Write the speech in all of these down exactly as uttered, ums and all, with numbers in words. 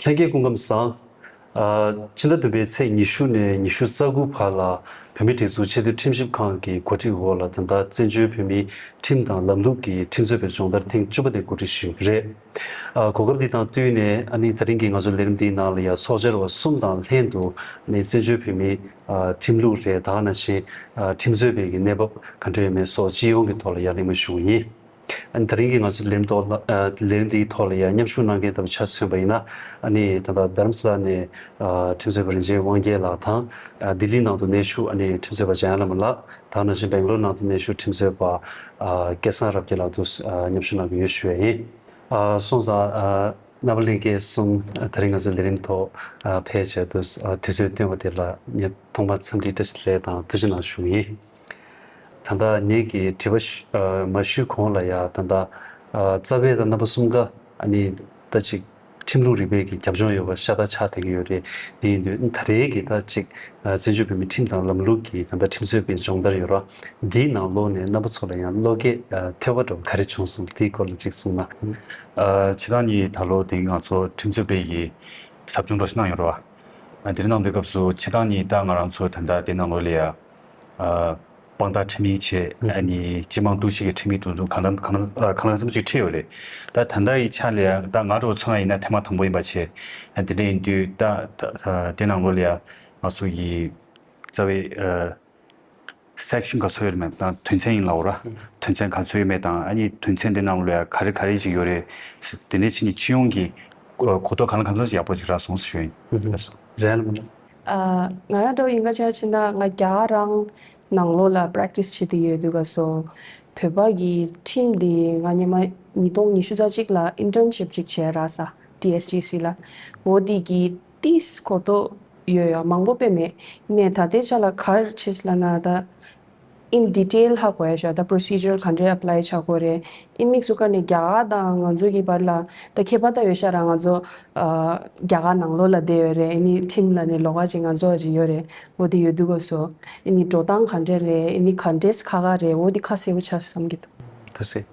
ལྷན་རྒྱས་སྐུ་ཁམས་བཟང་། ཨ། ཕྱི་ཟླ་བདུན་པའི་ཚེས་ཉི་ཤུ་ནས་ཉི་ཤུ་རྩ་དགུ་བར་ལ་བོད་མིའི་སྒྲིག་འཛུགས་ཆེས་མཐོའི་ཁྲིམས་ཞིབ་ཁང་གི་གོ་སྒྲིག་འོག་ལ། ད་ལྟ་བཙན་བྱོལ་བོད་མིའི་ཁྲིམས་དང་ལམ་ལུགས་ཀྱི་ཁྲིམས་རྩོད་པའི་སྦྱོང་བརྡར་ཐེངས་བཅུ་པ་དེ་གོ་སྒྲིག་ཞུས་པ་རེད། ཨ། གོ་སྐབས་འདི་དང་བསྟུན་ནས། ཨ་ནི་དེ་རིང་གི་ང་ཚོའི་ལས་རིམ་འདིའི་ནང་ལ་ཡང་ཚོགས་བཅར་བ་གསུམ་དང་ལྷན་དུ། ཨ་ནི་བཙན་བྱོལ་བོད་མིའི་ཨ་ཁྲིམས་ལུགས་རེད། ད་ག་ནང་བཞིན་ཨ་ཁྲིམས་རྩོད་པའི་གི་གནས་བབ་ག་འདྲ་ཡོད་མེད་སོགས་སྤྱི་ཡོངས་ཀྱི་ཐོག་ལ་ཡང་གླེང་མོལ་ཞུ་གི་ཡིན། ཨ་ནི་དེ་རིང་གི་ང་ཚོའི་ལས་རིམ་ཐོག་ལ། ཨ་ལས་རིམ་འདིའི་ཐོག་ལ་ཡང་མཉམ་ཞུགས་གནང་མཁན་ལྟ་བུ་ཆ་མཚོན་པ་ཡིན་ན། ཨ་ནི་ད་ལྟ་རྡ་རམ་ས་ལ་ནས་ཨ་ཁྲིམས་རྩོད་པ་རིན་ཆེན་དབང་རྒྱལ་ལགས་དང་། ཨ་ལྡི་ལི་ནང་དུ་གནས་བཞུགས་ཨ་ནི་ཁྲིམས་རྩོད་པ་འཇམ་དབྱངས་ལྷ་མོ་ལགས། ད་ག་ནང་བཞིན་སྦེང་ལོར་ནང་དུ་གནས་བཞུགས་ཁྲིམས་རྩོད་པ་ཨ་སྐལ་བཟང་རབ་རྒྱས་ལགས་དང་ཨ་མཉམ་ཞུགས་གནང་གི་ཡོད་ཞུ་ཡ་ཡིན། ཨ་སོང་ཙང་། ཨ་རྣམ་པ་ལྷན་རྒྱས་གསུམ་ཨ་དེ་རིང་ང་ཚོའི་ལས་རིམ་ཐོག་ཨ་ཕེབས་བྱས་ཏེ་ཨ་དུས་ཚོད་བཏོན་པ་དེ་ལ་ངས་ཐོག་མར་འཚམས་འདྲི་བཀྲ་ཤིས་བདེ་ལེགས་དང་ཐུགས་རྗེ་གནང་ཞུ་གི་ཡིན། ད་ལྟ་ངེད་ཀྱི་དྲི་བ་ཞུ་ཨ་མ་ཞུས་གོང་ལ་ཡ། ད་ལྟ་ཨ་རྩ་བའི་ད་རྣམ་པ་གསུམ་ཀ་ཨ་ནི་ད་ཅིག་ཁྲིམས་ལུགས་རིག་པའི་གི་རྒྱབ་ལྗོངས་ཡོད་པ་ཤ་སྟག་ཆགས་བསྡད་ཀྱི་ཡོད་རེད། དེ་ཡིན་དུས་ད་རེས་ཀྱི་ད་ཅིག་ཨ་བཙན་བྱོལ་བོད་མིའི་ཁྲིམས་དང་ལམ་ལུགས་ཀྱི་ད་ལྟ་ཁྲིམས་རྩོད་པའི་སྦྱོང་བརྡར་ཡོད་ར། འདིའི་ནང་ལོགས་ནས་རྣམ་པ་ཚོ་ལ་ཡང་བློ་སྐྱེད་ཨ་ཐེབས་པ་འདྲ་བོ་ག་རེ་བྱུང་སོང་། དེའི་སྐོར་ལ་ཅིག་གསུངས་ན། ཨ་ཕྱི་ཟླ་གཉིས་ད་ལོ་དེ་ང་ཚོ་ཁྲིམས་རྩོད་པའི་གི་ཟབ་སྦྱོང་འདྲ་ཞིག་གནང་ཡོད་རེད་བ། ཨ་དེ་རིང་གནང་པའི་སྐབས་སུ་ཕྱི་ཟླ་གཉིས་ད་ང་རང་ཚོ་ད་ལྟ་དེ་ནང་ལོགས་ལ་ཡ། ཨ་དཔང་རྟགས་ཁྲིམས་ཡིག་བྱས། ཨ་ནི་སྤྱི་དམངས་གཏུག་བཤེར་གྱི་ཁྲིམས་ཡིག་དེ་ཚོ་གང་ལ་གང་ལ་གང་ལ་ཙམ་ཞིག་ཁྲིད་ཡོད་རེད། ད་ད་ལྟ་ཡི་ཆ་ལ་ཡ་ད་ང་འདྲ་བོ་མཚོན་པ་ཡིན་ན་ཐེངས་མ་དང་པོ་ཡིན་པ་བྱས། ཨ་དེ་འདྲ་ཡིན་དུས་ད་ད་དེ་ནང་ལོགས་ལ་ཡ་ང་ཚོ་ཡི་རྩ་བའི་ཨ་སེག་ཤན་ག་ཚོད་ཡོད་མེད་དང་། དོན་ཚན་ཡིན་ལབ་ར། དོན་ཚན་ག་ཚོད་ཡོད་མེད་དང་། ཨ་ནི་དོན་ཚན་དེ་ནང་ལོགས་ལ་ཡ་ག་རེ་ག་རེ་ཅིག་ཡོད་རེད། དེ་འདྲ་བྱས་ནས་སྤྱི་ཡོངས་ཀྱི་གོ་གོ་རྟོགས་གང་ལ་གང་འཚམ་ཞིག་ཡག་པོ་ཅིག་རག་སོང་ཞུ་ཡིན། ལགས་སོ། རྗེས་ལ་མ་ནོར། ཨ། ང་རང་འདྲ་བོ་ཡིན་ཁ་ཆ་ཕྱིན་ན། ང་རྒྱ་གར་རང་ནང་ལོགས་ལ་པེ་རེག་ཊི་སི་བྱེད་དུ་ཡོད་དུས་སྐབས་སུ་བོད་པ་གི་ཁྲིམས་དེ་ང་སྔོན་མ་ཉིས་སྟོང་ཉི་ཤུ་རྩ་གཅིག་ལ་ཨིན་ཊརན་ཤིབ་ཅིག་བྱས་རག་ས། ཊི་ཨེས་ཌི་སི་ལ། འོ་དེ་གི་ཏིས་གོ་རྟོགས་ཡོད་ཡ། མང་པོ་དཔེ་མེད། ནས་ད་ལྟའི་ཆ་ལ་ག་རེ་བྱས་ལབ་ན། ད་ཨིན་ཌི་ཊེལ་ཧ་གོ་ཡ་ཤག་ད་པོ་རོ་སི་ཇར་ག་འདྲས་ཨེབ་ལའི་བྱ་དགོས་རེད། ཨིན་མིག་སུ་ཀ་ནས་རྒྱ་གར་དང་ང་ཚོ་གི་བར་ལ་ད་ཁྱད་པར་ད་ཡོད་ཤག་ར། ང་ཚོ་ཨ་རྒྱ་གར་ནང་ལོགས་ལ་བསྡད་ཡོད་རེད། ཨ་ནི་ཁྲིམས་ལ་ནི་ལོགས་ཀ་ཅིག་ང་ཚོ་ཅིག་ཡོད་རེད། འོ་དེ་ཡོད་དུས་སྐབས་སུ་ཨ་ནི་འགྲོ་སྟངས་ག་འདྲས་རེད། ཨ་ནི་ག་འདྲས་ཁག་ཁག་རེད། འོ་དེ་ཁ་གསལ་པོ་ཆགས་བསམ་གྱི་འདུག་ད་སེ།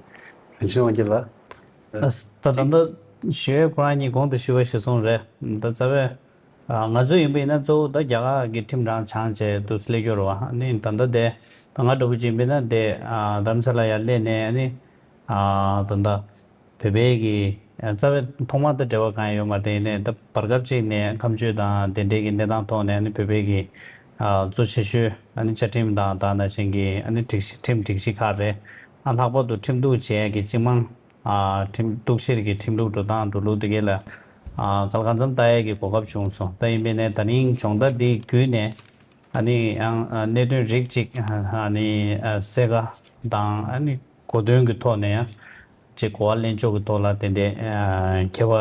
རིན་ཆེན་དབང་རྒྱལ་ལགས། ཨ་ད་ད་ལྟ་ཞུ་ཡས་ཁོ་རང་གཉིས་གོང་དུ་ཞུས་པ་གཞིར་བཟུང་རེད། ད་རྩ་བའི་ཨ་ང་ཚོ་ཡིན་པ་ཡིན་ན་གཙོ་བོ་ད་རྒྱ་གར་གྱི་ཁྲིམས་རང་སྦྱངས་བྱས་འདུག་སླེབས་ཡོད་རེད་བ། ཨ་ནི་ད་ལྟ་དེ་ད་ང་འདྲ་བོ་ཅིག་ཡིན་པ་ཡིན་ན་དེ་ཨ་རྡ་རམ་ས་ལ་ཡར་སླེབས་ནས། ཨ་ནི་ཨ་ད་ལྟ་བོད་པའི་གི་ཨ་རྩ་བའི་ཐོག་མར་ད་འབྲེལ་བ་གང་ཡང་ཡོད་མ་རེད། ཡིན་ནའི་ད་བར་སྐབས་ཅིག་ནས་ཁ་མཆུ་དང་དེ་འདྲའི་གི་གནས་སྟངས་ཐོག་ནས། ཨ་ནི་བོད་པའི་གི་ཨ་གཙོ་ཆེ་ཤོས་ཨ་ནི་བཅའ་ཁྲིམས་དང་ད་ནང་བཞིན་གི་ཨ་ནི་སྒྲིག་གཞི། ཁྲིམས་སྒྲིག་གཞི་ཁག་རེད། ཨ་ལྷག་པར་དུ་ཁྲིམས་གཏུག་བྱེད་ཡས་ཀྱི་སྤྱི་དམངས་ཨ་ཁྲིམས་གཏུག་བཤེར་གྱི་ཁྲིམས་ལུགས་འགྲོ་སྟངས་འགྲོ་ལུགས་དེ་གས་ལ་ཨ་ག་ལ་གང་འཚམ་ལྟ་ཡས་ཀྱི་གོ་སྐབས་བྱུང་སོང་། ད་ཡིན་པས་ནས་ད་རིང་སྦྱོང་བརྡར་འདི་བརྒྱུད་ནས་ཨ་ནི་ཡང་ཨ་གནད་དོན་རིགས་གཅིག་ཨ་ནི་ཨ་གསལ་ཁ་དང་། ཨ་ནི་གོ་དོན་གྱི་ཐོག་ནས་ཡང་ཅིག་གོ་བ་ལེན་ཕྱོགས་ཀྱི་ཐོག་ལ་དེ་འདྲའི་ཨ་མཁས་པ་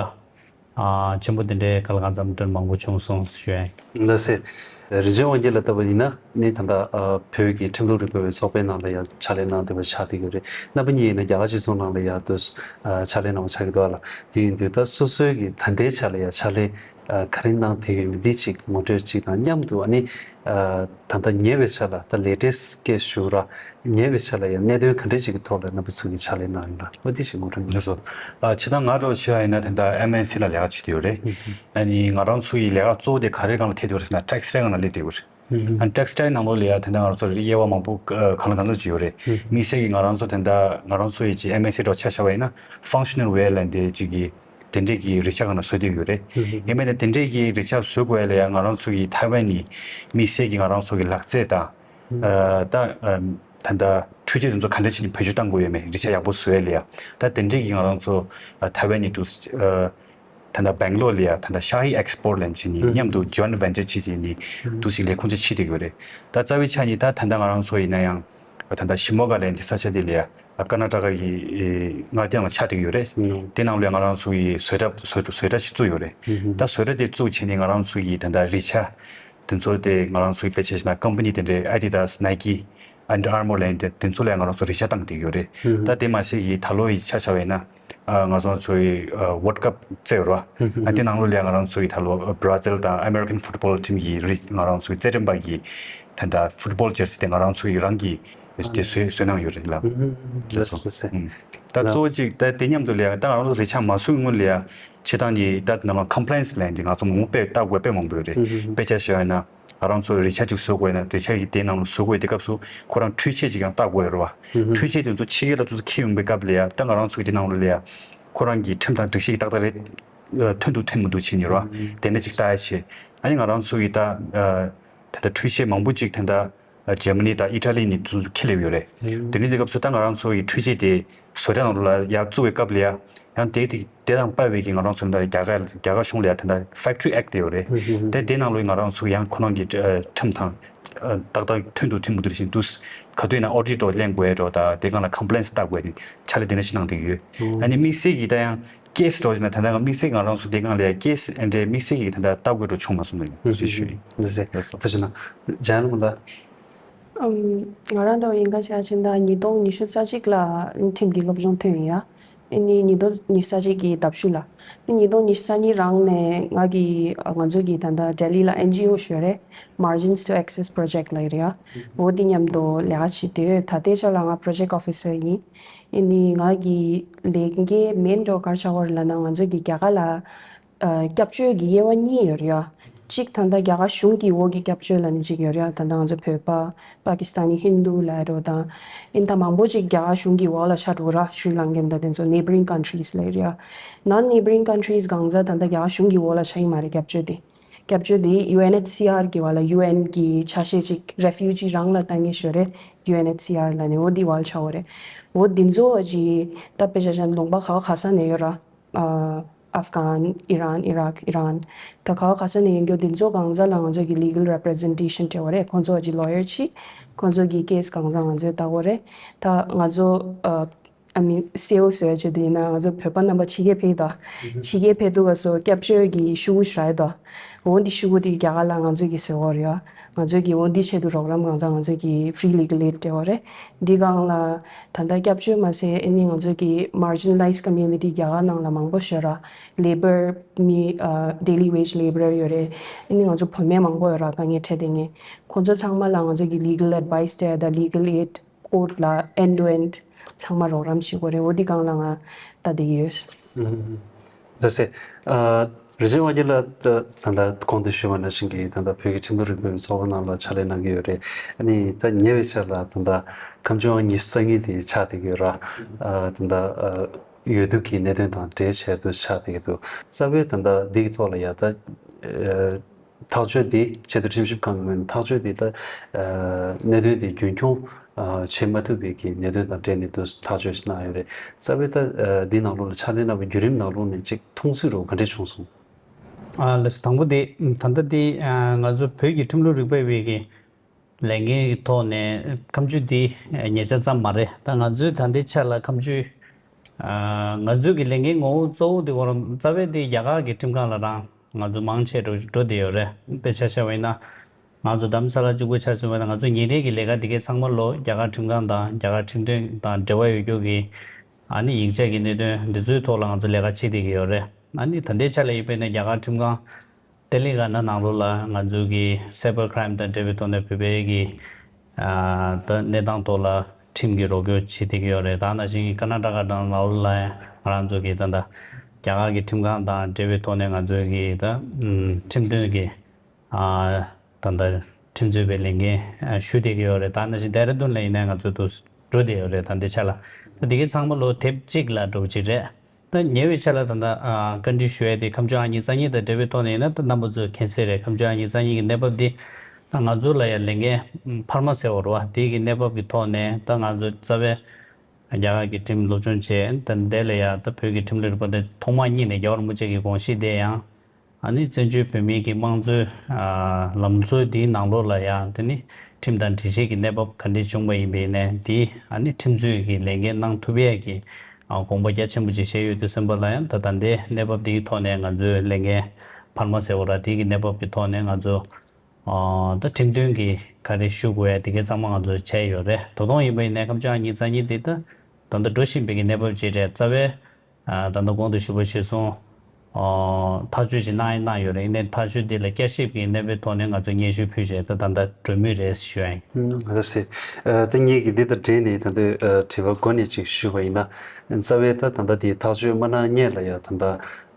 ཨ་ཆེན་པོ་དེ་འདྲའི་ག་ལ་གང་འཚམ་དོན་མང་པོ་བྱུང་སོང་ཞུ་ཡ་ཡིན། ལགས་སེ། རིན་ཆེན་དབང་རྒྱལ་ལགས་ལྟ་བུ་ཡིན་ན་ནི་ད་ལྟ་ཨ་བོད་ཀྱི་ཁྲིམས་ལུགས་རིག་པའི་ཚོགས་པའི་ནང་ལ་ཡང་ཕྱག་ལས་གནང་བསྡད་པ་ཆགས་བསྡད་ཡོད་རེད། རྣམ་པ་གཉིས་ཡིན་ན་རྒྱ་གར་སྤྱི་ཚོགས་ནང་ལ་ཡང་དུ་ཨ་ཕྱག་ལས་གནང་བ་ཆགས་ཀྱི་འདུག་ཨ་ལགས། དེ་ཡིན་དུས་ད་སོ་སོའི་གི་ད་ལྟའི་ཆ་ལ་ཡང་ཕྱག་ལས་ཨ་ག་རེ་གནང་བསྡད་ཡོད་མེད་འདི་ཅིག་ངོ་སྤྲོད་ཅིག་དང་མཉམ་དུ། ཨ་ནི་ཨ་ད་ལྟ་ཉེ་བའི་ཆ་ལ་ད་ལེ་ཊེ་སི་སྐད་ཞུ་ར། ཉེ་བའི་ཆ་ལ་ཡང་གནད་དོན་ག་འདྲ་ཅིག་གི་ཐོག་ལ་རྣམ་པ་ཚོ་གིས་ཕྱག་ལས་གནང་ཡོད་ན། འོ་དེ་ཞིག་ངོ་སྤྲོད་གནང་། ལགས་སོ། ཨ་ཕྱི་ནང་ང་རོ་ཆེ་བ་ཡིན་ན་ད་ལྟ་ཨེམ་ཨེན་སི་ལ་ལས་ཀ་བྱེད་དུ་ཡོད་རེད། ཨ་ནི་ང་རང་ཚོ་ཡི་ལས་ཀ་གཙོ་བོ་དེ་ག་རེ་སྒང་ལ་ཐེབས་ཡོད་རེད་ཟེར་ན་ཊེག་སི་ཊའི་སྒང་ལ་སླེབས་བསྡད་ཡོད་རེད། ཨ་ཊེག་སི་ཊའི་ནང་ལོགས་ལ་ཡ་ད་ལྟ་ང་རང་ཚོ་རིགས་དབྱེ་བ་མང་པོ་གང་ལ་གང་འཚམ་ཅིག་ཡོད་རེད། དམིགས་བསལ་གྱི་ང་རང་ཚོ་ད་ལྟ་ང་རང་ཚོ་ཡི་ཅིག་ཨེམ་ཨེན་སི་འདྲ་ཆ་བཞག་པ་ཡིན་ན་ཕང་ཤ་ནལ་ཝེར་ལབ་འདི་ཅིག་གི་དེ་འདྲས་ཀྱི་རིག་ཆ་སྒང་ལ་བཟོ་བསྡད་ཡོད་རེད། ཡིན་པས་ན་དེ་འདྲས་ཀྱི་རིག་ཆ་བཟོ་དགོས་ཡ་ལ་ཡ་ང་རང་ཚོ་གི་ཐའེ་ཝན་ནི་དམིགས་བསལ་གྱི་ང་རང་ཚོ་གི་ལག་རྩལ་དང་། ཨ་ད་ཨ་ད་ལྟ་འཕྲུལ་ཆས་དེ་ཚོ་ག་འདྲས་བྱས་ནས་བེད་སྤྱོད་གཏང་དགོས་ཡོད་མེད། རིག་ཆ་ཡག་པོ་བཟོ་ཡ་ལ་ཡ་ད་དེ་འདྲས་ཀྱི་ང་རང་ཚོ་ཨ་ཐའེ་ཝན་ནི་དུ་ཨ། ད་ལྟ་སྦེང་ལོར་ལ་ཡ་ད་ལྟ་ཤ་ཧི་ཨེག་སི་པོར་ཊི་ལབ་བྱས་ནས་མཉམ་དུ་ཇོའིན་ཊི་ཝེན་ཅར་བྱས་བྱས་ནས་འདུག་སེ་ལས་ཁུངས་ཅིག་ཕྱེ་བསྡད་ཡོད་རེད། ད་རྩ་བའི་ཆ་ནས་ད་ད་ལྟ་ང་རང་ཚོ་ཡིན་ན་ཡང་ད་ལྟ་ཤི་མོ་ག་ལབ་འདི་ས་ཆ་འདི་ལ་ཡ་ཀར་ནཱ་ཊ་ཀ་གི་མངའ་སྡེ་ནང་ལ་ཆགས་བསྡད་ཡོད་རེད། དེ་ནང་ལ་ཡ་ང་རང་ཚོ་ཡི་བཟོ་གྲྭ་བཟོ་བཟོ་གྲྭ་ཞིག་བཙུགས་ཡོད་རེད། ད་བཟོ་གྲྭ་དེ་བཙུགས་བྱས་ནས་ང་རང་ཚོ་ཡི་ད་ལྟ་རིག་ཆ་དེ་ཚོ་དེ་ང་རང་ཚོ་ཡི་དཔེ་ཆ་བཞག་ན་ཀམ་པ་ནི་དེ་འདྲའི་ཨ་ཌི་ཌཱ་སི། ནའི་ཀི། ཨན་ཌར་ཨར་མོར་ལབ་མཁན་དེ་དེ་ཚོ་ལ་ང་རང་ཚོ་རིག་ཆ་བཏང་བསྡད་ཡོད་རེད། ད་དེ་མ་ཟད་ཀྱི་ད་ལོ་ཡི་ཆ་བཞག་པ་ཡིན་ན་ཨ་ང་རང་ཚོ་ཡི་ཝརལ་ཌི་ཀབ་རྩེ་ཡོད་རེད་བ། ཨ་དེ་ནང་ལོགས་ལ་ང་རང་ཚོ་ཡི་ད་ལོ་བྷ་ར་ཛིལ་དང་ཨ་མེ་རི་ཀན་ཕུཊ་བོལ་ཊིམ་གྱི་རིགས་ང་རང་ཚོ་ཡི་རྩེད་འགྲན་པ་གི་ད་ལྟ་ཕུཊ་བོལ་ཇར་སི་དེ་ང་རང་ཚོ་ཡི་རང་གི་ དེ་བཟོས་བཟོས་གནང་ཡོད་རེད་ལགས། ལགས་སོ། ལགས་སོ། ད་གཙོ་བོ་གཅིག་ད་དེ་མཉམ་དུ་ལས་ད་ང་རང་ཚོ་རིག་ཆ་མ་བཟོ་སྔོན་ལ་ཡ་ཆེ་ཐང་གི་ད་ནང་ལ་complaints ལབ་ཡ་འདི་ང་ཚོ་མང་པོ་དཔེ་ལྟ་དགོས་དཔེ་མང་པོ་ཡོད་རེད། དཔེ་ཆ་བཞག་ཡ་ན་ང་རང་ཚོ་རིག་ཆ་གཅིག་བཟོ་དགོས་ན་རིག་ཆ་གི་དེ་ནང་ལ་བཟོ་དགོས་དེ་སྐབས་སུ་ཁོ་རང་འཕྲུལ་ཆས་གཅིག་ཡང་ལྟ་དགོས་ཡོད་རེད་བ། འཕྲུལ་ཆས་དེ་ཚོ་ཕྱི་རྒྱལ་ལ་ཚོ་ཁྱེར་ཡོང་པའི་སྐབས་ལ་ཡ་ད་ང་རང་ཚོ་གི་དེ་ནང་ལ་ཡ་ཁོ་རང་གི་ཁྲིམས་དང་སྒྲིག་གཞི་གི་ཏག་ཏག་རེད། མཐུན་འདུག་མཐུན་མི་འདུག་བྱེད་ཉེར་བ། དེ་འདྲ་ཅིག་ལྟ་ཡ་བྱེད། ཨ་ནི་ང་རང་ཚོ་གི་ད་ད་ལྟ་འཕྲུལ་ཆས་མང་པོ་ཅིག་ད་ལྟ་ཇར་མ་ནི་དང་ཨི་ཊ་ལི་ནས་ཚུར་ཁྱེར་སླེབས་ཡོད་རེད། དེ་འདྲ་དེ་སྐབས་སུ་ད་ང་རང་ཚོ་གི་འཕྲུལ་ཆས་དེ་བཟོ་གྲྭ་ནང་ལ་ཡར་བཙུགས་པའི་སྐབས་ལ་ཡ་ཡང་དེ་དེ་དེ་དང་དཔའ་བའི་གི་ང་རང་ཚོ་ད་རྒྱ་གར་རྒྱ་གར་གཞུང་ལ་ཡ་ད་ལྟ་Factory Act ཡོད་རེད། དེ་དེ་ནང་ལོགས་ང་རང་ཚོ་ཡང་ཁོ་རང་གི་ཁྲིམས་དང་ཏག་ཏག་མཐུན་འདུག་མཐུན་མི་འདུག་བཞིན་དུ་ག་དུས་ན་ཨོ་ཌིཊ་ལེན་དགོས་རོ་ད་དེ་སྒང་ལ་complaints ལྟ་དགོས་ནི་ཕྱག་ལས་དེ་འདྲ་ཞིག་གནང་བསྡད་ཀྱི་ཡོད། ཨ་ནི་དམིགས་བསལ་གྱི་ད་ཡང་ཀེ་སི་འགྲོ་བཞིན་ན་ད་ལྟ་དམིགས་བསལ་ང་རང་ཚོ་དེ་སྒང་ལ་ཀེ་སི་ཨེ་འདྲའི་དམིགས་བསལ་གྱི་ད་ལྟ་ལྟ་དགོས་འགྲོ་བྱུང་མ་སོང་ནི་ཞུ་ཞུ་ཡིན། འདི་ཟེར་ཐུབ་ཆུ་ན་ཇན་ལུང་ད། ཨམ། ང་རང་ཚོ་ཡིན་ག་ཆ་ཕྱིན་ད་ཉིས་སྟོང་ཉི་ཤུ་རྩ་གཅིག་ལ་ཁྲིམས་ཀྱི་སློབ་སྦྱོང་ཐོན་ཡ། ཨ་ནི་ཉིས་སྟོང་ཉི་ཤུ་རྩ་གཅིག་གི་ཟླ་བཞུགས་ལ། ཨ་ནི་ཉིས་སྟོང་ཉི་ཤུ་རྩ་གཉིས་རང་ནས་ང་གི་ང་ཚོ་གི་ད་ལྟ་ལྡི་ལི་ལ་ཨེན་ཇི་ཨོ་ཞུ་རེད། Margins to Access Project ལ་ཡོད་རེད་ཡ། འོ་དེ་མཉམ་དུ་ལས་ཀ་བྱེད་དེ་ད་ལྟའི་ཆ་ལ་ང་Project Officer ཡིན། ཨ་ནི་ང་གི་ལས་འགན་མེན་འགྲོ་གར་ཆགས་པ་རེད་ལབ་ན་ང་ཚོ་གི་རྒྱ་གར་ལ། ཨ། སྐྱབས་བཅོལ་གྱི་དབྱེ་བ་གཉིས་ཡོད་རེད་ཡ། གཅིག་ད་ལྟ་རྒྱ་གར་གཞུང་གི་འོག་གི་སྐྱབས་བཅོལ་ལབ་ནི་གཅིག་ཡོད་རེད་ཡ། ད་ལྟ་ང་ཚོ་བོད་པ་པ་ཀི་སི་ཐན་ནི་ཧིན་དུ་ལབ་རོ་དང་། ཨིན་ད་མང་པོ་ཅིག་རྒྱ་གར་གཞུང་གི་འོག་ལ་ཆགས་འགྲོ་ར། ཤྲི་ལང་ཀན་ད་དེ་ཚོ་neighbouring countries ལབ་རེད་ཡ། Non neighbouring countries གང་ཚ་ད་ལྟ་རྒྱ་གར་གཞུང་གི་འོག་ལ་ཆགས་ཡི་མ་རེད་སྐྱབས་བཅོལ་དེ། སྐྱབས་བཅོལ་དེ་ཡུ་ཨེན་ཨེཆ་སི་ཨར་གི་བ་ལ་ཡུ་ཨེན་གི་ཆ་ཤས་ཅིག་རེ་ཕུ་ཇི་རང་ལ་ལྟ་ངེས་ཤོད་རེད། ཡུ་ཨེན་ཨེཆ་སི་ཨར་ལབ་ནི་འོ་དེ་བ་ལ་ཆགས་འོ་རེད། འོ་དེ་ཚོ་ཅིག་ད་དཔེ་ཆ་ཆ་ལུང་པ་ག་བ་ག་ས་ནས་ཡོད་ར། ཨ། ཨབ་གྷན། ཨི་རན། ཨི་རག་ཨི་རན། ད་ག་བ་ག་ས་ནས་ཡིན་རྒྱུ་དེ་ཚོ་གང་ཟག་ལ་ང་ཚོ་གི་legal representation སྤྲད་པ་རེད། ཁོང་ཚོ་གི་lawyer ཆེ། ཁོང་ཚོ་གི་case གང་ཟག་ང་ཚོས་ལྟ་དགོས་རེད། ད་ང་ཚོ་ཨ། I mean སེའུ་བཟོས་བྱས་དུས་ཡིན་ན་ང་ཚོ་བོད་པ་རྣམ་པ་ཕྱི་རྒྱལ་ཕེབས་དོ། ཕྱི་རྒྱལ་ཕེབས་དུས་ག་སོ་སྐྱབས་བཅོལ་གྱི་ཤུ་གུ་ཞིག་རག་དོ། འོ་འདི་ཤུ་གུ་དེ་རྒྱ་གར་ལ་ང་ཚོ་གི་བཟོས་དགོས་རེད་ཡ། ང་ཚོ་གི་འོ་འདི་ཆེད་དུ་རོགས་རམ་གང་ཟག་ང་ཚོ་གི་free legal aid སྤྲད་པ་རེད། འདི་སྒང་ལ་ད་ལྟ་སྐྱབས་བཅོལ་མ་ཟད་ཨ་ནི་ང་ཚོ་གི་marginalized community རྒྱ་གར་ནང་ལ་མང་པོ་ཤོད་ར། labour མི་ཨ། daily wage labour ཡོད་རེད། ཨ་ནི་ང་ཚོ་བུད་མེད་མང་པོ་ཡོད་ར་དཀའ་ངལ་འཕྲད་བསྡད་མཁན། ཁོང་ཚོ་ཚང་མ་ལ་ང་ཚོ་གི་legal advice སྤྲད་ད་legal aid court ལ་end to end ཚང་མ་རོགས་རམ་བྱེད་དགོས་རེད། འོ་འདི་སྒང་ལ་ང་ལྟ་བསྡད་ཡོད། ལགས་སེ། ཨ། རིན་ཆེན་དབང་རྒྱལ་ལགས་ད་ད་ལྟ་གོང་དུ་ཞུས་པ་ནང་བཞིན་གྱི་ད་ལྟ་བོད་ཀྱི་ཁྲིམས་ལུགས་རིག་པའི་ཚོགས་པ་ནང་ལ་ཕྱག་ལས་གནང་གི་ཡོད་རེད། ཨ་ནི་ད་ཉེ་བའི་ཆར་ལ་ད་ལྟ་ཁ་མཆུ་ཨང་ཉི་ཤུ་རྩ་གཉིས་དེ་ཆགས་བསྡད་ཀྱི་ཡོད་ར། ཨ། ད་ལྟ་ཨ། འོས་བསྡུ་གི་གནད་དོན་དང་འབྲེལ་བྱས་ཏེ་ཆགས་བསྡད་ཀྱི་འདུག་རྩ་བའི་ད་ལྟ་འདི་གི་ཐོག་ལ་ཡ་ད་ཨ། ཐག་གཅོད་འདི་ཆེས་མཐོ་ཁྲིམས་ཞིབ་ཁང་གི་ངོས་ནས་ཐག་གཅོད་འདི་ད་ཨ། གནད་དོན་འདི་རྒྱུན་འཁྱོངས་ཨ། བྱེད་མ་ཐུབ་པའི་གི་གནད་དོན་དང་འབྲེལ་ནས་འདུག་ཐག་གཅོད་ཞིག་གནང་ཡོད་རེད། རྩ་བའི་ད་ཨ། འདི་ནང་ལོགས་ལ་ཕྱག་ལས་གནང་བའི་བརྒྱུད་རིམ་ནང་ལོགས་ནས་ཅིག་མཐོང་ཚུལ་རོ་ག་འདྲས་བྱུང་སོང་། ཨ། ལགས་སོ། དང་པོ་དེ་ད་ལྟ་དེ་ཨ། ང་ཚོ་བོད་ཀྱི་ཁྲིམས་ལུགས་རིག་པ་བའི་གི་ལས་འགན་གྱི་ཐོག་ནས་ཁ་མཆུ་འདི་ཉེ་ཆར་ཙམ་མ་རེད། ད་ང་ཚོའི་ད་ལྟའི་ཆ་ལ་ཁ་མཆུ་ཨ། ང་ཚོའི་གི་ལས་འགན་ངོ་བོ་གཙོ་བོ་དེ་གོ་ར་རྩ་བའི་དེ་རྒྱ་གར་གྱི་ཁྲིམས་ཁང་ལ་རང་ང་ཚོ་མང་ཆེ་འགྲོ་འགྲོ་བསྡད་ཡོད་རེད། དཔེ་ཆ་བཞག་པ་ཡིན་ན་ང་ཚོ་རྡ་རམ་ས་ལ་གཅིག་པུ་ཆ་མཚོན་པ་ཡིན་ན་ང་ཚོ་ཉིན་རེ་གི་ལས་ཀ་དེ་གའི་ཚང་མ་ལོ་རྒྱ་གར་ཁྲིམས་ཁང་དང་རྒྱ་གར་ཁྲིམས་དོན་དང་འབྲེལ་བ་ཡོད་རྒྱུ་གི་ཨ་ནི་ཡིག་ཆ་གི་གནད་དོན་འདི་ཚོའི་ཐོག་ལ་ང་ཚོ་ལས་ཀ་བྱེད་བསྡད་ཀྱི་ཡོད་རེད། ཨ་ནི་ད་ལྟའི་ཆ་ལ་ཡིན་པ་ཡིན་ན་རྒྱ་གར་ཁྲིམས་ཁང་ཏེ་ལི་ག་ན་ནང་ལོགས་ལ་ང་ཚོའི་གི་cyber crime དང་འབྲེལ་བའི་ཐོག་ནས་བོད་པའི་གི་ཨ། ད་གནས་སྟངས་ཐོག་ལ་ཁྲིམས་ཀྱི་རོགས་སྐྱོར་བྱེད་བསྡད་ཀྱི་ཡོད་རེད། ད་ནང་བཞིན་ཀར་ན་ཊ་ཀ་དང་ནང་ལོགས་ལ་ཡང་ང་རང་ཚོ་གི་ད་ལྟ་རྒྱ་གར་གྱི་ཁྲིམས་ཁང་དང་འབྲེལ་བའི་ཐོག་ནས་ང་ཚོའི་གི་ད་ཁྲིམས་དོན་གྱི་ཨ། ད་ལྟ་ཁྲིམས་རྩོད་པའི་ལས་འགན་ཞུ་བསྡད་ཀྱི་ཡོད་རེད། ད་ནང་བཞིན་ལྡེ་ར་ལྡུན་ལ་ཡིན་ན་ང་ཚོ་དུ་འགྲོ་བསྡད་ཡོད་རེད། ད་ལྟའི་ཆ་ལ་ད་འདི་གའི་ཚང་མ་ལོ་དེབ་གཅིག་ལ་འགྲོ་གི་རེད། ད་ཉེ་བའི་ཆར་ལ་ད་ལྟ་ཨ། བཀའ་འདྲི་ཞུ་ཡས་དེ་ཁ་མཆུ་ཨང་ཉི་ཤུ་རྩ་གཉིས་དང་འབྲེལ་བའི་ཐོག་ནས་ཡིན་ན་ད་རྣམ་པ་ཚོས་མཁྱེན་གསལ་རེད། ཁ་མཆུ་ཨང་ཉི་ཤུ་རྩ་གཉིས་ཀྱི་གནས་བབ་འདི་ད་ང་ཚོ་ལ་ཡང་ལས་འགན་འཕར་མ་ཟེར་བ་རེད་བ། དེ་གི་གནས་བབ་ཀྱི་ཐོག་ནས་ད་ང་ཚོ་རྩ་བའི་རྒྱ་གར་གྱི་ཁྲིམས་སློབ་སྦྱོང་བྱས། ད་འདི་ལ་ཡང་ད་བོད་ཀྱི་ཁྲིམས་ལུགས་རིག་པ་འདི་ཐོག་མ་གཉིས་ནས་རྒྱལ་བ་རིན་པོ་ཆེ་གི་དགོངས་གཞི་དེ་ཡང་ཨ་ནི་བཙན་བྱོལ་བོད་མིའི་གི་དམངས་གཙོའི་ཨ། ལམ་སྲོལ་འདིའི་ནང་ལོགས་ལ་ཡང་དེ་ནི་ཁྲིམས་དང་སྒྲིག་གཞི་གི་གནས་བབ་ག་འདྲས་བྱུང་བ་ཡིན་པའི་ནས་འདི་ཨ་ནི་ཁྲིམས་རྩོད་ཀྱི་ལས་འགན་གནང་ཐུབ་ཡས་ཀྱི་ཨ། དགོངས་པ་རྒྱ་ཆེན་པོ་ཅིག་བཞེས་ཡོད་དུས་ཙམ་པ་ལ་ཡང་ད་ད་ལྟའི་གནས་བབ་འདིའི་ཐོག་ནས་ང་ཚོའི་ལས་འགན་འཕར་མ་ཟེར་བ་ར་འདི་གི་གནས་བབ་ཀྱི་ཐོག་ནས་ང་ཚོ་ཨ། ད་ཁྲིམས་དོན་གྱི་ག་རེ་ཞུ་དགོས་ཡ་དེ་གའི་ཚང་མ་ང་ཚོ་བྱས་ཡོད་རེད། ད་དུང་ཡིན་པ་ཡིན་ནས་ཁ་མཆུ་ཨང་ཉི་ཤུ་རྩ་གཉིས་འདི་ད་ད་ལྟ་འགྲོ་བཞིན་པའི་གི་གནས་བབ་ཅིག་རེད། རྩ་བའི་ཨ། ད་ལྟ་གོང་དུ་ཞུས་པ་གཞིར་བཟུང་ ཨོ། ཐག་གཅོད་ཅིག་གནང་ཡིན་གནང་ཡོད་རེད། ཡིན་ནའི་ཐག་གཅོད་འདི་ལ་བསྐྱར་ཞིབ་ཀྱི་གནས་བབ་ཐོག་ནས་ང་ཚོས་སྙན་ཞུ་ཕུལ་བྱས་ད་ད་ལྟ་གྲོས་མོལ་རེད་ཞུ་ཡ་ཡིན། ཨུམ། ལགས་སེ། ཨ། ད་ངེད་ཀྱིས་འདི་དང་འབྲེལ་ནས་ད་ལྟའི་ཨ་དྲི་བ་འགོ་ནས་ཅིག་ཞུས་པ་ཡིན་ན། རྩ་བའི་ད་ད་ལྟ་དེ་ཐག་གཅོད་མ་གནང་སྔོན་ལ་ཡ་ད་ལྟ་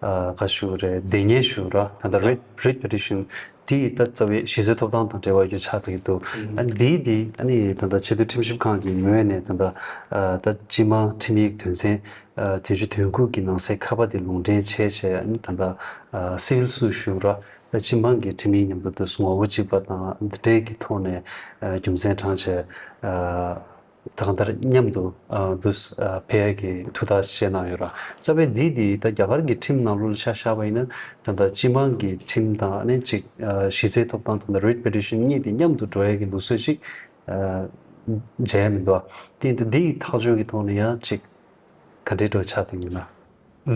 ཨ་ག་ཞུ་རེད། བདེན་གཉེར་ཞུ་ར། ད་ལྟ་writ writ petition དེ་ད་རྩ་བའི་གཞི་རྩའི་ཐོབ་ཐང་དང་འབྲེལ་བ་ཡོད་ཆགས་བསྡད་ཀྱི་འདུག་ཨ་ནི་དེ་དེ་ཨ་ནི་ད་ལྟ་ཆེས་མཐོའི་ཁྲིམས་ཞིབ་ཁང་གི་ངོས་ནས་ད་ལྟ་ཨ་ད་སྤྱི་དམངས་ཁྲིམས་ཡིག་དོན་ཚན་ཨ་བདུན་ཅུ་དོན་དགུ་གི་ནང་གསེས་ཁ་པ་དེ་ལུང་འདྲེན་བྱས་བྱས། ཨ་ནི་ད་ལྟ་ཨ་civil suit ཞུ་ར། ད་སྤྱི་དམངས་ཀྱི་ཁྲིམས་ཡིག་མཉམ་དུ་དུ་ངོ་བོ་གཅིག་པ་དང་འདི་འདྲའི་གི་ཐོག་ནས་ཨ་རྒྱུ་མཚན་དྲངས་བྱས། ཨ་ད་གང་ལྟར་མཉམ་དུ་ཨ་དུ་ཨ་ཕེ་གི་ཐུགས་ཐག་བཅད་གནང་ཡོད་ར། རྩ་བའི་འདི་འདི་ད་རྒྱ་གར་གྱི་ཁྲིམས་ནང་ལོགས་ལ་ཆ་བཞག་པ་ཡིན་ན། ད་ལྟ་སྤྱི་དམངས་ཀྱི་ཁྲིམས་དང་ཨ་ནི་གཅིག་ཨ་གཞི་རྩའི་ཐོབ་ཐང་དང་ད་writ petition གཉིས་དེ་མཉམ་དུ་འགྲོ་ཡ་གི་ལུགས་སྲོལ་ཅིག་ཨ་མཇལ་མི་འདུག་དེ་འདི་འདི་ཡི་ཐག་གཅོད་ཀྱི་ཐོག་ནས་ཡང་ཅིག་ག་འདྲའི་འགྲོ་ཆགས་དེ་ཡིན་ན།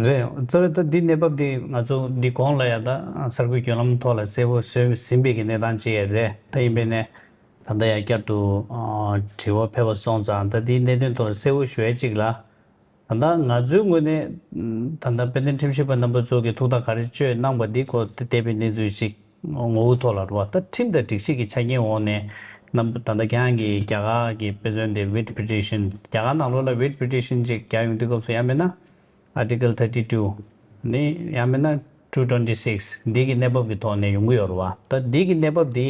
རེད། རྩ་བའི་ད་འདི་གནས་བབ་འདི་ང་ཚོ་འདི་གོང་ལ་ཡ་ད་གསར་འགོད་བརྒྱུད་ལམ་ཐོག་ལ་གསལ་པོ་བཟོས་ཟིན་པའི་གི་གནས་སྟངས་ཅིག་ཡ་རེད། ད་ཡིན་པས་ནས་ད་ལྟ་ཡ་བསྐྱར་དུ་ཨ་དྲི་བ་ཕེབས་པ་སོང་ཙང་ད་འདིའི་གནད་དོན་ཐོག་ལ་གསལ་པོ་ཞུ་ཡ་གཅིག་ལ། ད་ལྟ་ང་ཚོའི་ངོས་ནས་ད་ལྟ་དཔལ་ལྡན་ཁྲིམས་ཞིབ་པ་རྣམ་པ་ཚོ་གིས་ཐུགས་ཐག་ག་རེ་གཅོད་གནང་པ་འདི་གོ་དེ་བལྟས་པའི་གནས་ཚུལ་ཞིག་ངོ་བོ་ཐོག་ལ་རུ་བ། ད་ཁྲིམས་དང་སྒྲིག་གཞི་གི་ཆ་རྐྱེན་འོག་ནས་རྣམ་པ་ད་ལྟ་ཁྱེད་རང་གིས་རྒྱ་གར་གྱི་དཔེ་མཚོན་དེ་writ petition རྒྱ་གར་ནང་ལོགས་ལ་writ petition ཅིག་རྒྱག་ཡོང་དུས་སྐབས་སུ་ཡང་མིན་ན་Article thirty two ནི་ཡང་མིན་ན་two twenty six འདི་གི་གནས་བབ་ཀྱི་ཐོག་ནས་ཡོང་གི་ཡོད་རེད་བ། ད་འདི་གི་གནས་བབ་འདི་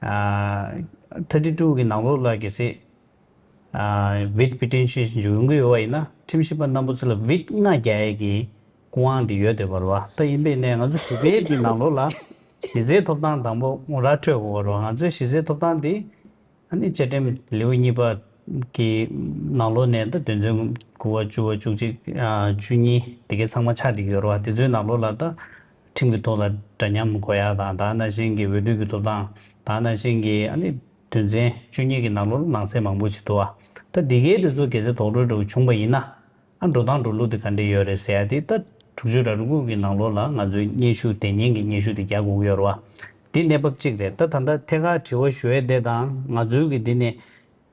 ཨ་thirty two གི་ནང་ལོགས་ལ་གལ་སྲིད་ཨ་writ petition ཡོང་གི་ཡོད་པ་ཡིན་ན་ཁྲིམས་ཞིབ་པ་རྣམ་པ་ཚོ་ལ་writ ལྔ་རྒྱག་ཡས་ཀྱི་སྐུ་དབང་དེ་ཡོད་བསྡད་པ་རེད་བ། ད་ཡིན་པས་ནས་ང་ཚོ་བོད་པའི་གི་ནང་ལོགས་ལ་གཞི་རྩའི་ཐོབ་ཐང་དང་པོ་ངོ་ར་འཕྲོད་དགོས་པ་རེད་བ། ང་ཚོའི་གཞི་རྩའི་ཐོབ་ཐང་དེ་ཨ་ནི་བཅའ་ཁྲིམས་ལེའུ་གཉིས་པ་གི་ནང་ལོགས་ནས་ད་དོན་ཚན་དགུ་པ་བཅུ་པ་བཅུ་གཅིག་ཨ་བཅུ་གཉིས་དེ་གའི་ཚང་མ་ཆགས་བསྡད་ཀྱི་ཡོད་རེད་བ། དེ་ཚོའི་ནང་ལོགས་ལ་ད་ཁྲིམས་ཀྱི་ཐོག་ལ་འདྲ་མཉམ་དགོས་ཡ་དང་ད་ནང་བཞིན་གྱི་འོས་བསྡུ་གི་ཐོབ་ཐང་ད་ནང་བཞིན་གྱི་ཨ་ནི་དོན་ཚན་བཅུ་གཉིས་ཀྱི་ནང་ལོགས་ལ་ནང་གསེས་མང་པོ་ཞིག་འདུག་བ། ད་འདི་གའི་དེ་ཚོ་གལ་སྲིད་དོགས་འདྲི་འདྲ་བོ་བྱུང་པ་ཡིན་ན། ཨ་འགྲོ་སྟངས་འགྲོ་ལུགས་དེ་ག་འདྲ་ཡོད་རེད་ཟེར་ཡ་དེ་ད་དྲུག་ཅུ་རེ་དགུ་གི་ནང་ལོགས་ལ་ང་ཚོའི་སྙན་ཞུ་དེ་སྙན་གྱི་སྙན་ཞུ་དེ་རྒྱག་དགོས་ཀྱི་ཡོད་རེད་བ། དེ་གནས་བབ་གཅིག་རེད། ད་ད་ལྟ་ཐད་ཀར་དྲི་བ་ཞུ་ཡས་དེ་དང་ང་ཚོའི་གི་འདི་ནས་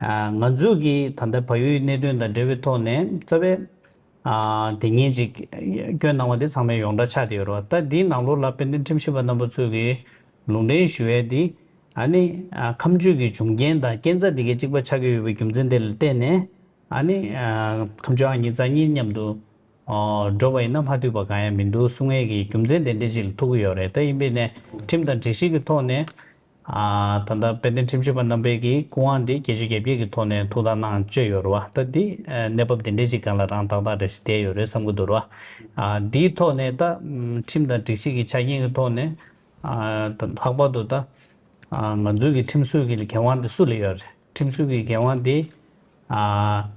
ཨ་ང་ཚོའི་གི་ད་ལྟ་བལ་ཡུལ་གནད་དོན་དང་འབྲེལ་བའི་ཐོག་ནས་རྩ་བའི་ཨ་དེ་སྙན་ཅིག་བསྐྱོན་གནང་བ་དེ་ཚང་མས་ཡོངས་གྲགས་ཆགས་བསྡད་ཡོད་རེད་བ། ད་འདིའི་ནང་ལོགས་ལ་དཔལ་ལྡན་ཁྲིམས་ཞིབ་པ་རྣམ་པ་ཚོས་གི་ལུང་འདྲེན་ཞུ་ཡས་དེ་ཨ་ནི་ཨ་ཁ་མཆུ་གི་བྱུང་རྐྱེན་དང་རྐྱེན་རྩ་དེ་གའི་གཅིག་པ་ཆགས་ཀྱི་ཡོད་པའི་རྒྱུ་མཚན་དེ་ལ་བརྟེན་ནས། ཨ་ནི་ཨ་ཁ་མཆུ་ཨང་གཉིས་རྩ་གཉིས་མཉམ་དུ་ཨོ་འགྲོ་བ་ཡིན་ན་མ་འཐུས་པ་གང་ཡང་མི་འདུག་གསུང་ཡས་ཀྱི་རྒྱུ་མཚན་དེ་འདྲ་ཅིག་ལ་ཐུག་གི་ཡོད་རེད། ད་ཡིན་པས་ནས་ཁྲིམས་དང་སྒྲིག་གཞི་གི་ཐོག་ནས་ཨ་ད་ལྟ་དཔལ་ལྡན་ཁྲིམས་ཞིབ་པ་རྣམ་པའི་གི་སྐུ་དབང་དེ་བརྒྱད་ཅུ་གྱ་བརྒྱད་ཀྱི་ཐོག་ནས་ཐུགས་ཐག་གནང་བཅོལ་ཡོད་རེད་བ། ད་འདི་ཨ་གནས་བབ་དེ་འདྲ་ཅིག་སྒང་ལ་རང་ཏག་ཏག་རེ་ཞིག་བསྡད་ཡོད་རེད་བསམ་གྱི་འདུག་རེད་བ། ཨ་འདིའི་ཐོག་ནས་ད་ཨམ་ཁྲིམས་དང་སྒྲིག་གཞི་གི་ཆ་རྐྱེན་གྱི་ཐོག་ནས་ཨ་ད་ལྷག་པར་དུ་ད་ཨ་ང་ཚོའི་གི་ཁྲིམས་བཟོ་གི་འགན་དབང་དེ་སུ་ལ་ཡོད་རེད། ཁྲིམས་བཟོ་གི་འགན་དབང་དེ་ཨ་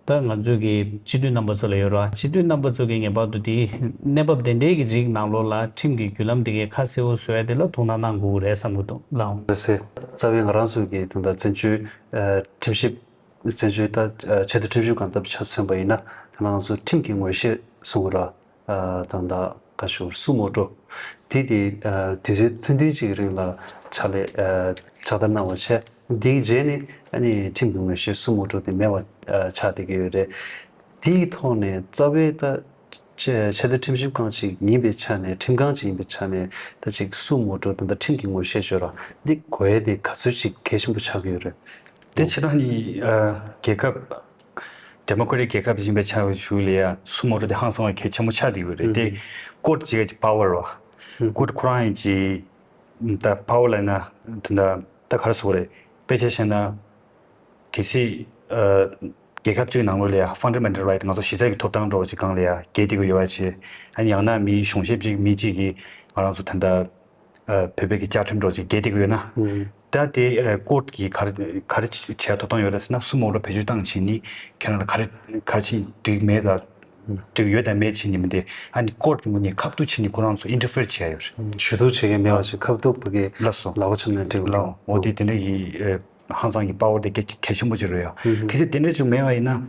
ད་ང་ཚོའི་གི་སྤྱི་འཐུས་རྣམ་པ་ཚོ་ལ་ཡོད་རེད་བ། སྤྱི་འཐུས་རྣམ་པ་ཚོ་གི་ངེས་པར་དུ་དེ་གནས་བབ་དེ་འདྲའི་གི་རིགས་ནང་ལོགས་ལ་ཁྲིམས་ཀྱི་བརྒྱུད་ལམ་དེ་གའི་ཁ་གསལ་པོ་བཟོ་ཡ་དེ་ལ་ཐུགས་སྣང་གནང་དགོས་ཀྱི་རེད་བསམ་གྱི་འདུག་ལགས། ལགས་སེ། རྩ་བའི་ང་རང་ཚོའི་གི་ད་ལྟ་བཙན་བྱོལ་ཨ་ཁྲིམས་ཞིབ་བཙན་བྱོལ་ད་ཨ་ཆེས་མཐོའི་ཁྲིམས་ཞིབ་ཁང་ལྟ་བུ་ཆ་མཚོན་པ་ཡིན་ན། ད་ང་ཚོ་ཁྲིམས་ཀྱི་ངོ་ཤེས་གསུང་གི་རེད་བ། ཨ་ད་ལྟ་བཀའ་ཤོག་སུ་མོ་ཊོ་དེ་དེ་ཨ་དུས་ཚོད་ཐུང་ཐུང་ཅིག་གི་རིང་ལ་ཕྱག་ལས་ཨ་ཕྱག་བསྟར་གནང་བ་བྱས། དེའི་རྗེས་ནས་ཨ་ནི་ཁྲིམས་ཀྱི་ངོ་ཤེས་སུ་མོ་ཊོ་དེ་མེད་པ་ཨ་ཆགས་བསྡད་ཀྱི་ཡོད་རེད། དེའི་ཐོག་ནས་རྩ་བའི་ད་ཆེ་ཆེས་མཐོའི་ཁྲིམས་ཞིབ་ཁང་ཅིག་ཡིན་པའི་ཆ་ནས། ཁྲིམས་ཁང་ཅིག་ཡིན་པའི་ཆ་ནས་ད་ཅིག་སུ་མོ་ཊོ་ད་ལྟ་ཁྲིམས་ཀྱི་ངོ་ཤེས་ཤོད་ར་འདི་དགོས་ཡས་དེ་ག་ཚོད་ཅིག་གལ་ཆེན་པོ་ཆགས་ཀྱི་ཡོད་རེད། དེ་ཕྱི་ནང་གཉིས་ཨ་རྒྱལ་ཁབ་ཌེ་མོ་ཀེ་རེ་ཊིག་རྒྱལ་ཁབ་ཡིན་པའི་ཆ་ཞུ་ལ་ཡ་སུ་མོ་ཊོ་དེ་ཧང་སང་བའི་གལ་ཆེན་པོ་ཆགས་བསྡད་ཡོད་རེད། དེ་ཀོར་ཊི་ཅིག་གི་པ་ཝར་བ། ཀོར་ཊི་ཁོ་རང་ཡིན་གྱི་ད་པ་ཝར་ལ་ན་ད་ད་ག་རེ་ཟེར་དགོས་རེད། དཔེ་ཆ་བཞག་ན་གལ་སྲིད་ཨ་རྒྱལ་ཁབ་ཅིག་ནང་ལོགས་ལ་ཡ་ཕན་ཌ་མེན་ཊལ་རའིཊ་ང་ཚོ་གཞི་རྩ་གི་ཐོབ་ཐང་འདྲ་བོ་ཅིག་སྒང་ལ་ཡ་འགལ་བསྡད་ཀྱི་ཡོད་པ་བྱས། ཨ་ནི་ཡང་ན་མི་གཞུང་ཞབས་ཅིག་མི་གཅིག་གིས་ང་རང་ཚོ་ད་ལྟ་ཨ་བོད་པའི་གི་བཅའ་ཁྲིམས་འདྲ་བོ་ཅིག་འགལ་བསྡད་ཀྱི་ཡོད་ན། ཨུམ། ད་དེ་ཨ་ཀོར་ཊི་གིས་ག་རེ་ག་རེ་བྱས་ཐོབ་ཐང་ཡོད་རེད་ཟེར་ན། སུ་མོ་ཊོ་བེད་སྤྱོད་བཏང་བྱས་ནས་ཁྱེད་རང་ལ་ག་རེ་ག་རེ་བྱས་འགྲིག་མེད་ལ་འགྲིག་ཡོད་དང་མེད་བྱས་ནས་མི་འདི་ཨ་ནི་ཀོར་ཊི་གི་ངོས་ནས་ཁ་ཐུག་བྱས་ནས་ཁོ་རང་ཚོ་ཨིན་ཊར་ཕི་ཡར་བྱས་ཡོད་རེད། ཞུ་གཏུག་བྱེད་མཁན་མེད་པ་ཞིག་ཁ་ཐུག་ཕ་གི་ལགས་སོ། ལག་པ་འཆང་ནས་འགྲིག་ལགས། འོ་དེ་དེ་འདྲ་ཡི་ཨ་ཧང་སང་གི་པ་ཝར་དེ་གལ་གལ་ཆེན་པོ་ཅིག་རེད་ཡ། ཨུམ། གལ་སྲིད་དེ་འདྲ་ཅིག་མེད་པ་ཡིན་ན།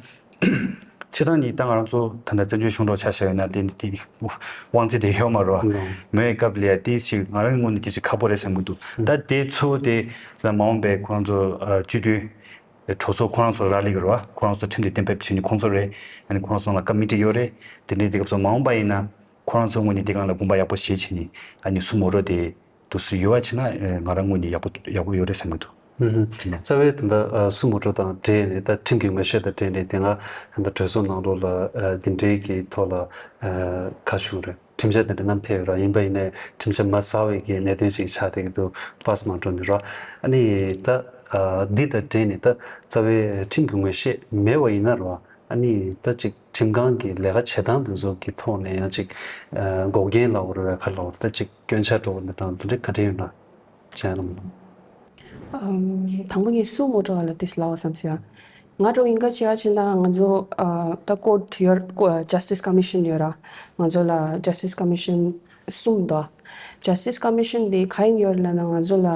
སྤྱིར་བཏང་ནི་ད་ང་རང་ཚོ་ད་ལྟ་བཙན་བྱོལ་གཞུང་འདྲ་ཆ་བཞག་ཡོད་ན་དེ་དེ་དབང་ཚད་དེ་ཡོད་མ་རེད་བ། ལགས། མེད་པའི་སྐབས་ལ་ཡ་དེ་ཅིག་ང་རང་གི་ངོས་ནས་དེ་ཅིག་ཁག་པོ་རེད་བསམ་གྱི་འདུག་ཨུམ། ད་དེ་གཙོ་བོ་དེ་ད་མ་འོངས་པའི་ཁོ་རང་ཚོ་ཨ་སྤྱི་འཐུས་གྲོས་ཚོགས་ཁོ་རང་ཚོ་རག་ལས་ཀྱི་རེད་བ། ཁོ་རང་ཚོ་ཁྲིམས་དེ་གཏན་འབེབས་བྱེད་མཁན་ཁོང་ཚོ་རེད། ཨ་ནི་ཁོ་རང་ཚོ་ལ་ཀ་མི་ཊི་ཡོད་རེད། དེ་འདྲའི་དེ་སྐབས་སུ་མ་འོངས་པ་ཡིན་ན། ཁོ་རང་ཚོའི་ངོས་ནས་དེ་སྒང་ལ་དགོངས་པ་ཡག་པོ་བཞེས་བྱས་ནས་ཨ་ནི་སུ་མོ་ཊ་དེ་འདུག་སེ་ཡོད་པ་བྱས་ན་ང་རང་ངོས་ནས་ཡག་པོ་ཡག་པོ་ཡོད་རེད་བསམ་གྱི་འདུག་ཨུ་ཧུམ། རྩ་བའི་ད་ལྟ་སུ་མོ་ཊ་དང་འབྲེལ་ནས་ད་ཁྲིམས་ཀྱི་ངོ་ཤེས་དང་འབྲེལ་ནས་དེ་སྔ་ད་ལྟ་གྲོས་ཚོགས་ནང་ལོགས་ལ་འདི་འདྲའི་གི་ཐོག་ལ་ཁ་བྱུང་རེད། ཁྲིམས་འཆར་དེ་འདྲ་བསྣམས་ཕེབས་ཡོད་ར། ཡིན་པ་ཡིན་ནའི་ཁྲིམས་འཆར་མ་ཟ་བའི་གི་གནད་དོན་ཞིག་ཆགས་བསྡད་ཀྱི་འདུག་པཱས་མ་འགྲོ་ནས་ར། ཨ་ནི་ད་འདི་དང་འབྲེལ་ནས་ད་རྩ་བའི་ཁྲིམས་ཀྱི་ངོ་ཤེས་མེད་པ་ཡིན་ན་ར། ཨ་ནི་ད་ཅིག་ཁྲིམས་ཁང་གི་ལས་ཀ་བྱེད་སྟངས་དེ་ཚོ་གི་ཐོག་ནས་ཡང་ཅིག་འགོག་རྐྱེན་ལབ་དགོས་རེད་བས། ག་ལབ་དགོས་རེད། ད་ཅིག་སྐྱོན་ཆ་འགྲོ་བ་འདི་དང་དེ་འདྲ་ག་འདྲ་ཡོད་ན་ཅན་ལ། ཨམ། དང་པོ་ངས་སུ་མོ་ཊ་ལ་ཏིས་ལབ་བསམ་སོང་ཡ། ང་འགྲོ་ཡིན་ག་བྱས་ཡ་བྱས་ན་ང་ཚོ་ཨ་ད་ཀོར་ཊི་ཡོད། ཀོ་ཇ་སི་ཊིས་ཀོ་མི་ཤན་ཡོད་ར། ང་ཚོ་ལ་ཇ་སི་ཊིས་ཀོ་མི་ཤན་གསུམ་འདུག་ཇ་སི་ཊིས་ཀོ་མི་ཤན་འདི་ག་ཡིན་ཡོད་ལབ་ན་ང་ཚོ་ལ་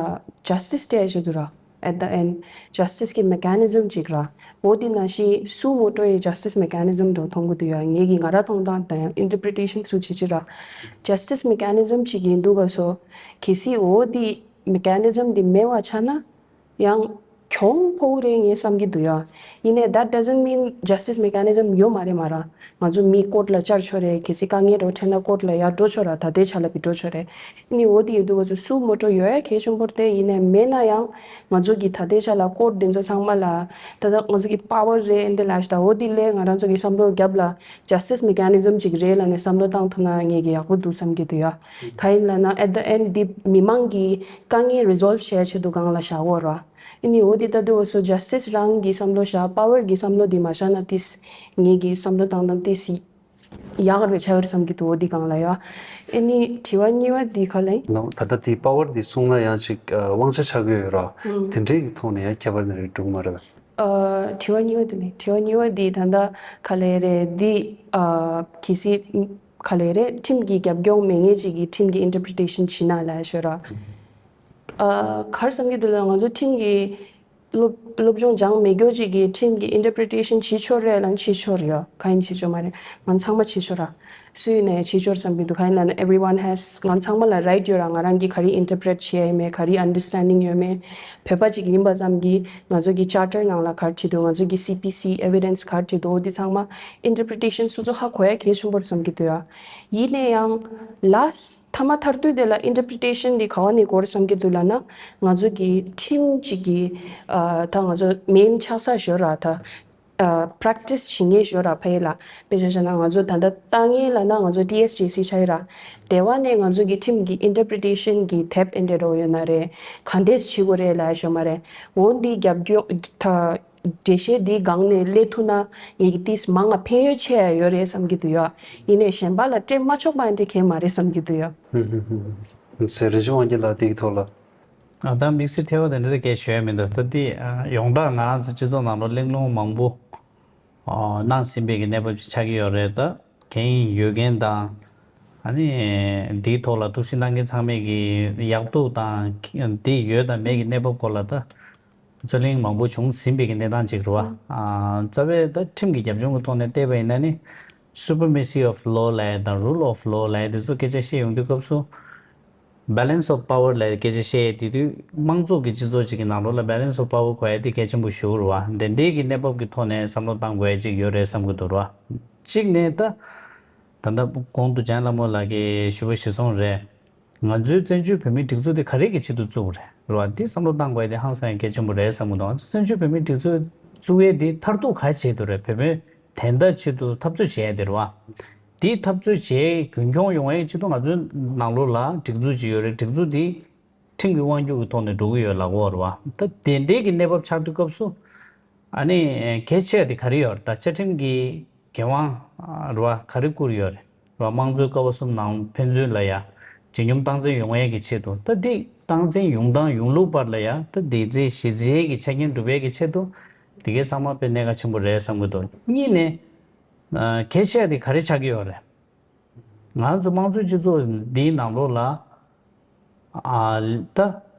ཇ་སི་ཊིས་སྤྲད་བྱེད་དུ་ར། At the end, justice གི་མེ་ཀ་ནི་ཛམ་ཅིག་ར། འོ་དེ་ནང་བཞིན་སུ་མོ་ཊ་ཡི་ཇ་སི་ཊིས་མེ་ཀ་ནི་ཛམ་དུ་མཐོང་གི་འདུག་ཡ། ངེད་ཀྱི་ང་ར་མཐོང་སྟངས་དང་ཡང་ཨིན་ཊར་པི་རི་ཊེ་ཤན་སུ་བྱེད་ཅི་ར། ཇ་སི་ཊིས་མེ་ཀ་ནི་ཛམ་ཅིག་ཡིན་འདུག་ག་སོ། གལ་སྲིད་འོ་དེ་མེ་ཀ་ནི་ཛམ་དེ་མེད་པ་ཆགས་ན་ཡང་གྱོང་ཕོག་གི་རེད་ངས་བསམ་གྱི་འདུག་ཡ། ཡིན་ནའི་that doesn't mean justice mechanism ཡོད་མ་རེད་མ་ར། ང་ཚོ་མི་ཀོར་ཊི་ལ་བཅར་ཆོག་རེད། གལ་སྲིད་དཀའ་ངལ་འདྲ་བོ་འཕྲད་ན་ཀོར་ཊི་ལ་ཡར་འགྲོ་ཆོག་ར། ད་ལྟའི་ཆ་ལ་བི་འགྲོ་ཆོག་རེད། ནི་འོ་དེ་ཡོད་དུས་ང་ཚོ་སུ་མོ་ཊ་ཡོད་ཡ་གལ་ཆེན་པོ་རེད་དེ། ཡིན་ནའི་མེད་ན་ཡང་ང་ཚོ་གི་ད་ལྟའི་ཆ་ལ་ཀོར་ཊི་འདི་ཚོ་ཚང་མ་ལ་ད་ལྟ་ང་ཚོ་གི་པ་ཝར་རེད་འདི་ལ་ཞུ་ད། འོ་དེ་ལས་ང་རང་ཚོ་གི་བསམ་བློ་རྒྱབ་ལ་ཇ་སི་ཊིས་མེ་ཀ་ནི་ཛམ་ཅིག་རེད་ལབ་ནས་བསམ་བློ་བཏང་ཐུབ་ན་ངེད་ཀྱི་ཡག་པོ་འདུག་བསམ་གྱི་འདུག་ཡ། ག་ཡིན་ལབ་ན་at the end འདི་མི་མང་གི་དཀའ་ངལ་རི་སོལ་བ་བྱེད་ཆེད་དུ་སྒང་ལ་བཞག་དགོས་ར། ཨ་ནི་འོ་དེ་ལྟ་དུས་འོ་སོ་ཇ་སི་ཊིས་རང་གི་བསམ་བློ་བཞག་པ་ཝར་གི་བསམ་བློ་འདི་མ་བཞག་ན་ཏིས་ངེད་ཀྱི་བསམ་བློ་བཏང་སྟངས་ཏིས་ཡག་རེད་ཆགས་ཡོད་བསམ་གྱི་འདུག་འོ་འདི་སྒང་ལ་ཡ། ཨ་ནི་དྲི་བ་གཉིས་པ་འདི་ག་ལ་ཡིན། ནོ། ད་ལྟ་དེ་པ་ཝར་འདི་གསུངས་ན་ཡང་ཅིག་ཨ་དབང་ཆ་ཆགས་ཀྱི་ཡོད་ར། ཨང་། དེ་འདྲའི་གི་ཐོག་ནས་ཡང་ཁྱད་པར་ནི་རེད་འགྲོ་གི་མ་རེད་པས། ཨ་དྲི་བ་གཉིས་པ་འདི་ནི་དྲི་བ་གཉིས་པ་འདི་ད་ལྟ་ག་ལེ་རེད་འདི་ཨ་གི་སི་ག་ལེ་རེད། ཁྲིམས་ཀྱི་རྒྱབ་ལྗོངས་མེད་མཁན་ཅིག་གིས་ཁྲིམས་ཀྱི་ཨིན་ཊར་པི་རི་ཊེ་ཤན་བྱེད་ན་ལབ་ཡ་ཤོད་ར། ཨ་ག་རེ་བསམ་གྱི་འདུག་ལབ་ན་ང་ཚོ་ཁྲིམས་ཀྱི་སློབ་སློབ་སྦྱོང་སྦྱངས་མེད་མཁན་ཅིག་གིས་ཁྲིམས་ཀྱི་ཨིན་ཊར་པི་རི་ཊེ་ཤན་བྱེད་ཆོག་རེད་ལབ་ན་བྱེད་ཆོག་རེད་ཡ། གང་ཡིན་བྱེད་ཆོག་མ་རེད། ང་ཚང་མ་བྱེད་ཆོག་ར། སུ་ཡིན་ནའི་བྱེད་ཆོག་བསམ་གྱི་འདུག་གང་ཡིན་ལབ་ན་everyone has ང་ཚང་མ་ལ་རའིཊ་ཡོད་ར། ང་རང་གིས་ག་རེ་ཨིན་ཊར་པི་རེཊ་བྱེད་ཡ་ཡིན་མེད། ག་རེ་ཨན་ཌར་སི་ཊེན་ཌིང་ཡོད་མེད། བོད་པ་ཅིག་ཡིན་པ་ཙམ་གྱིས་ང་ཚོ་གི་ཅར་ཊར་ནང་ལ་ག་རེ་བྲིས་འདུག་ང་ཚོ་གི་སི་པི་སི་ཨེ་བི་ཌེན་སི་ག་རེ་བྲིས་འདུག་འོ་འདི་ཚང་མ་ཨིན་ཊར་པི་རི་ཊེ་ཤན་སོ་སོ་ཧ་གོ་ཡ་གལ་ཆེན་པོ་རེད་བསམ་གྱི་འདུག་ཡ། ཡིན་ནའི་ཡང་ལཱསི་ཊི་མཐའ་མ་མཐར་ཐུག་དེ་ལ་ཨིན་ཊར་པི་རི་ཊེ་ཤན་འདི་ག་བ་ནས་དགོས་རེད་བསམ་གྱི་འདུག་ལབ་ན་ང་ཚོ་གི་ཁྲིམས་ཅིག་གི་ཨ་ད་ང་ཚོ་མེན་ཆགས་ས་ཞོར་ར་ད་ཨ་པྲེག་ཊི་སི་བྱེད་མཁན་ཞོར་ར་ཕ་ཡི་ལ་དཔེ་ཆ་བཞག་ན་ང་ཚོ་ད་ལྟ་ལྟ་ངན་ལབ་ན་ང་ཚོ་ཊི་ཨེས་ཇེ་སི་ཆགས་ཡོད་ར། དེ་བ་ནས་ང་ཚོ་གི་ཁྲིམས་ཀྱི་ཨིན་ཊར་པི་རི་ཊེ་ཤན་གྱི་དེབ་ཨེ་འདྲ་འགྲོ་ཡོད་ན་རེད། ག་འདྲས་བྱེད་དགོས་རེད་ལབ་ཡ་ཞོར་མ་རེད། འོ་འདི་རྒྱབ་སྐྱོར་ད། འགྲེལ་བཤད་འདིའི་སྒང་ནས་སླེབས་ཐུབ་ན་ངེད་ཀྱི་ཏིས་མང་ང་ཕན་ཡོན་ཆེ་ཡ་ཡོད་རེད་བསམ་གྱི་འདུག་ཡ། ཡིན་ནའི་གཞན་པ་ལ་སྤྲད་མ་ཆོག་པ་འདི་གལ་མ་རེད་བསམ་གྱི་འདུག་ཡ། ཧུམ་ཧུམ་ཧུམ། ཟེར་རི་ཇུ་དབང་རྒྱལ་ལགས་འདིའི་ཐོག་ལ། ཨ་ད་དམིགས་བསལ་ཐེ་བ་དེ་འདྲ་དེ་སྐད་ཤོད་ཡ་མི་འདུག་ད་འདི་ཡོངས་གྲགས་ང་རང་ཚོ་སྤྱི་ཚོགས་ནང་ལོགས་གླེང་སློང་མང་པོ་གནང་ཟིན་པའི་གི་གནས་བབ་ཅིག་ཆགས་ཀྱི་ཡོད་རེད། ད་འགན་ཡོད་མཁན་དང་ཨ་ནི་འདིའི་ཐོག་ལ་ཐུགས་ཞིབ་གནང་མཁན་ཚང་མས་གི་ཡག་སྡུག་དང་འདི་ཡོད་དང་མེད་ཀྱི་གནས་བབ་སྐོར་ལ་ད། རྩོད་གླེང་མང་པོ་བྱུང་ཟིན་པའི་གི་གནས་སྟངས་ཅིག་རེད་བ། ཨ་རྩ་བའི་ད་ཁྲིམས་ཀྱི་རྒྱབ་ལྗོངས་ཀྱི་ཐོག་ནས་བལྟས་པ་ཡིན་ན་ནི་supremacy of law ལབ་ཡ་དང་rule of law ལབ་ཡ་དེ་ཚོ་སྐད་ཆ་བཤད་ཡོང་དུས་སྐབས་སུ་balance of power ལབ་ཡ་སྐད་ཆ་བཤད་ཡ་དེ་དུས་དམངས་གཙོ་གི་སྤྱི་ཚོགས་ཅིག་གི་ནང་ལོགས་ལ་balance of power དགོས་ཡ་དེ་གལ་ཆེན་པོ་ཞེ་པོ་རེད་བ། དེ་འདྲའི་གི་གནས་བབ་ཀྱི་ཐོག་ནས་བསམ་བློ་བཏང་དགོས་ཡ་ཅིག་ཡོད་རེད་བསམ་གྱི་འདུག་རེད་བ། གཅིག་ནས་ད་ད་ལྟ་གོང་དུ་འཇམ་དབྱངས་ལྷ་མོ་ལགས་ཀྱིས་ཞུ་བ་གཞིར་བཟུང་རེད། ང་ཚོའི་བཙན་བྱོལ་བོད་མིའི་སྒྲིག་འཛུགས་དེ་ག་རེ་གི་ཆེད་དུ་བཙུགས་པ་རེད། རེད་བ། འདི་བསམ་བློ་བཏང་དགོས་ཡ་དེ་ཧང་སང་ཡ་གལ་ཆེན་པོ་རེད་བསམ་གྱི་འདུག་ང་ཚོ་བཙན་བྱོལ་བོད་མིའི་སྒྲིག་འཛུགས་བཙུགས་ཡས་དེ་མཐར་ཐུག་ག་ཆེད་དུ་རེད། བོད་མིའི་བདེན་མཐའ་ཆེད་དུ་འཐབ་རྩོད་བྱེད་ཡ་དེ་རེད་བ། དེའི་འཐབ་རྩོད་བྱེད་ཡའི་རྒྱུན་འཁྱོངས་ཡོང་ཡའི་ཆེད་དུ་ང་ཚོའི་ནང་ལོགས་ལ་སྒྲིག་འཛུགས་ཅིག་ཡོད་རེད། སྒྲིག་འཛུགས་དེ་ཁྲིམས་ཀྱི་དབང་སྒྱུར་གྱི་ཐོག་ནས་འགྲོ་གི་ཡོད་ལབ་ཀྱི་ཡོད་རེད་བ། ད་དེ་འདྲའི་གི་གནས་བབ་ཆགས་དུས་སྐབས་སུ་ཨ་ནི་གལ་ཆེ་བ་དེ་ག་རེ་ཡོད་རེད། ད་བཅའ་ཁྲིམས་ཀྱི་འགན་དབང་རེད་བ་ག་རེ་བསྐུར་ཡོད་རེད། ར། དམངས་གཙོའི་ཀ་བ་གསུམ་ནང་ཕན་ཚུན་ལ་ཡ་ཇེ་སྙོམས་སྟངས་འཛིན་ཡོང་ཡས་ཀྱི་ཆེད་དུ། ད་འདི་སྟངས་འཛིན་ཡོང་སྟངས་ཡོང་ལུགས་བར་ལ་ཡ་ད་འདི་རྩིས་གཞི་རྩའི་གི་ཆ་རྐྱེན་སྒྲུབ་ཡས་ཀྱི་ཆེད་དུ་འདི་གའི་ཚང་མ་དཔེ་གནད་འགག་ཆེན་པོ་རེད་བསམ་གྱི་འདུག་གཉིས་ནས་ཨ་གལ་ཆེ་བ་འདི་ག་རེ་ཆགས་ཀྱི་ཡོད་རེད། ང་ཚོ་དམངས་གཙོའི་སྤྱི་ཚོགས་འདིའི་ནང་ལོགས་ལ། ཨ་ད་